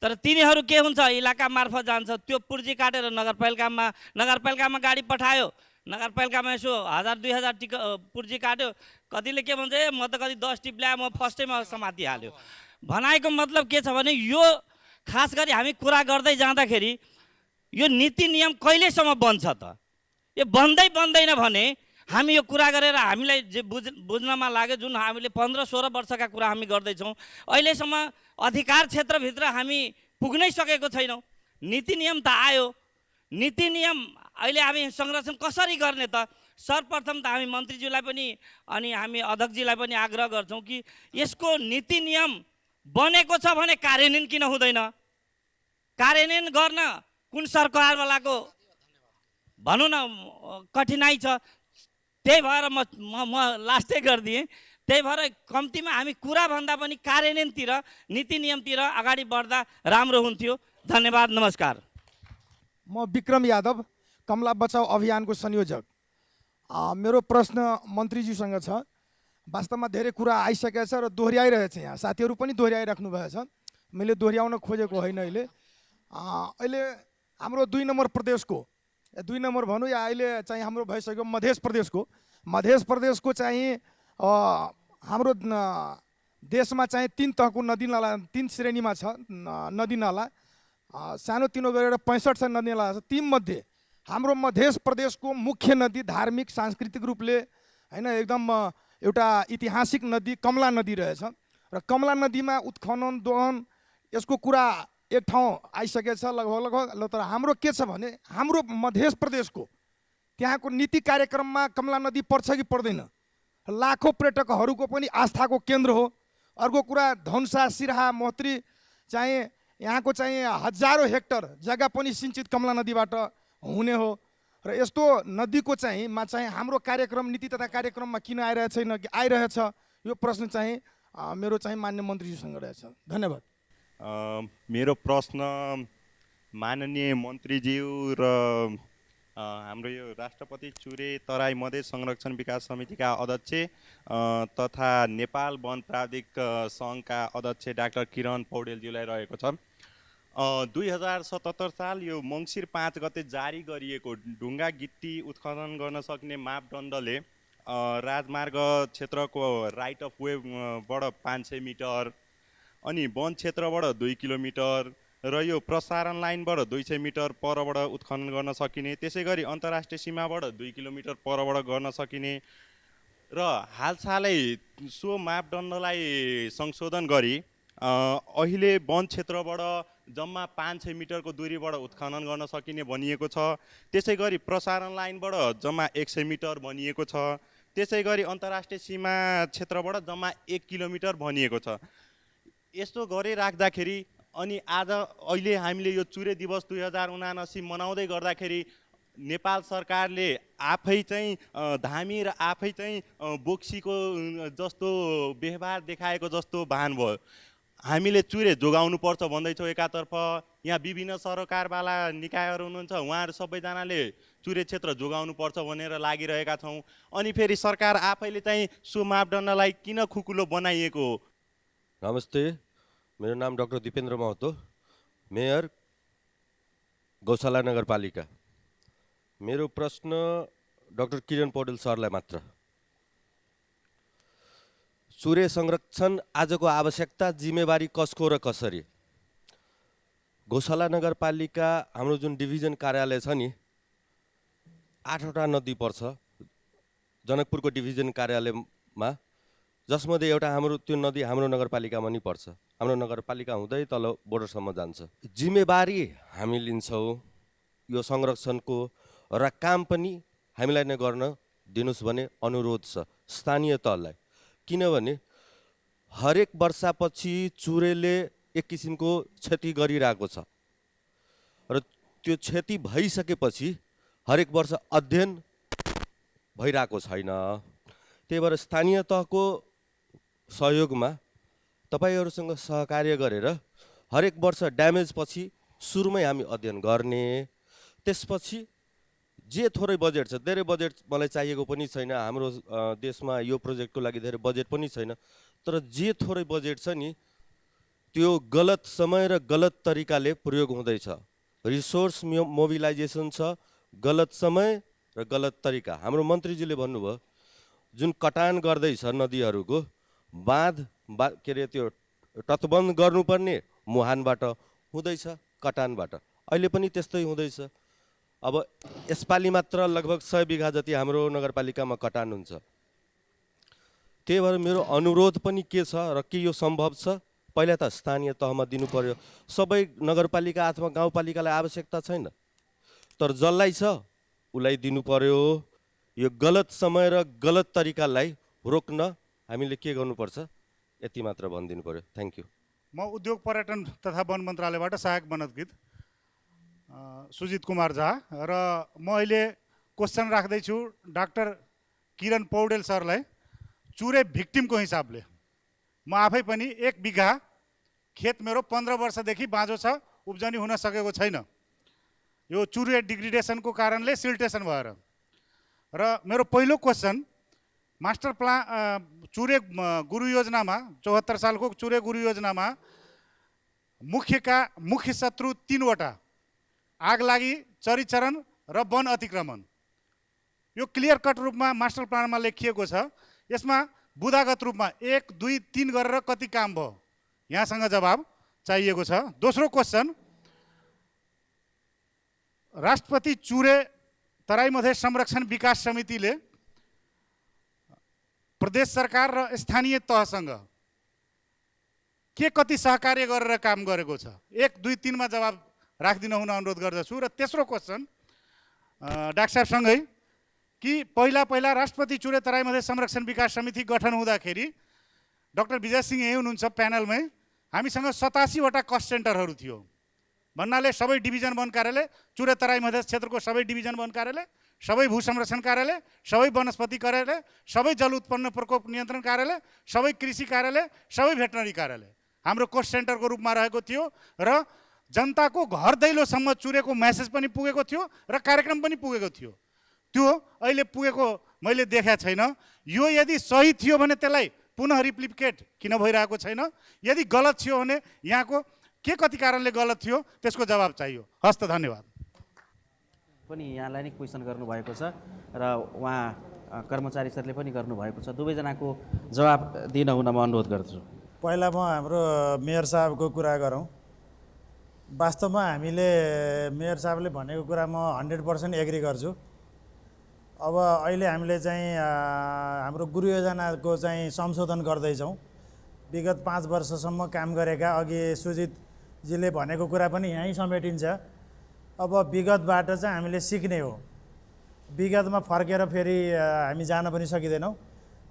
तर तिनीहरू के हुन्छ, इलाका मार्फत जान्छ, त्यो पुर्जी काटेर नगरपालिकामा गाडी पठायो, नगरपालिकामा यसो 1000-2000 पुर्जी काट्यो, कतिले के भन्छ, म त कति 10 टिप ल्याएँ, म फर्स्टैमा समातिहाल्यो भनाइको मतलब के छ भने यो खास गरी हामी कुरा गर्दै जाँदाखेरि यो नीति नियम कहिलेसम्म बन्छ त? यो बन्दैन भने हामी यो कुरा गरेर हामीलाई जे बुझ्नमा लाग्यो, जुन हामीले 15-16 वर्षका कुरा हामी गर्दैछौँ, अहिलेसम्म अधिकार क्षेत्रभित्र हामी पुग्नै सकेको छैनौँ। नीति नियम त आयो, नीति नियम अहिले हामी संरक्षण कसरी गर्ने त? सर्वप्रथम त हामी मन्त्रीज्यूलाई पनि अनि हामी अध्यक्षजीलाई पनि आग्रह गर्छौँ कि यसको नीति नियम बनेको छ भने कार्यान्वयन किन हुँदैन? कार्यान्वयन गर्न कुन सरकारवालाको भनौँ न कठिनाइ छ। त्यही भएर म लास्टै गरिदिएँ। त्यही भएर कम्तीमा हामी कुरा भन्दा पनि कार्यान्वयनतिर, नीति नियमतिर अगाडि बढ्दा राम्रो हुन्थ्यो। धन्यवाद, नमस्कार। म विक्रम यादव, कमला बचाओ अभियानको संयोजक। मेरो प्रश्न मन्त्रीज्यूसँग छ। वास्तवमा धेरै कुरा आइसकेको छ र दोहोऱ्याइरहेछ। यहाँ साथीहरू पनि दोहोऱ्याइराख्नु भएको छ, मैले दोहोऱ्याउन खोजेको होइन। अहिले हाम्रो 2 नम्बर प्रदेशको 2 नम्बर भनौँ या अहिले चाहिँ हाम्रो भइसक्यो मध्य प्रदेशको चाहिँ हाम्रो देशमा चाहिँ 3 तहको नदी नाला 3 श्रेणीमा छ नदी नाला। सानो तिनो गरेर 65 नदी नाला छ। तीमध्ये हाम्रो मध्य प्रदेशको मुख्य नदी धार्मिक सांस्कृतिक रूपले हैन एकदम एउटा ऐतिहासिक नदी कमला नदी रहेछ र कमला नदीमा उत्खनन दोहन यसको कुरा एक ठाउँ आइसकेछ लगभग। तर हाम्रो के छ भने हाम्रो मध्य प्रदेशको त्यहाँको नीति कार्यक्रममा कमला नदी पर्छ कि पर्दैन? लाखौँ पर्यटकहरूको पनि आस्थाको केन्द्र हो। अर्को कुरा धनुषा सिराहा मोहत्री चाहिँ यहाँको चाहिँ हजारौँ हेक्टर जग्गा पनि सिंचित कमला नदीबाट हुने हो र यस्तो नदीको चाहिँ हाम्रो कार्यक्रम नीति तथा कार्यक्रममा किन आइरहेछ यो प्रश्न चाहिँ मेरो चाहिँ मान्य मन्त्रीज्यूसँग रहेछ। धन्यवाद। मेरो प्रश्न माननीय मन्त्रीज्यू र हाम्रो यो राष्ट्रपति चुरे तराई मधेस संरक्षण विकास समितिका अध्यक्ष तथा नेपाल वन प्राविधिक सङ्घका अध्यक्ष डाक्टर किरण पौडेलज्यूलाई रहेको छ। 2077 साल यो मङ्सिर 5 गते जारी गरिएको ढुङ्गा गिट्टी उत्खनन गर्न सक्ने मापदण्डले राजमार्ग क्षेत्रको राइट अफ वेबाट 500 मिटर अनि वन क्षेत्रबाट 2 किलोमिटर र यो प्रसारण लाइनबाट 200 मिटर परबाट उत्खनन गर्न सकिने, त्यसै गरी अन्तर्राष्ट्रिय सीमाबाट 2 किलोमिटर परबाट गर्न सकिने र हालसालै सो मापदण्डलाई संशोधन गरी अहिले वन क्षेत्रबाट जम्मा 500 मिटरको दूरीबाट उत्खनन गर्न सकिने भनिएको छ। त्यसै गरी प्रसारण लाइनबाट जम्मा 100 मिटर भनिएको छ। त्यसै गरी अन्तर्राष्ट्रिय सीमा क्षेत्रबाट जम्मा 1 किलोमिटर भनिएको छ। यस्तो गरिराख्दाखेरि अनि आज अहिले हामीले यो चुरे दिवस 2079 मनाउँदै गर्दाखेरि नेपाल सरकारले आफै चाहिँ धामी र आफै चाहिँ बोक्सीको जस्तो व्यवहार देखाएको जस्तो भान भयो। हामीले चुरे जोगाउनु पर्छ भन्दैछौँ एकातर्फ, यहाँ विभिन्न सरकारवाला निकायहरू हुनुहुन्छ उहाँहरू सबैजनाले चुरे क्षेत्र जोगाउनु पर्छ भनेर लागिरहेका छौँ। अनि फेरि सरकार आफैले चाहिँ सो मापदण्डलाई किन खुकुलो बनाइएको हो? नमस्ते, मेरो नाम डाक्टर दिपेन्द्र महतो, मेयर गौशाला नगरपालिका। मेरो प्रश्न डाक्टर किरण पौडेल सरलाई मात्र। चुरे संरक्षण आजको आवश्यकता जिम्मेवारी कसको र कसरी? गौशाला नगरपालिका हाम्रो जुन डिभिजन कार्यालय छ नि 8वटा नदी पर्छ जनकपुरको डिभिजन कार्यालयमा, जसमध्ये एउटा हाम्रो त्यो नदी हाम्रो नगरपालिकामा नि पर्छ। हाम्रो नगरपालिका हुँदै तल बोर्डरसम्म जान्छ। जिम्मेवारी हामी लिन्छौँ यो संरक्षणको र काम पनि हामीलाई नै गर्न दिनुस् भन्ने अनुरोध छ स्थानीय तहलाई। किनभने हरेक वर्षपछि चुरेले एक किसिमको क्षति गरिरहेको छ र त्यो क्षति भइसकेपछि हरेक वर्ष अध्ययन भइरहेको छैन। त्यही भएर स्थानीय तहको सहयोगमा तपाईहरुसँग सहकार्य गरेर हरेक वर्ष ड्यामेज पछि सुरुमै हामी अध्ययन गर्ने, त्यसपछि जे थोरै बजेट छ, धेरै बजेट मलाई चाहिएको पनि छैन, हाम्रो देशमा यो प्रोजेक्टको लागि धेरै बजेट पनि छैन, तर जे थोरै बजेट छ नि त्यो गलत समय र गलत तरिकाले प्रयोग हुँदैछ। रिसोर्स मोबिलाइजेसन छ, गलत समय र गलत तरिका। हाम्रो मन्त्रीजीले भन्नुभयो जुन कटान गर्दैछ नदीहरूको बाँध के अरे त्यो तटबन्ध गर्नुपर्ने मुहानबाट हुँदैछ, कटानबाट। अहिले पनि त्यस्तै हुँदैछ। अब यसपालि मात्र लगभग 100 बिघा जति हाम्रो नगरपालिकामा कटान हुन्छ। त्यही भएर मेरो अनुरोध पनि के छ र के यो सम्भव छ, पहिला त स्थानीय तहमा दिनु पर्यो। सबै नगरपालिका अथवा गाउँपालिकालाई आवश्यकता छैन, तर जसलाई छ उसलाई दिनु पर्यो। यो गलत समय र गलत तरिकालाई रोक्न हामीले के गर्नुपर्छ यति मात्र भनिदिनु पर्यो। Thank you. म उद्योग पर्यटन तथा वन मन्त्रालयबाट सहायक वनोद्गीत सुजित कुमार झा र म अहिले क्वेसन राख्दैछु डाक्टर किरण पौडेल सरलाई। चुरे भिक्टिमको हिसाबले म आफै पनि 1 बिघा खेत मेरो 15 वर्षदेखि बाँझो छ, उब्जनी हुन सकेको छैन। यो चुरे डिग्रेडेसनको कारणले सिल्टेसन भएर। र मेरो पहिलो क्वेसन, मास्टर प्लान चुरे गुरु योजनामा 74 सालको चुरे गुरु योजनामा मुख्य शत्रु 3वटा, आगलागी, चरीचरण र वन अतिक्रमण, यो क्लियर कट रूपमा मास्टर प्लानमा लेखिएको छ। यसमा बुदागत रूपमा 1, 2, 3 गरेर कति काम भयो, यहाँसँग जवाब चाहिएको छ। दोस्रो क्वेसन, राष्ट्रपति चुरे तराई मधेस संरक्षण विकास समितिले प्रदेश सरकार र स्थानीय तहसँग के कति सहकार्य गरेर काम गरेको छ, 1, 2, 3 मा जवाब राखिदिन हुन अनुरोध गर्दछु। र तेस्रो क्वेसन डाक्टर साहबसँगै कि पहिला राष्ट्रपति चुरे तराई मधेस संरक्षण विकास समिति गठन हुँदाखेरि डाक्टर विजय सिंह यही हुनुहुन्छ प्यानलमै, हामीसँग 87वटा कस्ट सेन्टरहरू थियो। भन्नाले सबै डिभिजन वन कार्यालय, चुरे तराई मधेस क्षेत्रको सबै डिभिजन वन कार्यालय, सबै भू संरक्षण कार्यालय, सबै वनस्पति कार्यालय, सबै जल उत्पन्न प्रकोप नियन्त्रण कार्यालय, सबै कृषि कार्यालय, सबै भेटनरी कार्यालय हाम्रो कोस्ट सेन्टरको रूपमा रहेको थियो। र जनताको घर दैलोसम्म चुरेको मेसेज पनि पुगेको थियो र कार्यक्रम पनि पुगेको थियो। त्यो अहिले पुगेको मैले देखेको छैन। यो यदि सही थियो भने त्यसलाई पुनः रिप्लिकेट किन भइरहेको छैन, यदि गलत थियो भने यहाँको के कति कारणले गलत थियो त्यसको जवाब चाहियो। हस्त, धन्यवाद। पनि यहाँलाई नै क्वेसन गर्नुभएको छ र उहाँ कर्मचारी सरले पनि गर्नुभएको छ। दुवैजनाको जवाब दिन हुन म अनुरोध गर्छु। पहिला म हाम्रो मेयर साहबको कुरा गरौँ। वास्तवमा हामीले मेयर साहबले भनेको कुरा म 100% एग्री गर्छु। अब अहिले हामीले चाहिँ हाम्रो गुरु योजनाको चाहिँ संशोधन गर्दैछौँ। विगत 5 वर्षसम्म काम गरेका, अघि सुजितजीले भनेको कुरा पनि यहीँ समेटिन्छ। अब विगतबाट चाहिँ हामीले सिक्ने हो। विगतमा फर्केर फेरि हामी जान पनि सकिँदैनौँ।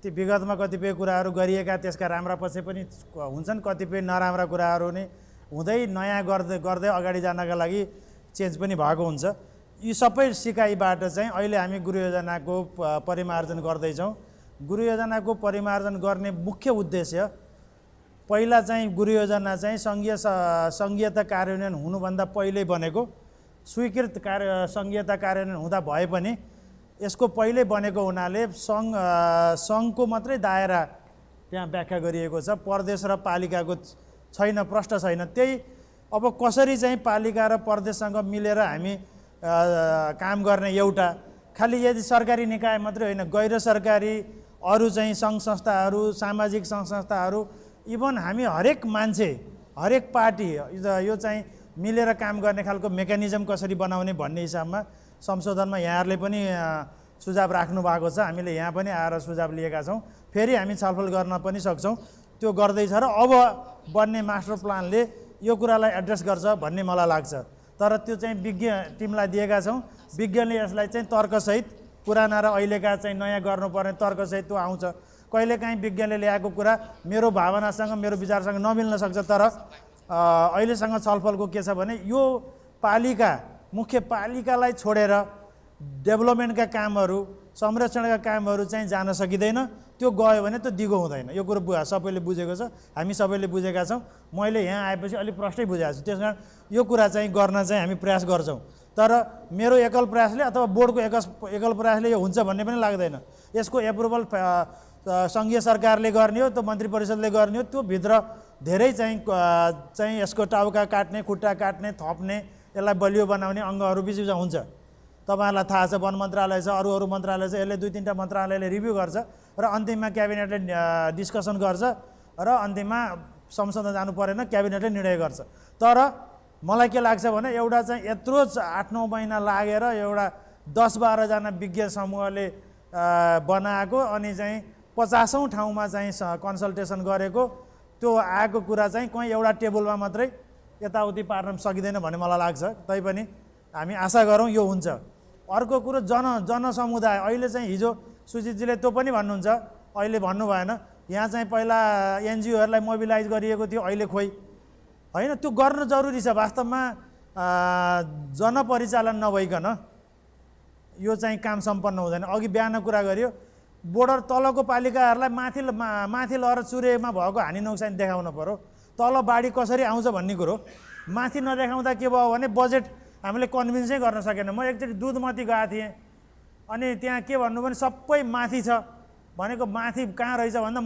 ती विगतमा कतिपय कुराहरू गरिएका त्यसका राम्रा पक्ष पनि हुन्छन्, कतिपय नराम्रा कुराहरू नै हुँदै नयाँ गर्दै अगाडि जानका लागि चेन्ज पनि भएको हुन्छ। यी सबै सिकाइबाट चाहिँ अहिले हामी गुरु योजनाको परिमार्जन गर्दैछौँ। गुरु योजनाको परिमार्जन गर्ने मुख्य उद्देश्य पहिला चाहिँ गुरु योजना चाहिँ सङ्घीयता कार्यान्वयन हुनुभन्दा पहिल्यै बनेको, स्वीकृत सङ्घीयता कार्यान्वयन हुँदा भए पनि यसको पहिल्यै बनेको हुनाले सङ्घको मात्रै दायरा त्यहाँ व्याख्या गरिएको छ, प्रदेश र पालिकाको छैन, प्रश्न छैन। त्यही अब कसरी चाहिँ पालिका र प्रदेशसँग मिलेर हामी काम गर्ने, एउटा खालि यदि सरकारी निकाय मात्रै होइन, गैर सरकारी अरू चाहिँ सङ्घ संस्थाहरू, सामाजिक सङ्घ संस्थाहरू, इभन हामी हरेक मान्छे, हरेक पार्टी यो चाहिँ मिलेर काम गर्ने खालको मेकानिजम कसरी बनाउने भन्ने हिसाबमा संशोधनमा यहाँहरूले पनि सुझाव राख्नु भएको छ। हामीले यहाँ पनि आएर सुझाव लिएका छौँ। फेरि हामी छलफल गर्न पनि सक्छौँ। त्यो गर्दैछ र अब बन्ने मास्टर प्लानले यो कुरालाई एड्रेस गर्छ भन्ने मलाई लाग्छ। तर त्यो चाहिँ विज्ञ टिमलाई दिएका छौँ। विज्ञले यसलाई चाहिँ तर्कसहित, पुराना र अहिलेका चाहिँ नयाँ गर्नुपर्ने तर्कसहित त्यो आउँछ। कहिलेकाहीँ विज्ञले ल्याएको कुरा मेरो भावनासँग, मेरो विचारसँग नमिल्न सक्छ। तर अहिलेसँग छलफलको के छ भने यो पालिका, मुख्य पालिकालाई छोडेर डेभलपमेन्टका कामहरू, संरक्षणका कामहरू चाहिँ जान सकिँदैन। त्यो गयो भने त्यो दिगो हुँदैन। यो कुरो सबैले बुझेको छ, हामी सबैले बुझेका छौँ। मैले यहाँ आएपछि अलिक प्रष्टै बुझाएको छु। त्यस कारण यो कुरा चाहिँ गर्न चाहिँ हामी प्रयास गर्छौँ। तर मेरो एकल प्रयासले अथवा बोर्डको एकल प्रयासले यो हुन्छ भन्ने पनि लाग्दैन। यसको एप्रुभल सङ्घीय सरकारले गर्ने हो, त्यो मन्त्री परिषदले गर्ने हो। त्यो भित्र धेरै चाहिँ यसको टाउका काट्ने, खुट्टा काट्ने, थप्ने, यसलाई बलियो बनाउने अङ्गहरू बिच हुन्छ। तपाईँहरूलाई थाहा छ वन मन्त्रालय छ, अरू मन्त्रालय छ, यसले 2-3टा मन्त्रालयले रिभ्यू गर्छ र अन्तिममा क्याबिनेटले डिस्कसन गर्छ र अन्तिममा संसदमा जानु परेन, क्याबिनेटले निर्णय गर्छ। तर मलाई के लाग्छ भने एउटा चाहिँ यत्रो 8-9 महिना लागेर एउटा 10-12 जना विज्ञ समूहले बनाएको अनि चाहिँ 50औं ठाउँमा चाहिँ कन्सल्टेसन गरेको त्यो आएको कुरा चाहिँ कहीँ एउटा टेबलमा मात्रै यताउति पार्न सकिँदैन भन्ने मलाई लाग्छ। तैपनि हामी आशा गरौँ यो हुन्छ। अर्को कुरो जनसमुदाय अहिले चाहिँ हिजो सुजितजीले त्यो पनि भन्नुहुन्छ, अहिले भन्नु भएन, यहाँ चाहिँ पहिला एनजिओहरूलाई मोबिलाइज गरिएको थियो, अहिले खोइ होइन, त्यो गर्नु जरुरी छ। वास्तवमा जनपरिचालन नभइकन यो चाहिँ काम सम्पन्न हुँदैन। अघि बिहान कुरा गरियो, बोर्डर तलको पालिकाहरूलाई माथि लहर चुरेमा भएको हानि नोक्सानी देखाउन पर्यो, तल बाढी कसरी आउँछ भन्ने कुरो। माथि नदेखाउँदा के भयो भने बजेट हामीले कन्भिन्सै गर्न सकेन। म एकचोटि दुधमती गएको थिएँ, अनि त्यहाँ के भन्नु भने सबै माथि छ भनेको, माथि कहाँ रहेछ भन्दा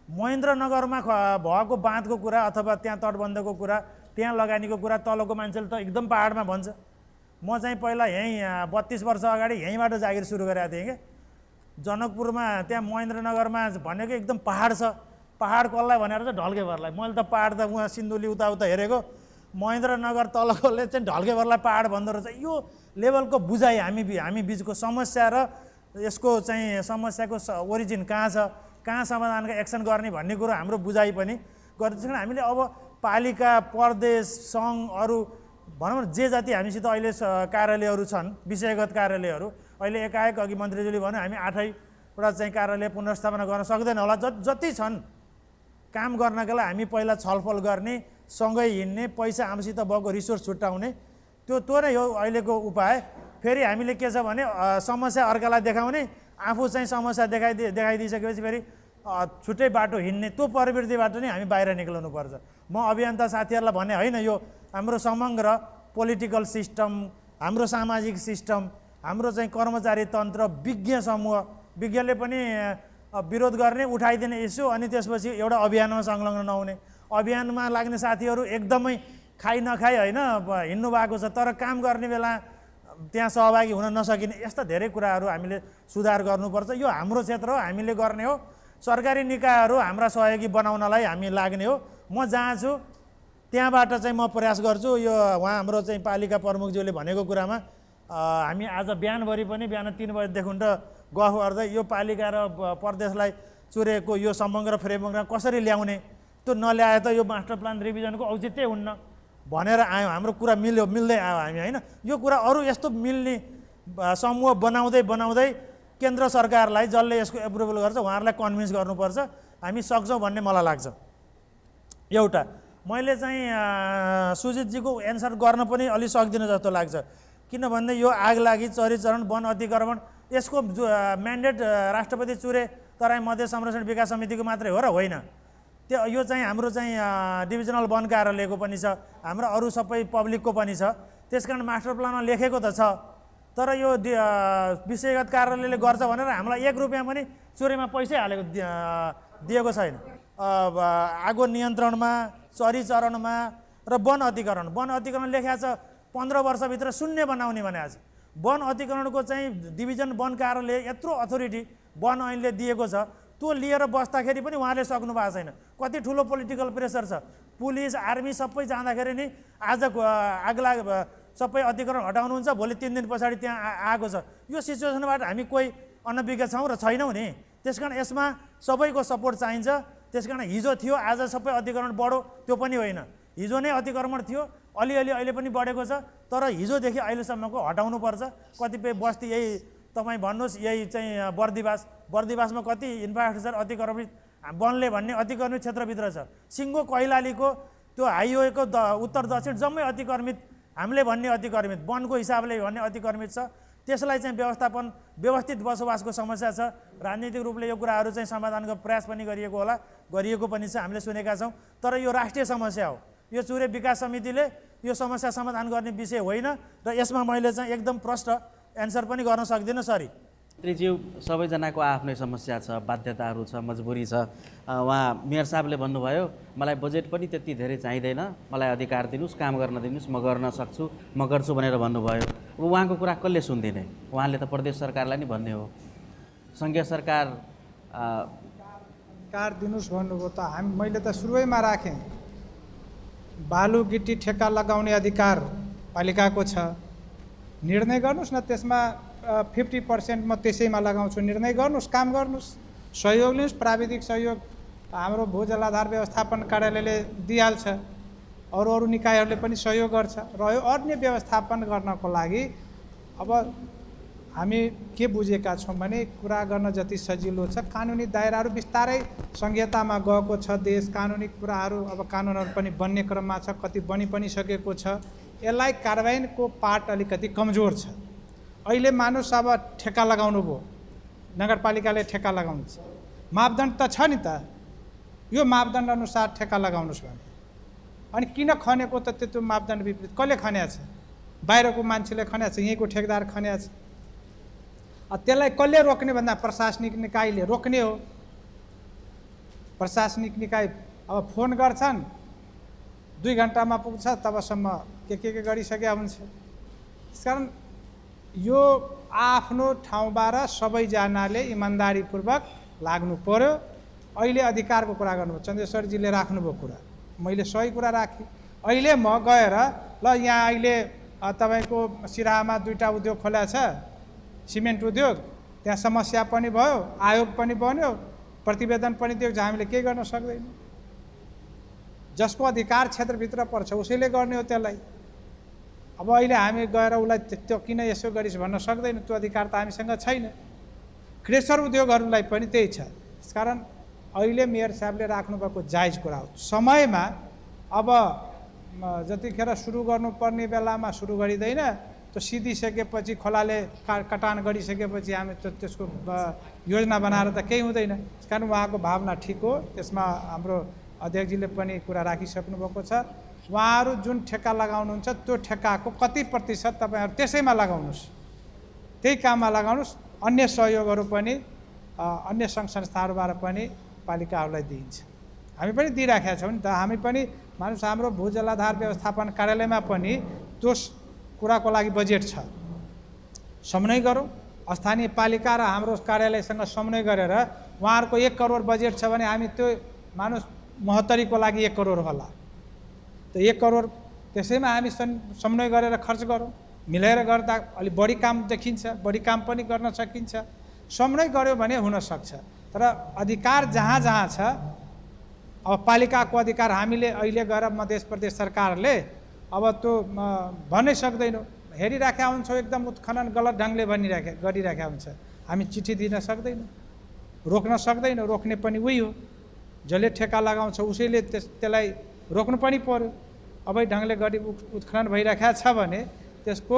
महेन्द्रनगरमा भएको बाँधको कुरा अथवा त्यहाँ तटबन्धको कुरा, त्यहाँ लगानीको कुरा तलको मान्छेले त एकदम पाहाडमा भन्छ। म चाहिँ पहिला यहीँ 32 वर्ष अगाडि यहीँबाट जागिर सुरु गरेको थिएँ क्या, जनकपुरमा त्यहाँ महेन्द्रनगरमा भनेको एकदम पाहाड छ। पाहाड कसलाई भनेर चाहिँ ढल्केभरलाई। मैले त पाहाड त उहाँ सिन्धुली उता हेरेको, महेन्द्रनगर तलकोले चाहिँ ढल्केभरलाई पाहाड भन्दो रहेछ। यो लेभलको बुझाइ हामी बिचको समस्या र यसको चाहिँ समस्याको ओरिजिन कहाँ छ, कहाँ समाधानका एक्सन गर्ने भन्ने कुरो हाम्रो बुझाइ पनि गर्छ। हामीले अब पालिका, प्रदेश, सङ्घ, अरू भनौँ न जे जति हामीसित अहिले कार्यालयहरू छन्, विषयगत कार्यालयहरू, अहिले एकाएक अघि मन्त्रीज्यूले भन्यो हामी 8वटा चाहिँ कार्यालय पुनर्स्थापना गर्न सक्दैन होला। जति छन् काम गर्नका लागि हामी पहिला छलफल गर्ने, सँगै हिँड्ने, पैसा आफूसित भएको रिसोर्स छुट्याउने, त्यो नै हो अहिलेको उपाय। फेरि हामीले के छ भने समस्या अर्कालाई देखाउने, आफू चाहिँ समस्या देखाइदिइसकेपछि फेरि छुट्टै बाटो हिँड्ने, त्यो प्रवृत्तिबाट नै हामी बाहिर निक्लनुपर्छ। म अभियन्ता साथीहरूलाई भने होइन, यो हाम्रो समग्र पोलिटिकल सिस्टम, हाम्रो सामाजिक सिस्टम, हाम्रो चाहिँ कर्मचारी तन्त्र, विज्ञ समूह, विज्ञले पनि विरोध गर्ने, उठाइदिने इस्यु, अनि त्यसपछि एउटा अभियानमा संलग्न नहुने, अभियानमा लाग्ने साथीहरू एकदमै खाइ नखाइ होइन हिँड्नु भएको छ, तर काम गर्ने बेला त्यहाँ सहभागी हुन नसकिने, यस्ता धेरै कुराहरू हामीले सुधार गर्नुपर्छ। यो हाम्रो क्षेत्र हो, हामीले गर्ने हो। सरकारी निकायहरू हाम्रा सहयोगी बनाउनलाई हामी लाग्ने हो। म जहाँ छु त्यहाँबाट चाहिँ म प्रयास गर्छु। यो हाम्रो चाहिँ पालिका प्रमुखज्यूले भनेको कुरामा हामी आज बिहानभरि पनि बिहान 3 बजेदेखि गफ गर्दै यो पालिका र प्रदेशलाई चुरेको यो समग्र फ्रेमवर्कमा कसरी ल्याउने, त्यो नल्याए त यो मास्टर प्लान रिभिजनको औचित्य हुन्न भनेर आयौँ। हाम्रो कुरा मिल्दै आयो हामी होइन। यो कुरा अरू यस्तो मिल्ने समूह बनाउँदै केन्द्र सरकारलाई जसले यसको एप्रुभल गर्छ उहाँहरूलाई कन्भिन्स गर्नुपर्छ। हामी सक्छौँ भन्ने मलाई लाग्छ। एउटा मैले चाहिँ सुजितजीको एन्सर गर्न पनि अलि सक्दिनँ जस्तो लाग्छ, किनभने यो आगलागी, चरीचरण, वन अतिक्रमण यसको म्यान्डेट राष्ट्रपति चुरे तराई मधेस संरक्षण विकास समितिको मात्रै हो र होइन, यो चाहिँ हाम्रो चाहिँ डिभिजनल वन कार्यालयको पनि छ, हाम्रो अरू सबै पब्लिकको पनि छ। त्यसकारण मास्टर प्लानमा लेखेको त छ, तर यो विषयगत कार्यालयले गर्छ भनेर हामीलाई 1 रुपियाँ पनि चुरेमा पैसै हालेको दिएको छैन। आगो नियन्त्रणमा, चरीचरणमा र वन अतिक्रमण लेखेको छ 15 वर्षभित्र शून्य बनाउने भनेको छ। वन अतिक्रमणको चाहिँ डिभिजन वन कार्यालय यत्रो अथोरिटी वन ऐनले दिएको छ, त्यो लिएर बस्दाखेरि पनि उहाँले सक्नु भएको छैन। कति ठुलो पोलिटिकल प्रेसर छ, पुलिस, आर्मी सबै जाँदाखेरि नि आज आगलाग सबै अतिक्रमण हटाउनुहुन्छ, भोलि 3 दिन पछाडि त्यहाँ आएको छ। यो सिचुएसनबाट हामी कोही अनभिज्ञ छौँ र छैनौँ नि। त्यसकारण यसमा सबैको सपोर्ट चाहिन्छ। त्यसकारण हिजो थियो, आज सबै अतिक्रमण बढो त्यो पनि होइन। हिजो नै अतिक्रमण थियो, अलिअलि अहिले पनि बढेको छ, तर हिजोदेखि अहिलेसम्मको हटाउनुपर्छ। कतिपय बस्ती यही तपाईँ भन्नुहोस्, यही चाहिँ बर्दिवासमा कति इन्फ्रास्ट्रक्चर अतिक्रमित वनले भन्ने अतिक्रमित क्षेत्रभित्र छ। सिङ्गो कैलालीको त्यो हाइवेको उत्तर दक्षिण जम्मै अतिक्रमित, हामीले भन्ने अतिक्रमित, वनको हिसाबले भन्ने अतिक्रमित छ। त्यसलाई चाहिँ व्यवस्थित बसोबासको समस्या छ। राजनीतिक रूपले यो कुराहरू चाहिँ समाधानको प्रयास पनि गरिएको पनि छ, हामीले सुनेका छौँ। तर यो राष्ट्रिय समस्या हो। यो चुरे विकास समितिले यो समस्या समाधान गर्ने विषय होइन र यसमा मैले चाहिँ एकदम प्रष्ट एन्सर पनि गर्न सक्दिनँ। सरी मन्त्रीज्यू, सबैजनाको आफ्नै समस्या छ, बाध्यताहरू छ, मजबुरी छ। उहाँ मेयर साहबले भन्नुभयो मलाई बजेट पनि त्यति धेरै चाहिँदैन, मलाई अधिकार दिनुहोस्, काम गर्न दिनुहोस्, म गर्न सक्छु, म गर्छु भनेर भन्नुभयो। अब उहाँको कुरा कसले सुन्दिने? उहाँले त प्रदेश सरकारलाई नै भन्ने हो। सङ्घीय सरकार अधिकार दिनुहोस् भन्नुभयो त मैले त सुरुमा राखेँ बालु गिट्टी ठेक्का लगाउने अधिकार पालिकाको छ। निर्णय गर्नुहोस् न, त्यसमा 50% म त्यसैमा लगाउँछु, निर्णय गर्नुहोस्, काम गर्नुहोस्, सहयोग लिनुहोस्। प्राविधिक सहयोग हाम्रो भू जलाधार व्यवस्थापन कार्यालयले दिइहाल्छ, अरू निकायहरूले पनि सहयोग गर्छ। रह्यो अन्य व्यवस्थापन गर्नको लागि अब हामी के बुझेका छौँ भने कुरा गर्न जति सजिलो छ, कानुनी दायराहरू बिस्तारै संहितामा गएको छ देश। कानुनी कुराहरू अब कानुनहरू पनि बन्ने क्रममा छ, कति बनि पनि सकेको छ। यसलाई कार्यान्वयनको पार्ट अलिकति कमजोर छ। अहिले मानुस अब ठेक्का लगाउनु भयो, नगरपालिकाले ठेक्का लगाउनु छ, मापदण्ड त छ नि त, यो मापदण्ड अनुसार ठेक्का लगाउनुहोस् भने। अनि किन खनेको त त्यो मापदण्ड विपरीत कसले खन्या छ? बाहिरको मान्छेले खन्या छ, यहीँको ठेकदार खन्या छ। त्यसलाई कसले रोक्ने भन्दा प्रशासनिक निकायले रोक्ने हो। प्रशासनिक निकाय अब फोन गर्छन्, 2 घन्टामा पुग्छ, तबसम्म के गरिसकेका हुन्छ। त्यसकारण यो आफ्नो ठाउँबाट सबैजनाले इमान्दारीपूर्वक लाग्नु पर्यो। अहिले अधिकारको कुरा गर्नुभयो, चन्द्रेश्वरजीले राख्नुभयो कुरा, मैले सही कुरा राखेँ। अहिले म गएर ल यहाँ अहिले तपाईँको सिराहामा 2टा उद्योग खोला छ, सिमेन्ट उद्योग, त्यहाँ समस्या पनि भयो, आयोग पनि बन्यो, प्रतिवेदन पनि दियो, हामीले केही गर्न सक्दैनौँ। जसको अधिकार क्षेत्रभित्र पर्छ उसैले गर्ने हो त्यसलाई। अब अहिले हामी गएर उसलाई त्यो किन यसो गरिस् भन्न सक्दैनौँ, त्यो अधिकार त हामीसँग छैन। क्रेसर उद्योगहरूलाई पनि त्यही छ। त्यसकारण अहिले मेयर साहबले राख्नुभएको जायज कुरा हो। समयमा अब जतिखेर सुरु गर्नुपर्ने बेलामा सुरु गरिँदैन, त्यो सिधिसकेपछि खोलाले कटान गरिसकेपछि हामी त्यसको योजना बनाएर त केही हुँदैन। त्यसकारण उहाँको भावना ठिक हो, त्यसमा हाम्रो अध्यक्षजीले पनि कुरा राखिसक्नु भएको छ। उहाँहरू जुन ठेक्का लगाउनुहुन्छ त्यो ठेक्काको कति प्रतिशत तपाईँहरू त्यसैमा लगाउनुहोस्, त्यही काममा लगाउनुहोस्। अन्य सहयोगहरू पनि अन्य सङ्घ संस्थाहरूबाट पनि पालिकाहरूलाई दिइन्छ। हामी पनि दिइराखेका छौँ नि त। हामी पनि मानुस हाम्रो भू जलाधार व्यवस्थापन कार्यालयमा पनि त्यो कुराको लागि बजेट छ, समन्वय गरौँ। स्थानीय पालिका र हाम्रो कार्यालयसँग समन्वय गरेर उहाँहरूको 1 करोड बजेट छ भने हामी त्यो मानुस महोत्तरीको लागि 1 करोड होला, त 1 करोड त्यसैमा हामी समन्वय गरेर खर्च गरौँ। मिलाएर गर्दा अलि बढी काम देखिन्छ, बढी काम पनि गर्न सकिन्छ। समन्वय गऱ्यो भने हुनसक्छ। तर अधिकार जहाँ जहाँ छ, अब पालिकाको अधिकार हामीले अहिले गएर मध्य प्रदेश सरकारले अब त्यो भन्नै सक्दैनौँ। हेरिराखेका हुन्छौँ, एकदम उत्खनन गलत ढङ्गले गरिराखेका हुन्छ, हामी चिठी दिन सक्दैनौँ, रोक्न सक्दैनौँ। रोक्ने पनि उही हो, जसले ठेक्का लगाउँछ उसैले त्यसलाई रोक्नु पनि पर्यो। अबै ढङ्गले गरी उत्खनन भइराखेको छ भने त्यसको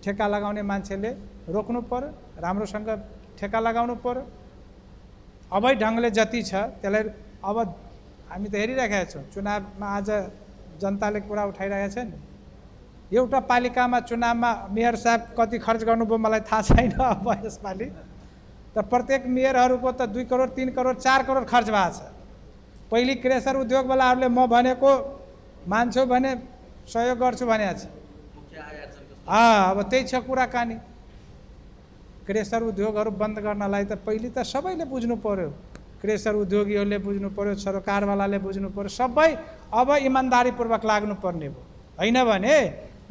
ठेक्का लगाउने मान्छेले रोक्नु पर्यो, राम्रोसँग ठेक्का लगाउनु पर्यो। अबै ढङ्गले जति छ त्यसलाई अब हामी त हेरिराखेका छौँ। चुनावमा आज जनताले कुरा उठाइरहेका छ नि, एउटा पालिकामा चुनावमा मेयर साहब कति खर्च गर्नुभयो मलाई थाहा छैन अब यसपालि, तर प्रत्येक मेयरहरूको त 2 करोड 3 करोड 4 करोड खर्च भएको छ। पहिले क्रेसर उद्योगवालाहरूले म भनेको मान्छौ भने सहयोग गर्छु भनेको छ। अब त्यही छ कुराकानी। क्रेसर उद्योगहरू बन्द गर्नलाई त पहिले त सबैले बुझ्नु पर्यो, क्रेसर उद्योगीहरूले बुझ्नु पर्यो, सरकारवालाले बुझ्नु पर्यो, सबै अब इमान्दारीपूर्वक लाग्नुपर्ने भयो। होइन भने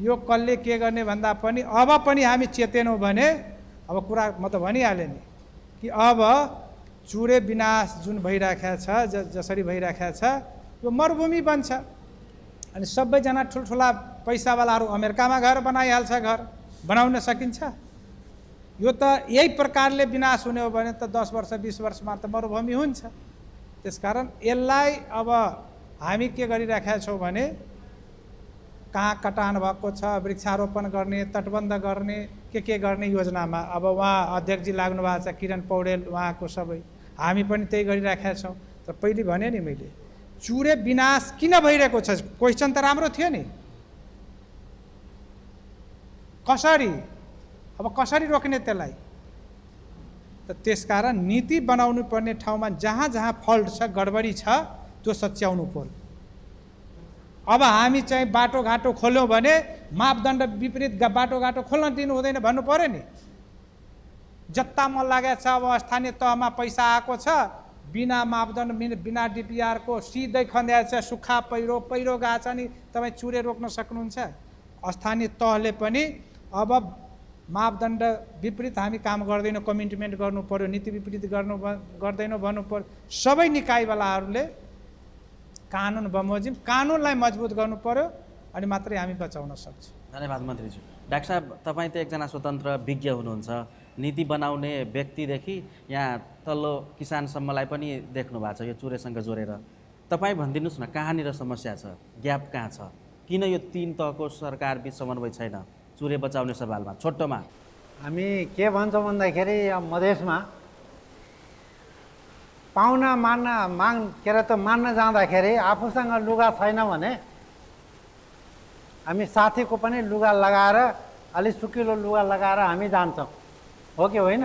यो कसले के गर्ने भन्दा पनि अब पनि हामी चेतेनौँ भने अब कुरा म त भनिहालेँ नि कि अब चुरे विनाश जुन भइराखेको छ, जसरी भइराखेको छ, यो मरुभूमि बन्छ। अनि सबैजना ठुल्ठुला पैसावालाहरू अमेरिकामा घर बनाइहाल्छ, घर बनाउन सकिन्छ। यो त यही प्रकारले विनाश हुने हो भने त 10 वर्ष 20 वर्षमा त मरुभूमि हुन्छ। त्यसकारण यसलाई अब हामी के गरिराखेका छौँ भने कहाँ कटान भएको छ, वृक्षारोपण गर्ने, तटबन्ध गर्ने, के गर्ने योजनामा अब उहाँ अध्यक्षजी लाग्नु भएको छ, किरण पौडेल उहाँको सबै, हामी पनि त्यही गरिराखेका छौँ। तर पहिले भने नि मैले, चुरे विनाश किन भइरहेको छ, क्वेसन त राम्रो थियो नि, कसरी, अब कसरी रोक्ने त्यसलाई? त त्यसकारण नीति बनाउनु पर्ने ठाउँमा जहाँ जहाँ फल्ट छ, गडबडी छ, त्यो सच्याउनु पर्यो। अब हामी चाहिँ बाटोघाटो खोल्यौँ भने मापदण्ड विपरीत बाटोघाटो खोल्न दिनु हुँदैन भन्नु पर्यो नि। जता मन लागेको छ, अब स्थानीय तहमा पैसा आएको छ, बिना मापदण्ड बिना DPR को सिधै खन्याएको छ। सुक्खा पहिरो गएको छ नि तपाईँ चुरे रोक्न सक्नुहुन्छ? स्थानीय तहले पनि अब मापदण्ड विपरीत हामी काम गर्दैनौँ, कमिटमेन्ट गर्नु पर्यो, नीति विपरीत गर्दैनौँ भन्नु पर्यो। सबै निकायवालाहरूले कानुन बमोजिम कानुनलाई मजबुत गर्नु पर्यो अनि मात्रै हामी बचाउन सक्छौँ। धन्यवाद मन्त्रीज्यू। डाक्टर साहब, तपाईँ त एकजना स्वतन्त्र विज्ञ हुनुहुन्छ, नीति बनाउने व्यक्तिदेखि यहाँ तल्लो किसानसम्मलाई पनि देख्नु भएको छ यो चुरेसँग जोडेर। तपाईँ भनिदिनुहोस् न, कहाँनिर समस्या छ, ग्याप कहाँ छ, किन यो 3 तहको सरकारबिच समन्वय छैन चुरे बचाउने सवालमा? छोटोमा हामी के भन्छौँ भन्दाखेरि मधेसमा पाहुना मान्न जाँदाखेरि आफूसँग लुगा छैन भने हामी साथीको पनि लुगा लगाएर अलि सुकिलो लुगा लगाएर हामी जान्छौँ, हो कि होइन?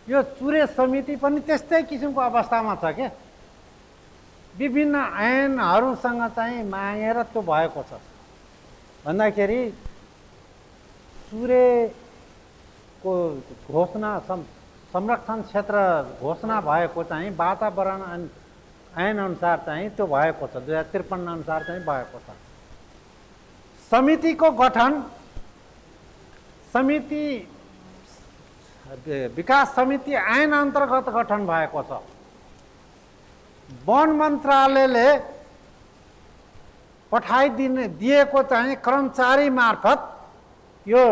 यो चुरे समिति पनि त्यस्तै किसिमको अवस्थामा छ के विभिन्न ऐनहरूसँग चाहिँ मागेर त्यो भएको छ भन्दाखेरि चुरेको घोषणा संरक्षण क्षेत्र घोषणा भएको चाहिँ वातावरण ऐनअनुसार चाहिँ त्यो भएको छ, 2053 अनुसार चाहिँ भएको छ। समितिको गठन विकास समिति ऐन अन्तर्गत गठन भएको छ। वन मन्त्रालयले दिएको चाहिँ कर्मचारी मार्फत यो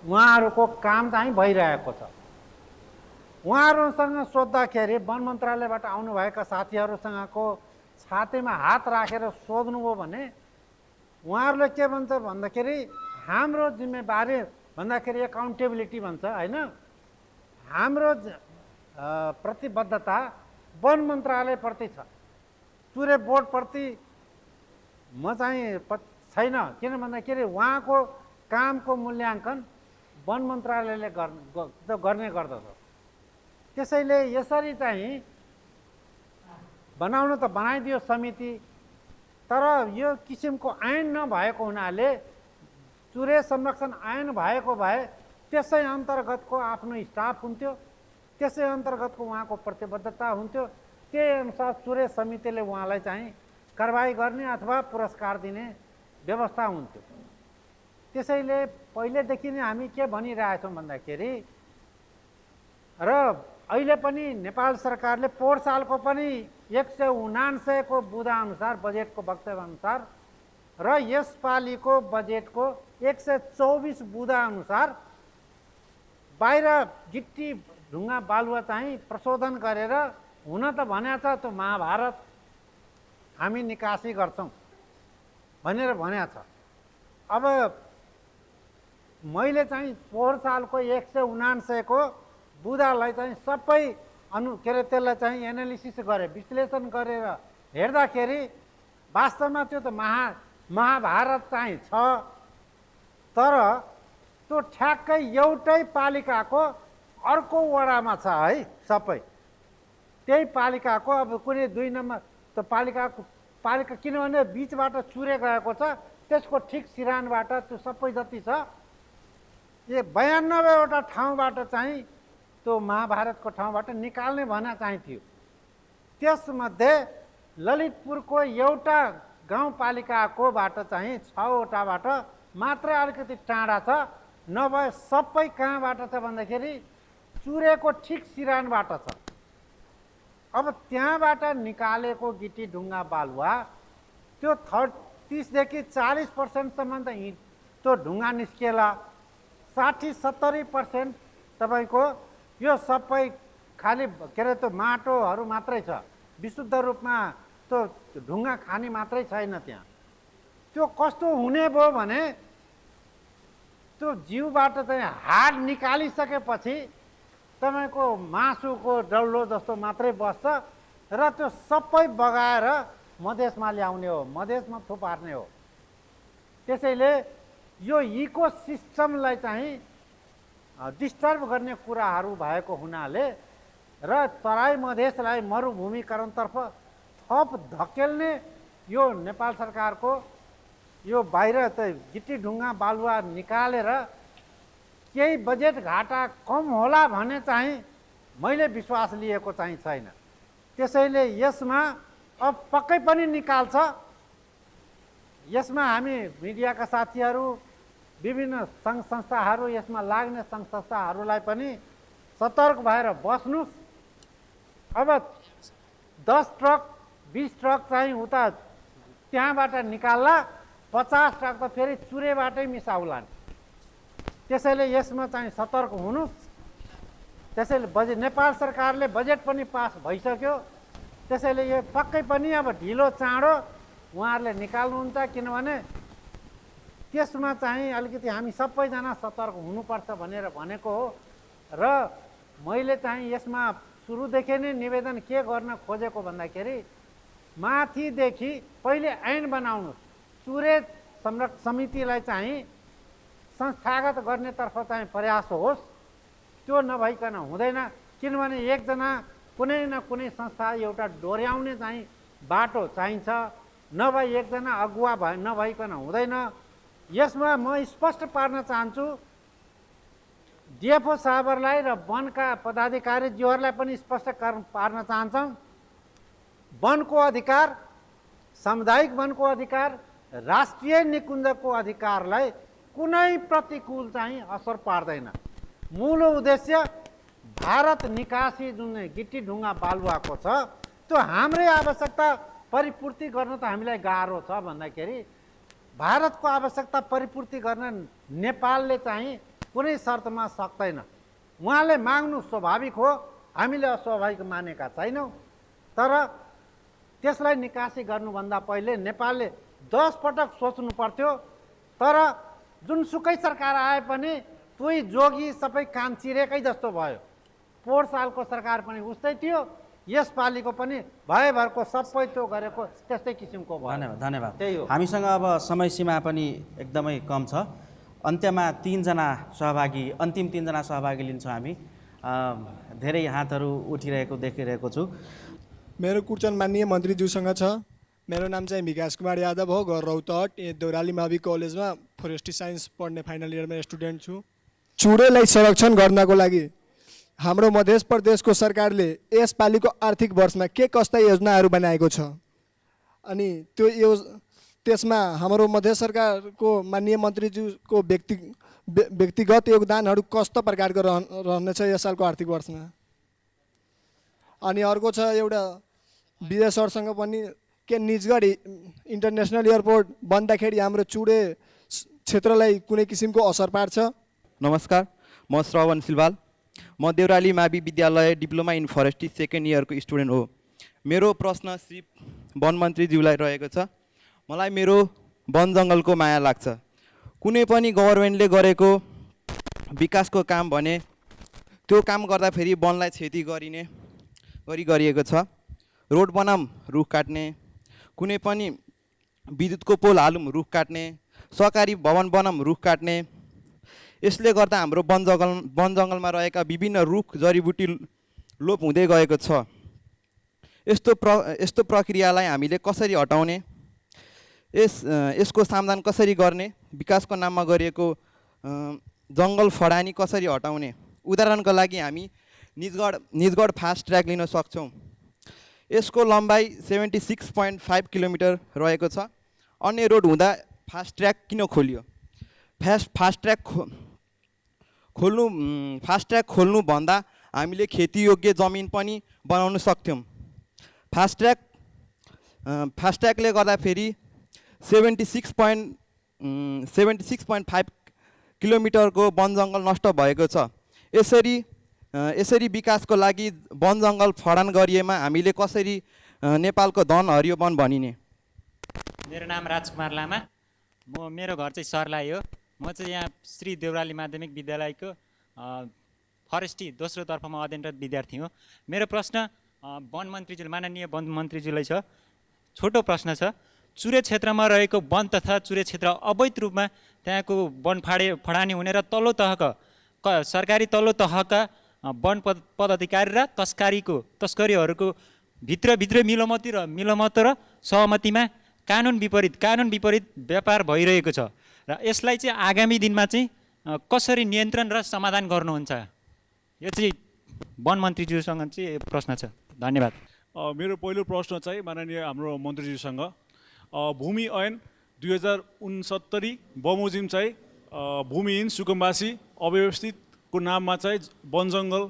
उहाँहरूको काम चाहिँ भइरहेको छ। उहाँहरूसँग सोद्धाखेरि वन मन्त्रालयबाट आउनुभएका साथीहरूसँगको छातीमा हात राखेर सोध्नुभयो भने उहाँहरूले के भन्छ भन्दाखेरि हाम्रो जिम्मेवारी भन्दाखेरि एकाउन्टेबिलिटी भन्छ होइन, हाम्रो प्रतिबद्धता वन मन्त्रालयप्रति छ, चुरे बोर्डप्रति म चाहिँ छैन। किन भन्दाखेरि उहाँको कामको मूल्याङ्कन वन मन्त्रालयले गर्ने गर्दछ। त्यसैले यसरी चाहिँ बनाउन त बनाइदियो समिति, तर यो किसिमको ऐन नभएको हुनाले चुरे संरक्षण ऐन भएको भए त्यसै अन्तर्गतको आफ्नो स्टाफ हुन्थ्यो, त्यसै अन्तर्गतको उहाँको प्रतिबद्धता हुन्थ्यो, त्यही अनुसार चुरे समितिले उहाँलाई चाहिँ कारबाही गर्ने अथवा पुरस्कार दिने व्यवस्था हुन्थ्यो। त्यसैले पहिलेदेखि नै हामी के भनिरहेछौँ भन्दाखेरि र अहिले पनि नेपाल सरकारले पोहोर सालको पनि 179 को बुँदा अनुसार बजेटको वक्तव्य अनुसार र यसपालिको बजेटको 124 बुँदा अनुसार बाहिर गिट्टी ढुङ्गा बालुवा चाहिँ प्रशोधन गरेर हुन त भनेको छ त्यो महाभारत हामी निकासी गर्छौँ भनेर भनेको छ। अब मैले चाहिँ पोहोर सालको 179 को बुँदालाई चाहिँ सबै के अरे त्यसलाई चाहिँ एनालिसिस गरेँ, विश्लेषण गरेर हेर्दाखेरि वास्तवमा त्यो त महाभारत चाहिँ छ, तर त्यो ठ्याक्कै एउटै पालिकाको अर्को वडामा छ है सबै। त्यही पालिकाको अब कुनै 2 नम्बर त्यो पालिका किनभने बिचबाट चुरे गएको छ, त्यसको ठिक सिरानबाट त्यो सबै जति छ 92वटा ठाउँबाट चाहिँ त्यो महाभारतको ठाउँबाट निकाल्ने भना चाहिँ थियो। त्यसमध्ये ललितपुरको एउटा गाउँपालिकाकोबाट चाहिँ 6वटाबाट मात्रै अलिकति टाढा छ, नभए सबै कहाँबाट छ भन्दाखेरि चुरेको ठिक सिरानबाट छ। अब त्यहाँबाट निकालेको गिटी ढुङ्गा बालुवा त्यो 30 देखि 40% त त्यो ढुङ्गा निस्केला, 60-70% तपाईँको यो सबै खालि के अरे त्यो माटोहरू मात्रै छ, विशुद्ध रूपमा त्यो ढुङ्गा खानी मात्रै छैन त्यहाँ। त्यो कस्तो हुने भयो भने त्यो जिउबाट चाहिँ हाड निकालिसकेपछि तपाईँको मासुको डल्लो जस्तो मात्रै बस्छ र त्यो सबै बगाएर मधेसमा ल्याउने हो, मधेसमा थुपार्ने हो। त्यसैले यो इकोसिस्टमलाई चाहिँ डिस्टर्ब गर्ने कुराहरू भएको हुनाले र तराई मधेसलाई मरुभूमिकरणतर्फ थप धकेल्ने यो नेपाल सरकारको यो बाहिर त गिट्टी ढुङ्गा बालुवा निकालेर केही बजेट घाटा कम होला भने चाहिँ मैले विश्वास लिएको चाहिँ छैन। त्यसैले यसमा अब पक्कै पनि निकाल्छ। यसमा हामी मिडियाका साथीहरू, विभिन्न सङ्घ संस्थाहरू, यसमा लाग्ने सङ्घ संस्थाहरूलाई पनि सतर्क भएर बस्नुहोस्। अब 10 ट्रक 20 ट्रक चाहिँ उता त्यहाँबाट निकाल्ला, 50 ट्रक त फेरि चुरेबाटै मिसाउलान्। त्यसैले यसमा चाहिँ सतर्क हुनुहोस्। त्यसैले नेपाल सरकारले बजेट पनि पास भइसक्यो। त्यसैले यो पक्कै पनि अब ढिलो चाँडो उहाँहरूले निकाल्नुहुन्छ, किनभने त्यसमा चाहिँ अलिकति हामी सबैजना सतर्क हुनुपर्छ भनेर भनेको हो। र मैले चाहिँ यसमा सुरुदेखि नै निवेदन के गर्न खोजेको भन्दाखेरि माथिदेखि पहिले ऐन बनाउनुहोस्, चुरे संरक्षण समितिलाई चाहिँ संस्थागत गर्नेतर्फ चाहिँ प्रयास होस्। त्यो नभइकन हुँदैन, किनभने एकजना कुनै न कुनै संस्था एउटा डोर्याउने चाहिँ बाटो चाहिन्छ, नभए एकजना अगुवा नभइकन हुँदैन। यसमा म स्पष्ट पार्न चाहन्छु, डिएफओ साहबहरूलाई र वनका पदाधिकारीज्यूहरूलाई पनि स्पष्ट पार्न चाहन्छौँ, वनको अधिकार, सामुदायिक वनको अधिकार, राष्ट्रिय निकुञ्जको अधिकारलाई कुनै प्रतिकूल चाहिँ असर पार्दैन। मूल उद्देश्य भारत निकासी जुन गिट्टी ढुङ्गा बालुवाको छ त्यो हाम्रै आवश्यकता परिपूर्ति गर्न त हामीलाई गाह्रो छ भन्दाखेरि भारतको आवश्यकता परिपूर्ति गर्न नेपालले चाहिँ कुनै शर्तमा सक्दैन। उहाँले माग्नु स्वाभाविक हो, हामीले अस्वाभाविक मानेका छैनौँ। तर त्यसलाई निकासी गर्नुभन्दा पहिले नेपालले 10 पटक सोच्नु पर्थ्यो। तर जुनसुकै सरकार आए पनि तुई जोगी सबै काम चिरेकै जस्तो भयो। पोहोर सालको सरकार पनि उस्तै थियो, यसपालिको पनि भयभरको सबै त्यो गरेको त्यस्तै किसिमको भयो। धन्यवाद। त्यही हो। हामीसँग अब समय सीमा पनि एकदमै कम छ। अन्त्यमा अन्तिम 3 जना सहभागी लिन्छौँ हामी। धेरै हातहरू उठिरहेको देखिरहेको छु। मेरो क्वेसन माननीय मन्त्रीज्यूसँग छ। मेरो नाम चाहिँ विकास कुमार यादव हो, घर रौतहट, देउराली मावि कलेजमा फोरेस्ट्री साइन्स पढ्ने फाइनल इयरमा स्टुडेन्ट छु। चुरेलाई संरक्षण गर्नको लागि हाम्रो मध्य प्रदेशको सरकारले यसपालिको आर्थिक वर्षमा के कस्ता योजनाहरू बनाएको छ, अनि त्यो त्यसमा हाम्रो मध्य सरकारको माननीय मन्त्रीज्यूको व्यक्तिगत योगदानहरू कस्तो प्रकारको रहनेछ यस सालको आर्थिक वर्षमा। अनि अर्को छ एउटा विजय सरसँग पनि के निजगढ इन्टरनेसनल एयरपोर्ट बन्दाखेरि हाम्रो चुरे क्षेत्रलाई कुनै किसिमको असर पार्छ। नमस्कार, म श्रवण सिलवाल, म देउराली मावि विद्यालय डिप्लोमा इन फरेस्ट्री 2nd इयरको स्टुडेन्ट हो। मेरो प्रश्न श्री वन मन्त्रीज्यूलाई रहेको छ। मलाई मेरो वन जङ्गलको माया लाग्छ। कुनै पनि गभर्मेन्टले गरेको विकासको काम भने त्यो काम गर्दाखेरि वनलाई क्षति गरिएको छ। रोड बनाऊँ रुख काट्ने, कुनै पनि विद्युतको पोल हालौँ रुख काट्ने, सरकारी भवन बनाऊँ रुख काट्ने। यसले गर्दा हाम्रो वन जङ्गलमा रहेका विभिन्न रुख जडीबुटी लोप हुँदै गएको छ। यस्तो प्रक्रियालाई हामीले कसरी हटाउने, यसको समाधान कसरी गर्ने, विकासको नाममा गरिएको जङ्गल फडानी कसरी हटाउने। उदाहरणको लागि हामी निजगढ फास्ट ट्र्याक लिन सक्छौँ। यसको लम्बाइ 76.5 किलोमिटर रहेको छ। अन्य रोड हुँदा फास्ट ट्र्याक किन खोलियो? फास्ट ट्र्याक खोल्नु भन्दा हामीले खेतीयोग्य जमिन पनि बनाउन सक्थ्यौँ। फास्ट ट्र्याकले गर्दाखेरि 76.5 किलोमिटरको वन जङ्गल नष्ट भएको छ। यसरी विकासको लागि वन जङ्गल फडान गरिएमा हामीले कसरी नेपालको धन हरियो वन भनिने? मेरो नाम राजकुमार लामा, मेरो घर चाहिँ सर्लाही हो। म चाहिँ यहाँ श्री देउराली माध्यमिक विद्यालयको फरेस्ट्री दोस्रो तर्फमा अध्ययनरत विद्यार्थी हो। मेरो प्रश्न वन मन्त्रीज्यू माननीय वन मन्त्रीज्यूलाई छ। छोटो प्रश्न छ। चुरे क्षेत्रमा रहेको वन तथा चुरे क्षेत्र अवैध रूपमा त्यहाँको वन फडानी हुने र तल्लो तहका सरकारी तल्लो तहका वन पदाधिकारी र तस्करीहरूको भित्र मिलोमत र सहमतिमा कानुन विपरीत व्यापार भइरहेको छ र यसलाई चाहिँ आगामी दिनमा चाहिँ कसरी नियन्त्रण र समाधान गर्नुहुन्छ? यो चाहिँ वन मन्त्रीज्यूसँग चाहिँ प्रश्न छ। धन्यवाद। मेरो पहिलो प्रश्न चाहिँ माननीय हाम्रो मन्त्रीज्यूसँग भूमि ऐन 2069 बमोजिम चाहिँ भूमिहीन सुकुम्बासी अव्यवस्थितको नाममा चाहिँ वन जङ्गल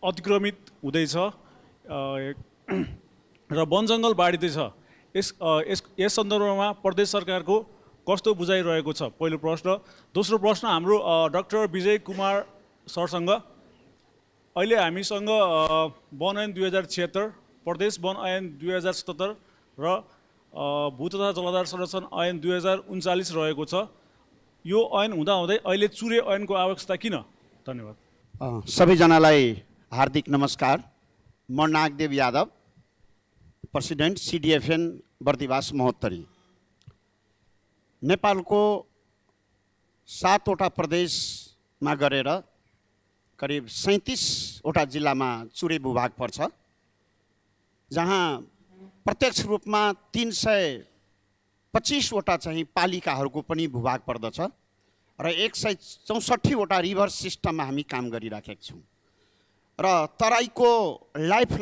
अतिक्रमित हुँदैछ र वन जङ्गल बाढिँदैछ। यस सन्दर्भमा प्रदेश सरकारको कस्तो बुझाइ रहेको छ, पहिलो प्रश्न। दोस्रो प्रश्न हाम्रो डाक्टर विजय कुमार सरसँग, अहिले हामीसँग वन ऐन 2076, प्रदेश वन ऐन 2077 र भू तथा जलाधार संरक्षण ऐन 2039 रहेको छ। यो ऐन हुँदाहुँदै अहिले चुरे ऐनको आवश्यकता किन? धन्यवाद। सबैजनालाई हार्दिक नमस्कार। म नागदेव यादव, प्रेसिडेन्ट CDFN बर्दिवास महोत्तरी। नेपालको 7वटा प्रदेशमा गरेर करिब 37वटा जिल्लामा चुरे भूभाग पर्छ, जहाँ प्रत्यक्ष रूपमा 325वटा चाहिँ पालिकाहरूको पनि भूभाग पर्दछ र 164वटा रिभर सिस्टममा हामी काम गरिराखेका छौँ र तराईको लाइफ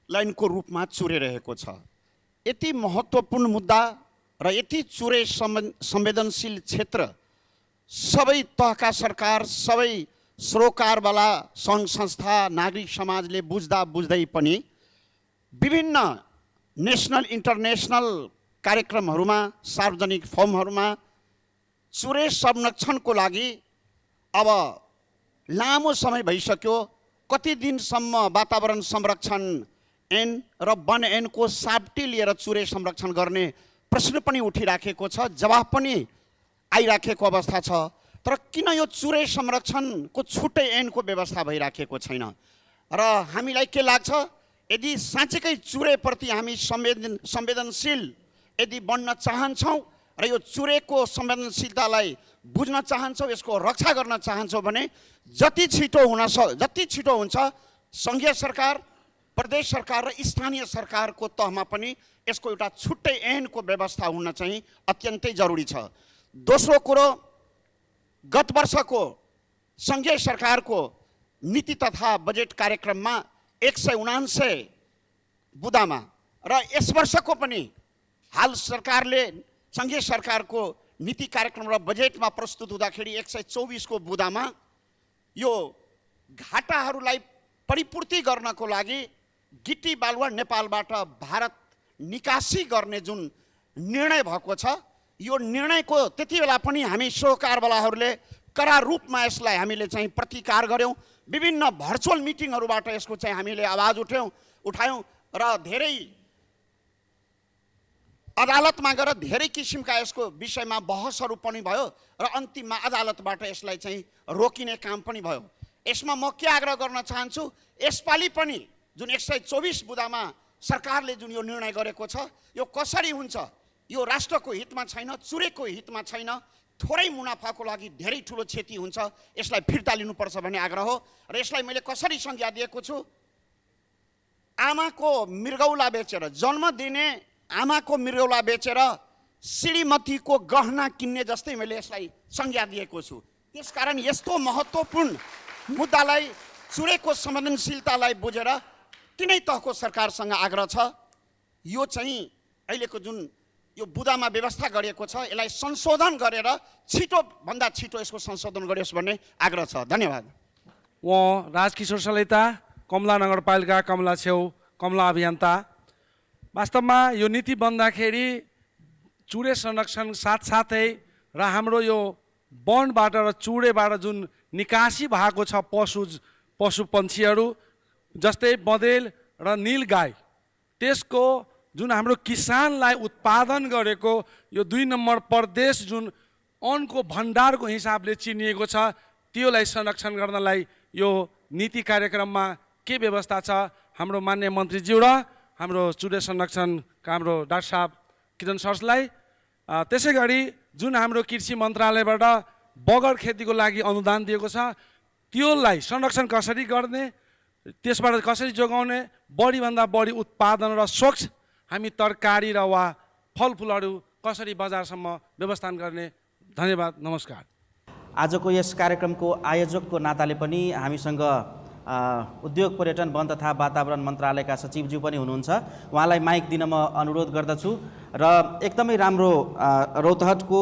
लाइनको रूपमा चुरे रहेको छ। यति महत्त्वपूर्ण मुद्दा र यति चुरे संवेदनशील क्षेत्र सबै तहका सरकार, सबै सरोकारवाला सङ्घ संस्था, नागरिक समाजले बुझ्दा बुझ्दै पनि विभिन्न नेसनल इन्टरनेसनल कार्यक्रमहरूमा, सार्वजनिक फर्महरूमा चुरे संरक्षणको लागि अब लामो समय भइसक्यो। कति दिनसम्म वातावरण संरक्षण ऐन र वन ऐनको साब्टी लिएर चुरे संरक्षण गर्ने प्रश्न पनि उठिराखेको छ, जवाफ पनि आइराखेको अवस्था छ। तर किन यो चुरे संरक्षणको छुट्टै ऐनको व्यवस्था भइराखेको छैन? र हामीलाई के लाग्छ, यदि साँच्चैकै चुरेप्रति हामी संवेदनशील यदि बन्न चाहन्छौँ र यो चुरेको संवेदनशीलतालाई बुझ्न चाहन्छौँ, यसको रक्षा गर्न चाहन्छौँ भने जति छिटो हुन्छ सङ्घीय सरकार, प्रदेश सरकार र स्थानीय सरकारको तहमा पनि यसको एउटा छुट्टै ऐनको व्यवस्था हुन चाहिँ अत्यन्तै जरुरी छ। दोस्रो कुरो, गत वर्षको सङ्घीय सरकारको नीति तथा बजेट कार्यक्रममा 179 बुदामा र यस वर्षको पनि हाल सरकारले सङ्घीय सरकारको नीति कार्यक्रम र बजेटमा प्रस्तुत हुँदाखेरि 124 को बुदामा यो घाटाहरूलाई परिपूर्ति गर्नको लागि गिटी बालुवा नेपालबाट भारत निकासी गर्ने जुन निर्णय भएको छ, यो निर्णयको त्यति बेला पनि हामी सरोकारवालाहरूले कड़ा रूपमा यसलाई हामीले चाहिँ प्रतिकार गर्यौँ। विभिन्न भर्चुअल मिटिङहरूबाट यसको चाहिँ हामीले आवाज उठायौँ र धेरै अदालतमा गएर धेरै किसिमका यसको विषयमा बहसहरू पनि भयो र अन्तिममा अदालतबाट यसलाई चाहिँ रोकिने काम पनि भयो। यसमा म के आग्रह गर्न चाहन्छु, यसपालि पनि जुन 124 बुदामा सरकारले जुन यो निर्णय गरेको छ, यो कसरी हुन्छ? यो राष्ट्रको हितमा छैन, चुरेको हितमा छैन, थोरै मुनाफाको लागि धेरै ठुलो क्षति हुन्छ। यसलाई फिर्ता लिनुपर्छ भन्ने आग्रह हो। र यसलाई मैले कसरी संज्ञा दिएको छु, आमाको मृगौला बेचेर, जन्म दिने आमाको मृगौला बेचेर श्रीमतीको गहना किन्ने जस्तै मैले यसलाई संज्ञा दिएको छु। त्यसकारण यस्तो महत्त्वपूर्ण मुद्दालाई, चुरेको संवेदनशीलतालाई बुझेर तिनै तहको सरकारसँग आग्रह छ, यो चाहिँ अहिलेको जुन यो बुदामा व्यवस्था गरिएको छ, यसलाई संशोधन गरेर छिटोभन्दा छिटो यसको संशोधन गरियोस् भन्ने आग्रह छ। धन्यवाद। म राजकिशोर सलेता, कमला नगरपालिका, कमला छेउ, कमला अभियन्ता। वास्तवमा यो नीति बन्दाखेरि चुरे संरक्षण साथसाथै र हाम्रो यो वनबाट र चुरेबाट जुन निकासी भएको छ पशु पन्छीहरू जस्तै बँदेल र नीलगाई, त्यसको जुन हाम्रो किसानलाई उत्पादन गरेको यो 2 नम्बर प्रदेश जुन अन्नको भण्डारको हिसाबले चिनिएको छ, त्योलाई संरक्षण गर्नलाई यो नीति कार्यक्रममा के व्यवस्था छ? हाम्रो माननीय मन्त्रीज्यू र हाम्रो चुरे संरक्षणका हाम्रो डाक्टर साहब किरण सरलाई, त्यसै गरी जुन हाम्रो कृषि मन्त्रालयबाट बगर खेतीको लागि अनुदान दिएको छ, त्योलाई संरक्षण कसरी गर्ने, त्यसबाट कसरी जोगाउने, बढीभन्दा बढी उत्पादन र स्वच्छ हामी तरकारी र वा फलफुलहरू कसरी बजारसम्म व्यवस्थापन गर्ने। धन्यवाद, नमस्कार। आजको यस कार्यक्रमको आयोजकको नाताले पनि हामीसँग उद्योग पर्यटन वन तथा वातावरण मन्त्रालयका सचिवज्यू पनि हुनुहुन्छ। उहाँलाई माइक दिन म अनुरोध गर्दछु। र एकदमै राम्रो रौतहटको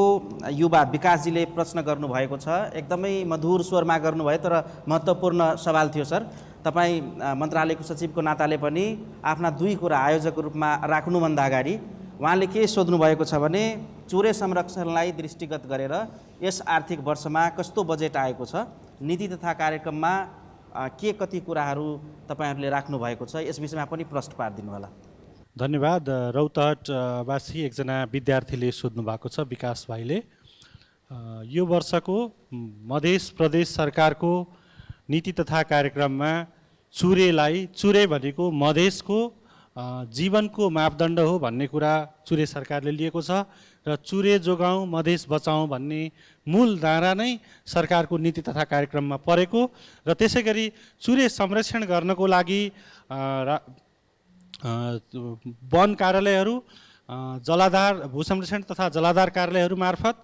युवा विकासजीले प्रश्न गर्नुभएको छ, एकदमै मधुर स्वरमा गर्नुभयो, तर महत्त्वपूर्ण सवाल थियो सर। तपाईँ मन्त्रालयको सचिवको नाताले पनि आफ्ना दुई कुरा आयोजकको रूपमा राख्नुभन्दा अगाडि उहाँले के सोध्नु भएको छ भने चुरे संरक्षणलाई दृष्टिगत गरेर यस आर्थिक वर्षमा कस्तो बजेट आएको छ, नीति तथा कार्यक्रममा के कति कुराहरू तपाईँहरूले राख्नु भएको छ, यस विषयमा पनि प्रश्न पारिदिनु होला। धन्यवाद। रौतहटवासी एकजना विद्यार्थीले सोध्नु भएको छ, विकास भाइले। यो वर्षको मध्य प्रदेश सरकारको नीति तथा कार्यक्रममा चुरे भनेको मधेसको जीवनको मापदण्ड हो भन्ने कुरा चुरे सरकारले लिएको छ र चुरे जोगाउँ मधेस बचाउँ भन्ने मूल धारा नै सरकारको नीति तथा कार्यक्रममा परेको र त्यसै गरी चुरे संरक्षण गर्नको लागि वन कार्यालयहरू, जलाधार भू संरक्षण तथा जलाधार कार्यालयहरू मार्फत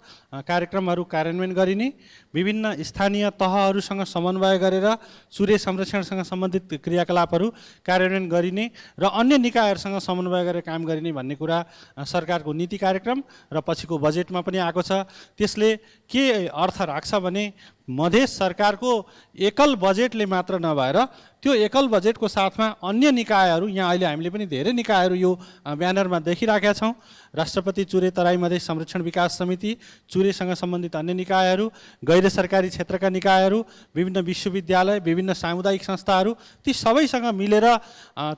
कार्यक्रमहरू कार्यान्वयन गरिने, विभिन्न स्थानीय तहहरूसँग समन्वय गरेर चुरे संरक्षणसँग सम्बन्धित क्रियाकलापहरू कार्यान्वयन गरिने र अन्य निकायहरूसँग समन्वय गरेर काम गरिने भन्ने कुरा सरकारको नीति कार्यक्रम र पछिको बजेटमा पनि आएको छ। त्यसले के अर्थ राख्छ भने मधेस सरकारको एकल बजेटले मात्र नभएर त्यो एकल बजेटको साथमा अन्य निकायहरू, यहाँ अहिले हामीले पनि धेरै निकायहरू यो ब्यानरमा देखिराखेका छौँ। राष्ट्रपति चुरे तराई मधेस संरक्षण विकास समिति, चुरेसँग सम्बन्धित अन्य निकायहरू, गैर सरकारी क्षेत्रका निकायहरू, विभिन्न विश्वविद्यालय, विभिन्न सामुदायिक संस्थाहरू, ती सबैसँग मिलेर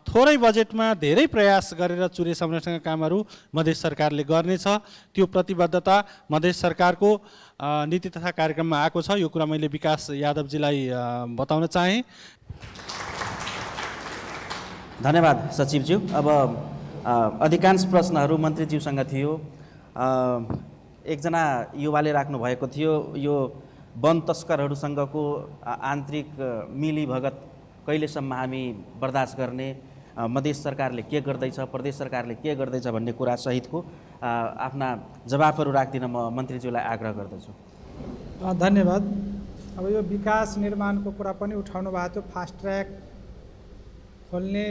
थोरै बजेटमा धेरै प्रयास गरेर चुरे संरक्षणका कामहरू मधेस सरकारले गर्नेछ। त्यो प्रतिबद्धता मधेस सरकारको नीति तथा कार्यक्रममा आएको छ। यो कुरा मैले विकास यादवजीलाई बताउन चाहेँ। धन्यवाद सचिवज्यू। अब अधिकांश प्रश्नहरू मन्त्रीज्यूसँग थियो। एकजना युवाले राख्नु भएको थियो, यो वन तस्करहरूसँगको आन्तरिक मिलीभगत कहिलेसम्म हामी बर्दाश्त गर्ने, मधेस सरकारले के गर्दैछ, प्रदेश सरकारले के गर्दैछ भन्ने कुरा सहितको आफ्ना जवाफहरू राख्दिन म मन्त्रीज्यूलाई आग्रह गर्दछु। धन्यवाद। अब यो विकास निर्माणको कुरा पनि उठाउनु भएको थियो। फास्ट ट्र्याक खोल्ने,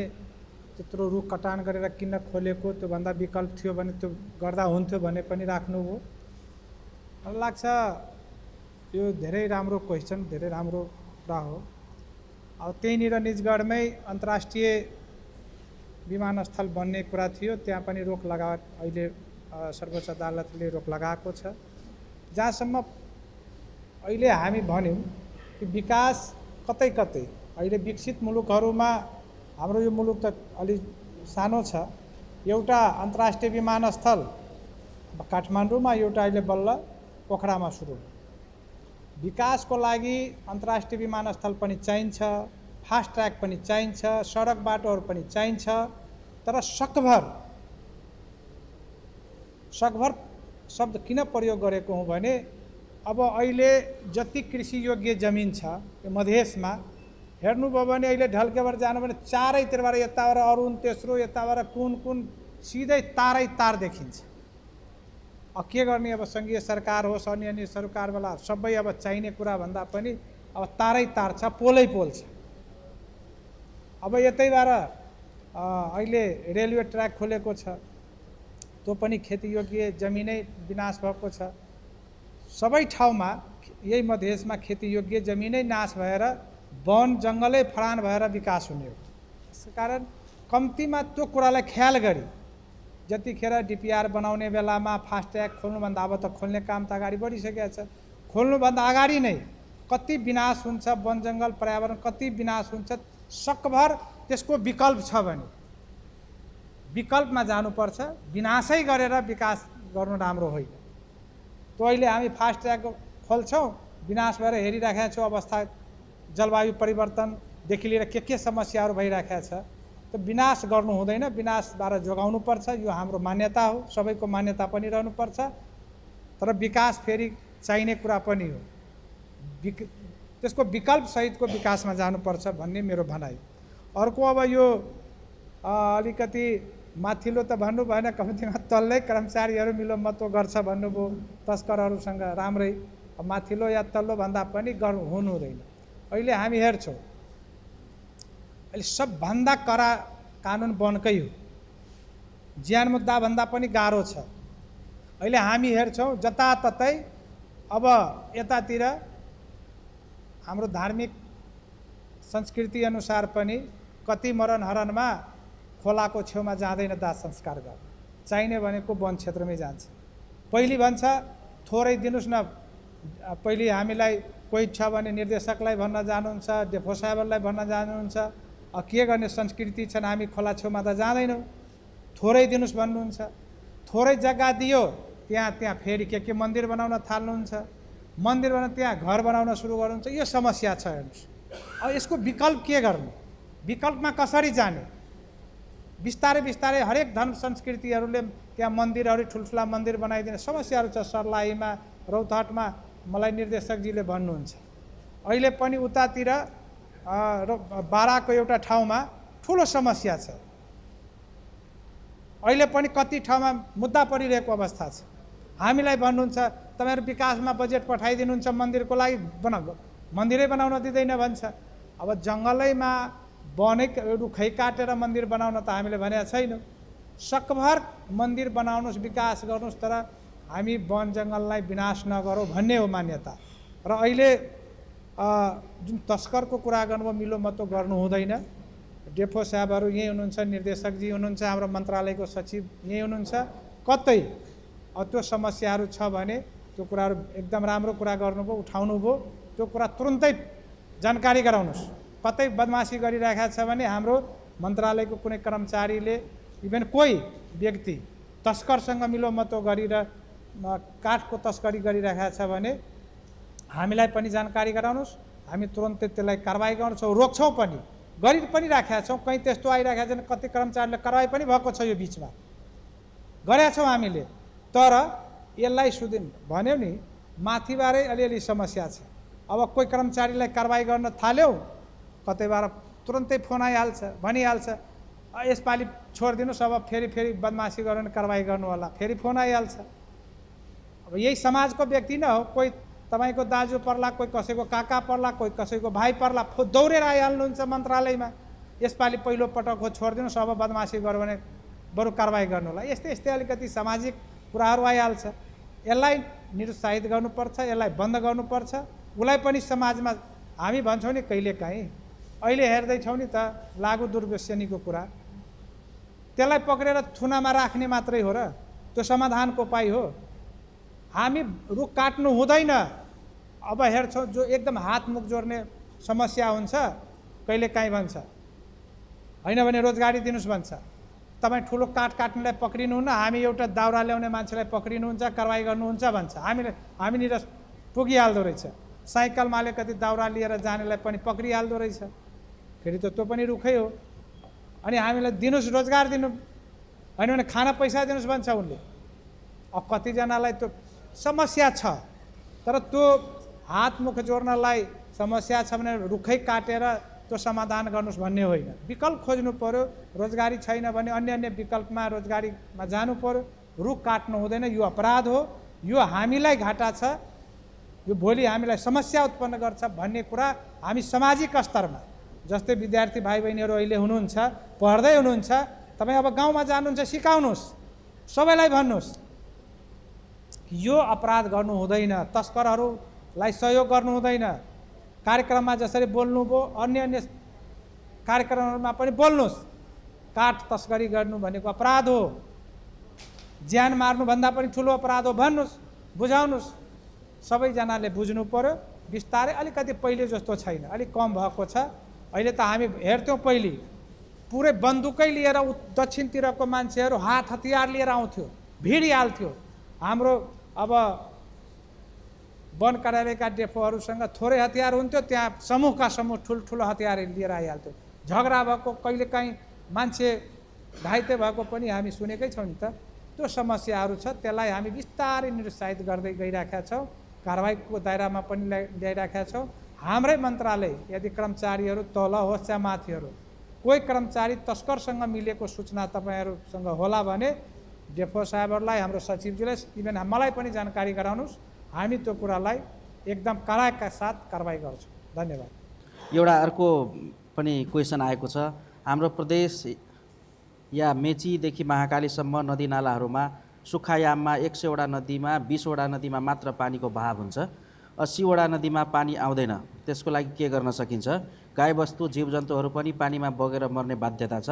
त्यत्रो रुख कटान गरेर किन खोलेको, त्योभन्दा विकल्प थियो भने त्यो गर्दा हुन्थ्यो भने पनि राख्नुभयो। मलाई लाग्छ यो धेरै राम्रो क्वेसन, धेरै राम्रो कुरा हो। अब त्यहीँनिर निजगढमै अन्तर्राष्ट्रिय विमानस्थल बन्ने कुरा थियो, त्यहाँ पनि रोक लगा, अहिले सर्वोच्च अदालतले रोक लगाएको छ। जहाँसम्म अहिले हामी भन्यौँ कि विकास कतै कतै, अहिले विकसित मुलुकहरूमा हाम्रो यो मुलुक त अलि सानो छ, एउटा अन्तर्राष्ट्रिय विमानस्थल काठमाडौँमा, एउटा अहिले बल्ल पोखरामा सुरु। विकासको लागि अन्तर्राष्ट्रिय विमानस्थल पनि चाहिन्छ, फास्ट ट्र्याक पनि चाहिन्छ, सडक बाटोहरू पनि चाहिन्छ, तर सकभर शब्द किन प्रयोग गरेको हुँ भने अब अहिले जति कृषि योग्य जमिन छ यो मधेसमा हेर्नुभयो भने अहिले ढल्केबाट जानु भने चारैतिरबाट यताबाट अरुण, तेस्रो, यताबाट कुन सिधै तारै तार देखिन्छ। अब के गर्ने, अब सङ्घीय सरकार होस्, अन्य सरकारवाला सबै अब चाहिने कुरा भन्दा पनि अब तारै तार छ, पोलै पोल छ। अब यतैबाट अहिले रेलवे ट्र्याक खोलेको छ, त्यो पनि खेतीयोग्य जमिनै विनाश भएको छ। सबै ठाउँमा यही मधेसमा खेतीयोग्य जमिनै नाश भएर वन जङ्गलै फरान भएर विकास हुने हो। त्यस कारण कम्तीमा त्यो कुरालाई ख्याल गरी जतिखेर डिपिआर बनाउने बेलामा फास्ट ट्र्याक खोल्नुभन्दा, अब त खोल्ने काम त अगाडि बढिसकेको छ, खोल्नुभन्दा अगाडि नै कति विनाश हुन्छ, वन जङ्गल पर्यावरण कति विनाश हुन्छ, सकभर त्यसको विकल्प छ भने विकल्पमा जानुपर्छ। विनाशै गरेर विकास गर्नु राम्रो होइन। त्यो अहिले हामी फास्ट ट्र्याक खोल्छौँ, विनाश भएर हेरिराखेका छौँ, अवस्था जलवायु परिवर्तनदेखि लिएर के समस्याहरू भइराखेका छ। त विनाश गर्नु हुँदैन, विनाशबाट जोगाउनुपर्छ। यो हाम्रो मान्यता हो, सबैको मान्यता पनि रहनुपर्छ। तर विकास फेरि चाहिने कुरा पनि हो, त्यसको विकल्प सहितको विकासमा जानुपर्छ भन्ने मेरो भनाइ। अर्को अब यो अलिकति माथिल्लो त भन्नु भएन, कम्तीमा तल्लै कर्मचारीहरू मिलोमतो गर्छ भन्नुभयो तस्करहरूसँग, राम्रै। माथिल्लो या तल्लो भन्दा पनि हुनु हुँदैन। अहिले हामी हेर्छौँ अहिले सबभन्दा कडा कानुन वनकै हो, ज्यान मुद्दा भन्दा पनि गाह्रो छ। अहिले हामी हेर्छौँ जताततै अब यतातिर हाम्रो धार्मिक संस्कृति अनुसार पनि कति मरणहरणमा खोलाको छेउमा जाँदैन दाह संस्कार गर्न, चाहिने भनेको वन क्षेत्रमै जान्छ। पहिले भन्छ थोरै दिनुस् न, पहिले हामीलाई कोही छ भने निर्देशकलाई भन्न जानुहुन्छ, डेफो साहेबलाई भन्न जानुहुन्छ, के गर्ने संस्कृति छन्, हामी खोला छेउमा त जाँदैनौँ, थोरै दिनुस् भन्नुहुन्छ। थोरै जग्गा दियो त्यहाँ फेरि के मन्दिर बनाउन थाल्नुहुन्छ, मन्दिर बनाउन त्यहाँ घर बनाउन सुरु गर्नुहुन्छ। यो समस्या छ। हेर्नुहोस् अब यसको विकल्प के गर्नु, विकल्पमा कसरी जाने? बिस्तारै बिस्तारै हरेक धर्म संस्कृतिहरूले त्यहाँ मन्दिरहरू ठुल्ठुला मन्दिर बनाइदिने समस्याहरू छ। सर्लाहीमा रौतहटमा मलाई निर्देशकजीले भन्नुहुन्छ अहिले पनि उतातिर बाराको एउटा ठाउँमा ठुलो समस्या छ। अहिले पनि कति ठाउँमा मुद्दा परिरहेको अवस्था छ। हामीलाई भन्नुहुन्छ तपाईँहरू विकासमा बजेट पठाइदिनुहुन्छ मन्दिरको लागि, मन्दिरै बनाउन दिँदैन भन्छ। अब जङ्गलैमा वनै रुखै काटेर मन्दिर बनाउन त हामीले भनेका छैनौँ। सकभर मन्दिर बनाउनुहोस्, विकास गर्नुहोस्, तर हामी वन जङ्गललाई विनाश नगरौँ भन्ने हो मान्यता। र अहिले जुन तस्करको कुरा गर्नुभयो मिलो मतो गर्नु हुँदैन। डेफो साहबहरू यहीँ हुनुहुन्छ, निर्देशकजी हुनुहुन्छ, हाम्रो मन्त्रालयको सचिव यहीँ हुनुहुन्छ। कतै त्यो समस्याहरू छ भने त्यो कुराहरू एकदम राम्रो कुरा गर्नुभयो, उठाउनुभयो, त्यो कुरा तुरुन्तै जानकारी गराउनुहोस्। कतै बदमासी गरिरहेको छ भने हाम्रो मन्त्रालयको कुनै कर्मचारीले इभन कोही व्यक्ति तस्करसँग मिलोमतो गरेर काठको तस्करी गरिरहेको छ भने हामीलाई पनि जानकारी गराउनुहोस्, हामी तुरुन्तै त्यसलाई कारबाही गर्छौँ, रोक्छौँ पनि, गरि पनि राखेका छौँ। कहीँ त्यस्तो आइरहेको छैन, कति कर्मचारीले कारबाही पनि भएको छ, यो बिचमा गरेका छौँ हामीले। तर यसलाई सुदिन भन्यो नि माथिबाटै अलिअलि समस्या छ। अब कोही कर्मचारीलाई कारबाही गर्न थाल्यौँ कतैबाट तुरुन्तै फोन आइहाल्छ, भनिहाल्छ यसपालि छोडिदिनुहोस्, अब फेरि बदमासी गरेर कारबाही गर्नु होला, फेरि फोन आइहाल्छ। अब यही समाजको व्यक्ति न हो, कोही तपाईँको दाजु पर्ला, कोही कसैको काका पर्ला, कोही कसैको भाइ पर्ला, दौडेर आइहाल्नुहुन्छ मन्त्रालयमा, यसपालि पहिलो पटक हो छोडिदिनुहोस्, अब बदमासी गर्यो भने बरु कारबाही गर्नु होला। यस्तै यस्तै अलिकति सामाजिक कुराहरू आइहाल्छ। यसलाई निरुत्साहित गर्नुपर्छ, यसलाई बन्द गर्नुपर्छ। उसलाई पनि समाजमा हामी भन्छौँ नि कहिलेकाहीँ, अहिले हेर्दैछौँ नि त लागु दुर्व्यसनीको कुरा, त्यसलाई पक्रेर थुनामा राख्ने मात्रै हो र त्यो समाधानको उपाय हो? हामी रुख काट्नु हुँदैन। अब हेर्छौँ जो एकदम हात मुख जोड्ने समस्या हुन्छ कहिलेकाहीँ भन्छ होइन भने रोजगारी दिनुहोस् भन्छ। तपाईँ ठुलो काठ काट्नेलाई पक्रिनुहुन्न, हामी एउटा दाउरा ल्याउने मान्छेलाई पक्रिनुहुन्छ, कारवाही गर्नुहुन्छ भन्छ। हामीनिर पुगिहाल्दो रहेछ। साइकलमा अलिकति दाउरा लिएर जानेलाई पनि पक्रिहाल्दो रहेछ, फेरि त त्यो पनि रुखै हो। अनि हामीलाई दिनुहोस्, रोजगार दिनु, होइन भने खाना पैसा दिनुहोस् भन्छ उनले। अब कतिजनालाई त्यो समस्या छ, तर त्यो हात मुख जोड्नलाई समस्या छ भने रुखै काटेर त्यो समाधान गर्नुहोस् भन्ने होइन। विकल्प खोज्नु पर्यो। रोजगारी छैन भने अन्य अन्य विकल्पमा रोजगारीमा जानु पर्यो। रुख काट्नु हुँदैन, यो अपराध हो, यो हामीलाई घाटा छ, यो भोलि हामीलाई समस्या उत्पन्न गर्छ भन्ने कुरा हामी सामाजिक स्तरमा, जस्तै विद्यार्थी भाइ बहिनीहरू अहिले हुनुहुन्छ, पढ्दै हुनुहुन्छ, तपाईँ अब गाउँमा जानुहुन्छ, सिकाउनुहोस्, सबैलाई भन्नुहोस् यो अपराध गर्नु हुँदैन, तस्करहरूलाई सहयोग गर्नु हुँदैन। कार्यक्रममा जसरी बोल्नुभयो अन्य अन्य कार्यक्रमहरूमा पनि बोल्नुहोस्। काठ तस्करी गर्नु भनेको अपराध हो, ज्यान मार्नुभन्दा पनि ठुलो अपराध हो भन्नुहोस्, बुझाउनुहोस्। सबैजनाले बुझ्नु पर्यो। बिस्तारै अलिकति पहिले जस्तो छैन, अलिक कम भएको छ। अहिले त हामी हेर्थ्यौँ पहिले पुरै बन्दुकै लिएर दक्षिणतिरको मान्छेहरू हात हतियार लिएर आउँथ्यो, भिडिहाल्थ्यो। हाम्रो अब वन कार्यालयका डेफोहरूसँग थोरै हतियार हुन्थ्यो, त्यहाँ समूहका समूह ठुल्ठुलो हतियार लिएर आइहाल्थ्यो। झगडा भएको, कहिलेकाहीँ मान्छे घाइते भएको पनि हामी सुनेकै छौँ नि त। त्यो समस्याहरू छ, त्यसलाई हामी बिस्तारै निरुत्साहित गर्दै गइराखेका छौँ। कारवाहीको दायरामा पनि ल्याइराखेका छौँ। हाम्रै मन्त्रालय यदि कर्मचारीहरू तल होस् या माथिहरू कोही कर्मचारी तस्करसँग मिलेको सूचना तपाईँहरूसँग होला भने डेफो साहेबहरूलाई, हाम्रो सचिवजीलाई, इभन मलाई पनि जानकारी गराउनुहोस्। हामी त्यो कुरालाई एकदम कडाका साथ कारबाही गर्छु। धन्यवाद। एउटा अर्को पनि क्वेसन आएको छ। हाम्रो प्रदेश या मेचीदेखि महाकालीसम्म नदीनालाहरूमा सुक्खायाममा 100वटा नदीमा 20वटा नदीमा मात्र पानीको बहाव हुन्छ, 80वटा नदीमा पानी आउँदैन। त्यसको लागि के गर्न सकिन्छ? गाईबस्तु जीवजन्तुहरू पनि पानीमा बगेर मर्ने बाध्यता छ।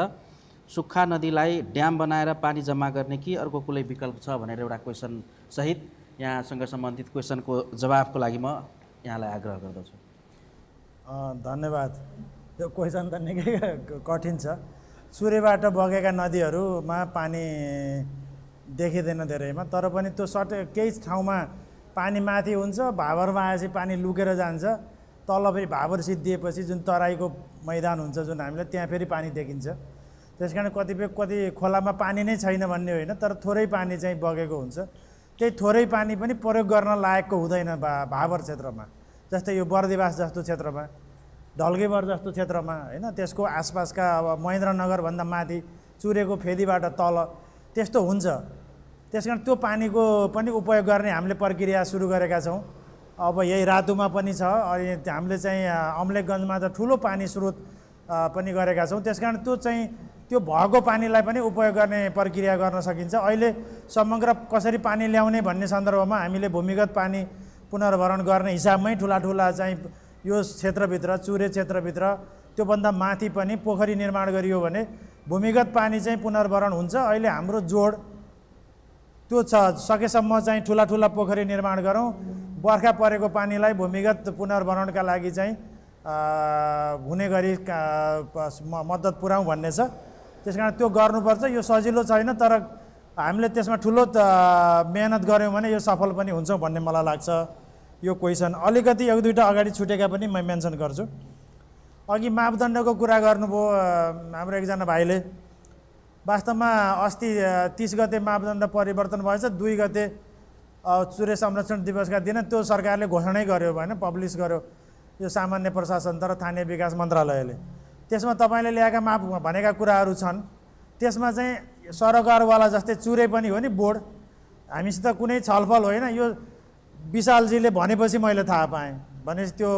सुक्खा नदीलाई ड्याम बनाएर पानी जम्मा गर्ने कि अर्को कुनै विकल्प छ भनेर एउटा क्वेसन सहित यहाँसँग सम्बन्धित क्वेसनको जवाफको लागि म यहाँलाई आग्रह गर्दछु। धन्यवाद। यो क्वेसन त निकै कठिन छ। चुरेबाट बगेका नदीहरूमा पानी देखिँदैन धेरैमा, तर पनि त्यो केही ठाउँमा पानी माथि हुन्छ, भाबरमा आएपछि पानी लुकेर जान्छ, तल फेरि भाबर सिद्धिएपछि जुन तराईको मैदान हुन्छ जुन हामीलाई त्यहाँ फेरि पानी देखिन्छ। त्यस कारण कति खोलामा पानी नै छैन भन्ने होइन, तर थोरै पानी चाहिँ बगेको हुन्छ। त्यही थोरै पानी पनि प्रयोग गर्न लायकको हुँदैन भाबर क्षेत्रमा, जस्तै यो बर्दिवास जस्तो क्षेत्रमा, ढल्केबर जस्तो क्षेत्रमा होइन, त्यसको आसपासका अब महेन्द्रनगरभन्दा माथि चुरेको फेदीबाट तल त्यस्तो हुन्छ। त्यस कारण त्यो पानीको पनि उपयोग गर्ने हामीले प्रक्रिया सुरु गरेका छौँ। अब यही रातुमा पनि छ, अनि हामीले चाहिँ अम्लेखगञ्जमा त ठुलो पानी स्रोत पनि गरेका छौँ। त्यस कारण त्यो भएको पानीलाई पनि उपयोग गर्ने प्रक्रिया गर्न सकिन्छ। अहिले समग्र कसरी पानी ल्याउने भन्ने सन्दर्भमा हामीले भूमिगत पानी पुनर्भरण गर्ने हिसाबमै ठुला चाहिँ यो क्षेत्रभित्र, चुरे क्षेत्रभित्र त्योभन्दा माथि पनि पोखरी निर्माण गरियो भने भूमिगत पानी चाहिँ पुनर्भरण हुन्छ। अहिले हाम्रो जोड त्यो छ, सकेसम्म चाहिँ ठुला पोखरी निर्माण गरौँ, बर्खा परेको पानीलाई भूमिगत पुनर्भरणका लागि चाहिँ हुने गरी मद्दत पुर्याउँ भन्ने छ। त्यस कारण त्यो गर्नुपर्छ। यो सजिलो छैन, तर हामीले त्यसमा ठुलो मेहनत गऱ्यौँ भने यो सफल पनि हुन्छौँ भन्ने मलाई लाग्छ। यो क्वेसन अलिकति एक दुईवटा अगाडि छुटेका पनि म मेन्सन गर्छु। अघि मापदण्डको कुरा गर्नुभयो हाम्रो एकजना भाइले। वास्तवमा अस्ति 30 गते मापदण्ड परिवर्तन भएछ, 2 गते चुरे संरक्षण दिवसका दिन त्यो सरकारले घोषणै गर्यो भएन, पब्लिस गर्यो यो सामान्य प्रशासन तर स्थानीय विकास मन्त्रालयले। त्यसमा तपाईँले ल्याएका माप भनेका कुराहरू छन्। त्यसमा चाहिँ सरकारवाला जस्तै चुरे पनि हो नि बोर्ड, हामीसित कुनै छलफल होइन। यो विशालजीले भनेपछि मैले थाहा पाएँ, भनेपछि त्यो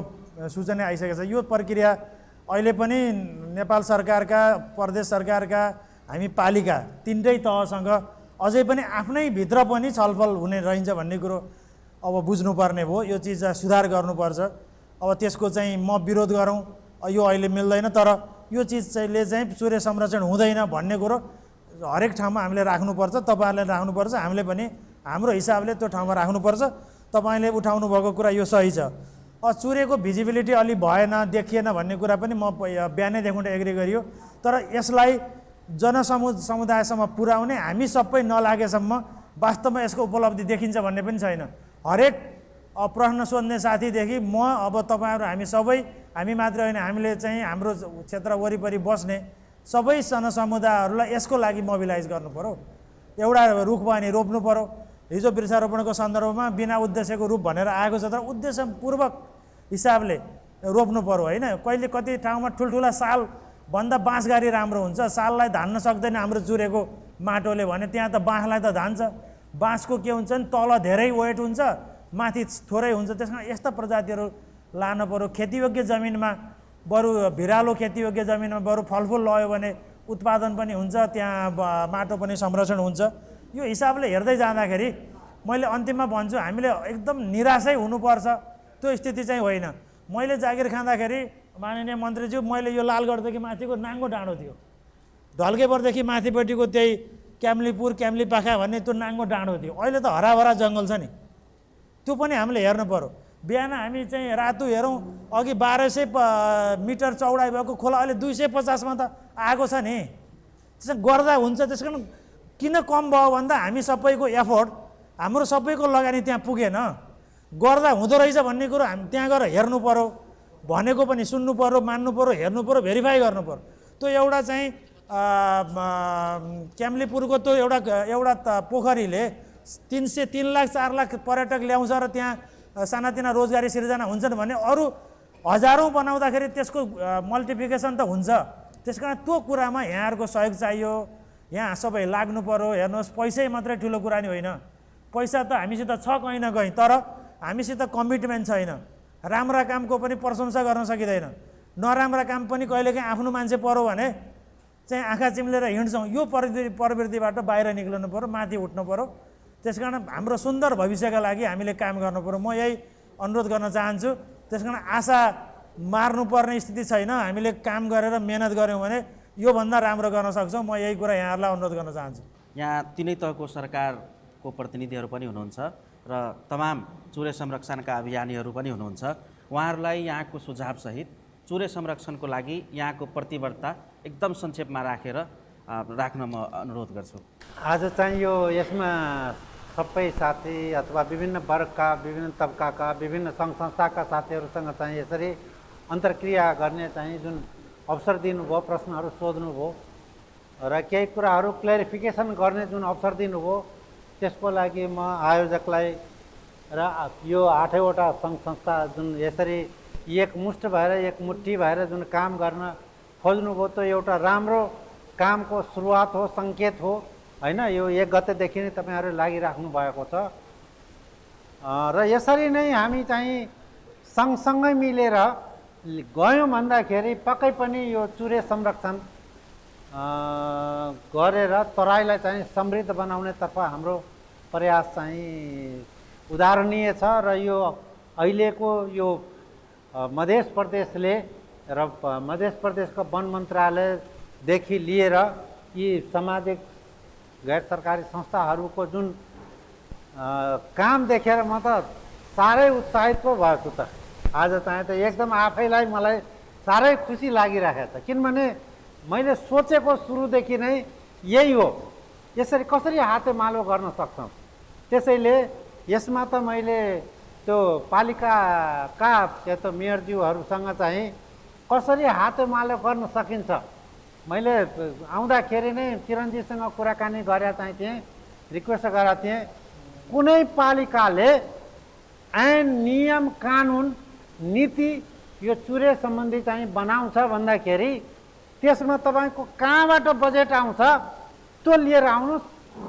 सूचना आइसकेको छ। यो प्रक्रिया अहिले पनि नेपाल सरकारका, प्रदेश सरकारका, हामी पालिका तिनटै तहसँग अझै पनि आफ्नै भित्र पनि छलफल हुने रहन्छ भन्ने कुरो अब बुझ्नुपर्ने भयो। यो चिज सुधार गर्नुपर्छ। अब त्यसको चाहिँ म विरोध गरौँ यो अहिले मिल्दैन, तर यो चिजले चाहिँ चुरे संरक्षण हुँदैन भन्ने कुरो हरेक ठाउँमा हामीले राख्नुपर्छ। तपाईँहरूले राख्नुपर्छ, हामीले पनि हाम्रो हिसाबले त्यो ठाउँमा राख्नुपर्छ। तपाईँले उठाउनु भएको कुरा यो सही छ। चुरेको भिजिबिलिटी अलि भएन, देखिएन भन्ने कुरा पनि म बिहानैदेखि एग्री गरियो, तर यसलाई समुदायसम्म पुर्याउने हामी सबै नलागेसम्म वास्तवमा यसको उपलब्धि देखिन्छ भन्ने पनि छैन। हरेक प्रश्न सोध्ने साथीदेखि म अब तपाईँहरू हामी मात्र होइन, हामीले चाहिँ हाम्रो क्षेत्र वरिपरि बस्ने सबै जनसमुदायहरूलाई यसको लागि मोबिलाइज गर्नु पर्यो। एउटा रुख बानी रोप्नु पर्यो। हिजो वृक्षारोपणको सन्दर्भमा बिना उद्देश्यको रूप भनेर आएको छ, तर उद्देश्यपूर्वक हिसाबले रोप्नु पर्यो होइन। कति ठाउँमा ठुल्ठुला सालभन्दा बाँसगारी राम्रो हुन्छ, साललाई धान्न सक्दैन हाम्रो चुरेको माटोले भने त्यहाँ त बाँसलाई त धान्छ। बाँसको के हुन्छ नि तल धेरै वेट हुन्छ, माथि थोरै हुन्छ। त्यस कारण यस्ता प्रजातिहरू लानु पर्यो। खेतीयोग्य जमिनमा बरु भिरालो खेतीयोग्य जमिनमा बरु फलफुल लगायो भने उत्पादन पनि हुन्छ, त्यहाँ माटो पनि संरक्षण हुन्छ। यो हिसाबले हेर्दै जाँदाखेरि मैले अन्तिममा भन्छु हामीले एकदम निराशै हुनुपर्छ त्यो स्थिति चाहिँ होइन। मैले जागिर खाँदाखेरि माननीय मन्त्रीज्यू, मैले यो लालगढदेखि माथिको नाङ्गो डाँडो थियो, ढल्केबरदेखि माथिपट्टिको त्यही क्याम्लीपुर क्याम्लीपाखा भन्ने त्यो नाङ्गो डाँडो थियो। अहिले त हराभरा जङ्गल छ नि, त्यो पनि हामीले हेर्नु पर्यो। बिहान हामी चाहिँ रातु हेरौँ, अघि 1200 मिटर चौडाइ भएको खोला अहिले 250मा त आएको छ नि। त्यसो गर्दा हुन्छ। त्यस कारण किन कम भयो भन्दा हामी सबैको एफोर्ट, हाम्रो सबैको लगानी त्यहाँ पुगेन। गर्दा हुँदो रहेछ भन्ने कुरो हामी त्यहाँ गएर हेर्नु पर्यो, भनेको पनि सुन्नु पर्यो, मान्नु पर्यो, हेर्नु पर्यो, भेरिफाई गर्नु पर्यो। त्यो एउटा चाहिँ क्याम्लीपुरको त्यो एउटा पोखरीले 3 लाख 4 लाख पर्यटक ल्याउँछ र त्यहाँ सानातिना रोजगारी सिर्जना हुन्छन् भने अरू हजारौँ बनाउँदाखेरि त्यसको मल्टिप्लिकेसन त हुन्छ। त्यस कारण त्यो कुरामा यहाँहरूको सहयोग चाहियो, यहाँ सबै लाग्नु पर्यो। हेर्नुहोस्, पैसै मात्रै ठुलो कुरा नि होइन, पैसा त हामीसित छ कहीँ न कहीँ, तर हामीसित कमिटमेन्ट छैन, राम्रा कामको पनि प्रशंसा गर्न सकिँदैन, नराम्रा काम पनि कहिलेकाहीँ आफ्नो मान्छे पऱ्यो भने चाहिँ आँखा चिम्लेर हिँड्छौँ। यो प्रवृत्तिबाट बाहिर निक्लनु पऱ्यो, माथि उठ्नु पऱ्यो। त्यसकारण हाम्रो सुन्दर भविष्यका लागि हामीले काम गर्नु पऱ्यो। म यही अनुरोध गर्न चाहन्छु। त्यसकारण आशा मार्नुपर्ने स्थिति छैन, हामीले काम गरेर मेहनत गऱ्यौँ भने योभन्दा राम्रो गर्न सक्छौँ। म यही कुरा यहाँहरूलाई अनुरोध गर्न चाहन्छु। यहाँ तिनै तहको सरकारको प्रतिनिधिहरू पनि हुनुहुन्छ र तमाम चुरे संरक्षणका अभियानीहरू पनि हुनुहुन्छ। उहाँहरूलाई यहाँको सुझावसहित चुरे संरक्षणको लागि यहाँको प्रतिबद्धता एकदम संक्षेपमा राख्न म अनुरोध गर्छु। आज चाहिँ यो यसमा सबै साथी अथवा विभिन्न वर्गका, विभिन्न तबकाका, विभिन्न सङ्घ संस्थाका साथीहरूसँग चाहिँ यसरी अन्तर्क्रिया गर्ने चाहिँ जुन अवसर दिनुभयो, प्रश्नहरू सोध्नुभयो र केही कुराहरू क्ल्यारिफिकेसन गर्ने जुन अवसर दिनुभयो, त्यसको लागि म आयोजकलाई र यो 8वटा सङ्घ संस्था जुन यसरी एकमुष्ट भएर एकमुट्ठी भएर जुन काम गर्न खोज्नुभयो, त्यो एउटा राम्रो कामको सुरुवात हो, सङ्केत हो होइन। यो 1 गतेदेखि नै तपाईँहरू लागिराख्नु भएको छ र यसरी नै हामी चाहिँ सँगसँगै मिलेर गयौँ भन्दाखेरि पक्कै पनि यो चुरे संरक्षण गरेर तराईलाई चाहिँ समृद्ध बनाउनेतर्फ हाम्रो प्रयास चाहिँ उदाहरणीय छ र यो अहिलेको यो मध्य प्रदेशले र मध्य प्रदेशको वन मन्त्रालयदेखि लिएर यी सामाजिक गैर सरकारी संस्थाहरूको जुन काम देखेर म त साह्रै उत्साहित पो भएको त। आज चाहिँ त एकदम आफैलाई मलाई साह्रै खुसी लागिरहेको छ, किनभने मैले सोचेको सुरुदेखि नै यही हो, यसरी कसरी हातेमालो गर्न सक्छौँ। त्यसैले यसमा त मैले त्यो पालिकाका त मेयरज्यूहरूसँग चाहिँ कसरी हातेमालो गर्न सकिन्छ, मैले आउँदाखेरि नै किरणजीसँग कुराकानी गरेर चाहिँ थिएँ, रिक्वेस्ट गरेका थिएँ कुनै पालिकाले ऐन नियम कानुन नीति यो चुरे सम्बन्धी चाहिँ बनाउँछ भन्दाखेरि त्यसमा तपाईँको कहाँबाट बजेट आउँछ त्यो लिएर आउनुहोस्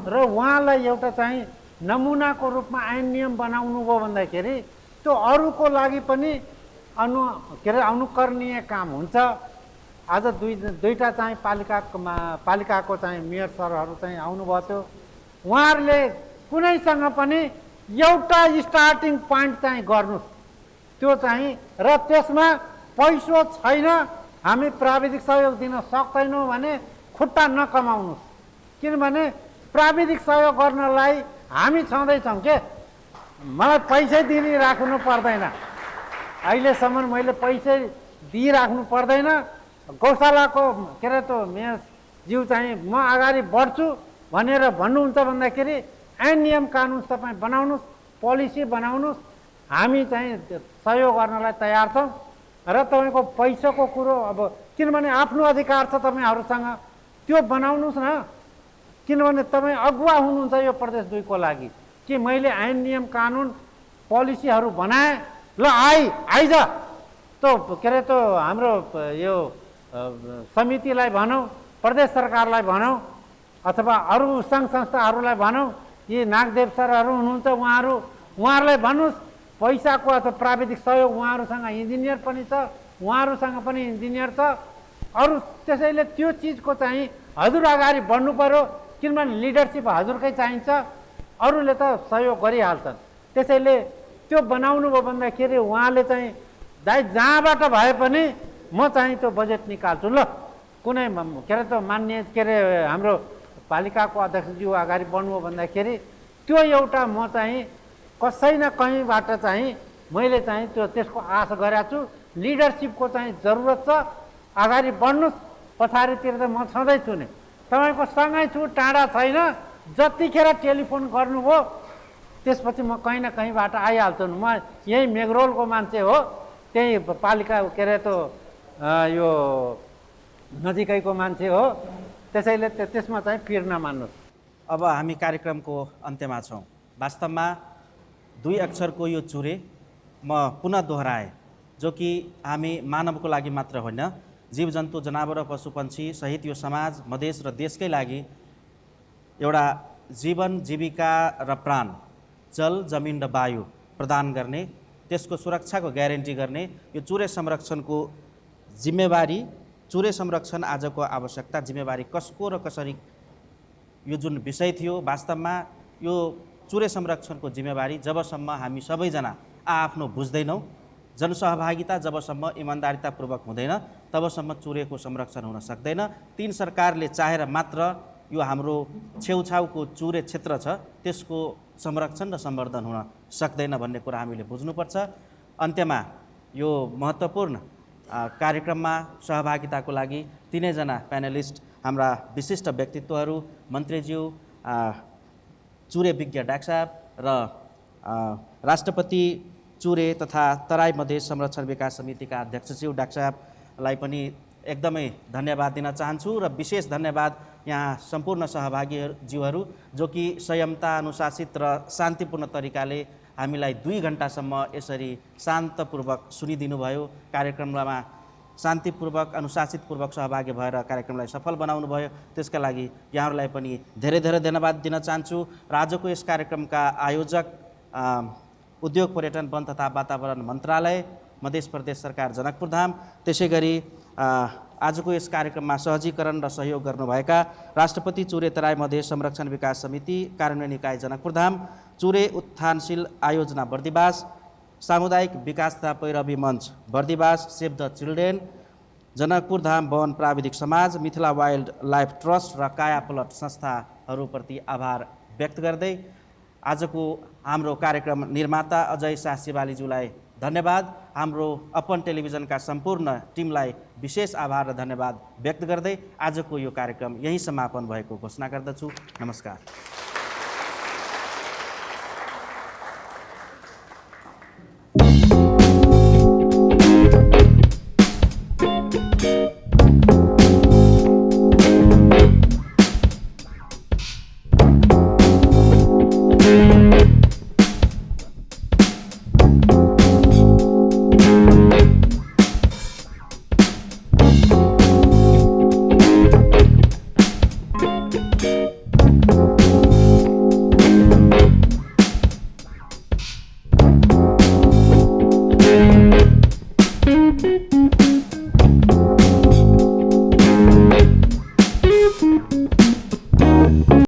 र उहाँलाई एउटा चाहिँ नमुनाको रूपमा ऐन नियम बनाउनु भयो भन्दाखेरि त्यो अरूको लागि पनि अनुकरणीय काम हुन्छ। आज दुईटा चाहिँ पालिकाको चाहिँ मेयर सरहरू चाहिँ आउनुभएको थियो, उहाँहरूले कुनैसँग पनि एउटा स्टार्टिङ पोइन्ट चाहिँ गर्नुहोस्, त्यो चाहिँ र त्यसमा पैसो छैन, हामी प्राविधिक सहयोग दिन सक्दैनौँ भने खुट्टा नकमाउनुहोस्, किनभने प्राविधिक सहयोग गर्नलाई हामी छँदैछौँ के, मलाई पैसै दिइराख्नु पर्दैन, अहिलेसम्म मैले पैसै दिइराख्नु पर्दैन। गौशालाको के अरे त्यो मेयरज्यू चाहिँ म अगाडि बढ्छु भनेर भन्नुहुन्छ भन्दाखेरि ऐन नियम कानुन तपाईँ बनाउनुहोस्, पोलिसी बनाउनुहोस्, हामी चाहिँ सहयोग गर्नलाई तयार छौँ। र तपाईँको पैसाको कुरो अब किनभने आफ्नो अधिकार छ तपाईँहरूसँग, त्यो बनाउनुहोस् न, किनभने तपाईँ अगुवा हुनुहुन्छ यो प्रदेश 2 को लागि कि मैले ऐन नियम कानुन पोलिसीहरू बनाएँ, ल आइज त्यो के अरे त्यो हाम्रो यो समितिलाई भनौँ, प्रदेश सरकारलाई भनौँ अथवा अरू सङ्घ संस्थाहरूलाई भनौँ, यी नागदेव सरहरू हुनुहुन्छ उहाँहरूलाई भन्नुहोस् पैसाको अथवा प्राविधिक सहयोग उहाँहरूसँग इन्जिनियर पनि छ, उहाँहरूसँग पनि इन्जिनियर छ, अरू त्यसैले त्यो चिजको चाहिँ हजुर अगाडि बढ्नु पर्यो, किनभने लिडरसिप हजुरकै चाहिन्छ, अरूले त सहयोग गरिहाल्छन्। त्यसैले त्यो बनाउनु भयो भन्दाखेरि उहाँले चाहिँ दाइ जहाँबाट भए पनि म चाहिँ त्यो बजेट निकाल्छु, ल कुनै के अरे त्यो मान्य के अरे हाम्रो पालिकाको अध्यक्षज्यू अगाडि बढ्नु हो भन्दाखेरि त्यो एउटा म चाहिँ कसै न कहीँबाट चाहिँ मैले चाहिँ त्यसको आश गरेको छु। लिडरसिपको चाहिँ जरुरत छ, अगाडि बढ्नुहोस्, पछाडितिर त म छँदैछु नि, तपाईँको सँगै छु, टाढा छैन, जतिखेर टेलिफोन गर्नुभयो त्यसपछि म कहीँ न कहीँबाट आइहाल्छु। म यही मेघरोलको मान्छे हो, त्यही पालिका के अरे त्यो यो नजिकैको मान्छे हो, त्यसैले त्यसमा चाहिँ पिर नमान्नुहोस्। अब हामी कार्यक्रमको अन्त्यमा छौँ। वास्तवमा 2 अक्षरको यो चुरे म पुनः दोहोऱ्याएँ, जो कि हामी मानवको लागि मात्र होइन, जीवजन्तु जनावर पशु पक्षी सहित यो समाज मधेस र देशकै लागि एउटा जीवन जीविका र प्राण, जल जमिन र वायु प्रदान गर्ने, त्यसको सुरक्षाको ग्यारेन्टी गर्ने यो चुरे संरक्षणको जिम्मेवारी, चुरे संरक्षण आजको आवश्यकता जिम्मेवारी कसको र कसरी, यो जुन विषय थियो वास्तवमा यो चुरे संरक्षणको जिम्मेवारी जबसम्म हामी सबैजना आआफ्नो बुझ्दैनौँ, जनसहभागिता जबसम्म इमान्दारितापूर्वक हुँदैन तबसम्म चुरेको संरक्षण हुन सक्दैन। तीन सरकारले चाहेर मात्र यो हाम्रो छेउछाउको चुरे क्षेत्र छ त्यसको संरक्षण र सम्वर्धन हुन सक्दैन भन्ने कुरा हामीले बुझ्नुपर्छ। अन्त्यमा यो महत्त्वपूर्ण कार्यक्रममा सहभागिताको लागि तीनैजना प्यानलिस्ट हाम्रा विशिष्ट व्यक्तित्वहरू, मन्त्रीज्यू, चुरे विज्ञ डाक्टर साहब र राष्ट्रपति चुरे तथा तराई मधेस संरक्षण विकास समितिका अध्यक्षज्यू डाक्टर साहबलाई पनि एकदमै धन्यवाद दिन चाहन्छु र विशेष धन्यवाद यहाँ सम्पूर्ण सहभागीज्यूहरू जो कि संयमता, अनुशासित र शान्तिपूर्ण तरिकाले हामीलाई 2 घण्टासम्म यसरी शान्तपूर्वक सुनिदिनु भयो। कार्यक्रममा शान्तिपूर्वक अनुशासितपूर्वक सहभागी भएर कार्यक्रमलाई सफल बनाउनु भयो। त्यसका लागि यहाँहरूलाई पनि धेरै धेरै धन्यवाद दिन चाहन्छु र आजको यस कार्यक्रमका आयोजक उद्योग, पर्यटन, वन तथा वातावरण मन्त्रालय, मध्य प्रदेश सरकार जनकपुर धाम, त्यसै गरी आजको यस कार्यक्रममा सहजीकरण र सहयोग गर्नुभएका राष्ट्रपति चुरे तराई मधेस संरक्षण विकास समिति, कार्यान्वयन निकाय जनकपुर धाम, चुरे उत्थानशील आयोजना बर्दिवास, सामुदायिक विकास तथा पैरवी मञ्च Bardibas, save the children, Janakpur Dham वन प्राविधिक समाज, मिथिला वाइल्ड लाइफ ट्रस्ट र काया पलट संस्थाहरूप्रति आभार व्यक्त गर्दै आजको हाम्रो कार्यक्रम निर्माता अजय शाह शिवालीज्यूलाई धन्यवाद, हाम्रो अपन टेलिभिजनका सम्पूर्ण टिमलाई विशेष आभार र धन्यवाद व्यक्त गर्दै आजको यो कार्यक्रम यही समापन भएको घोषणा गर्दछु। नमस्कार।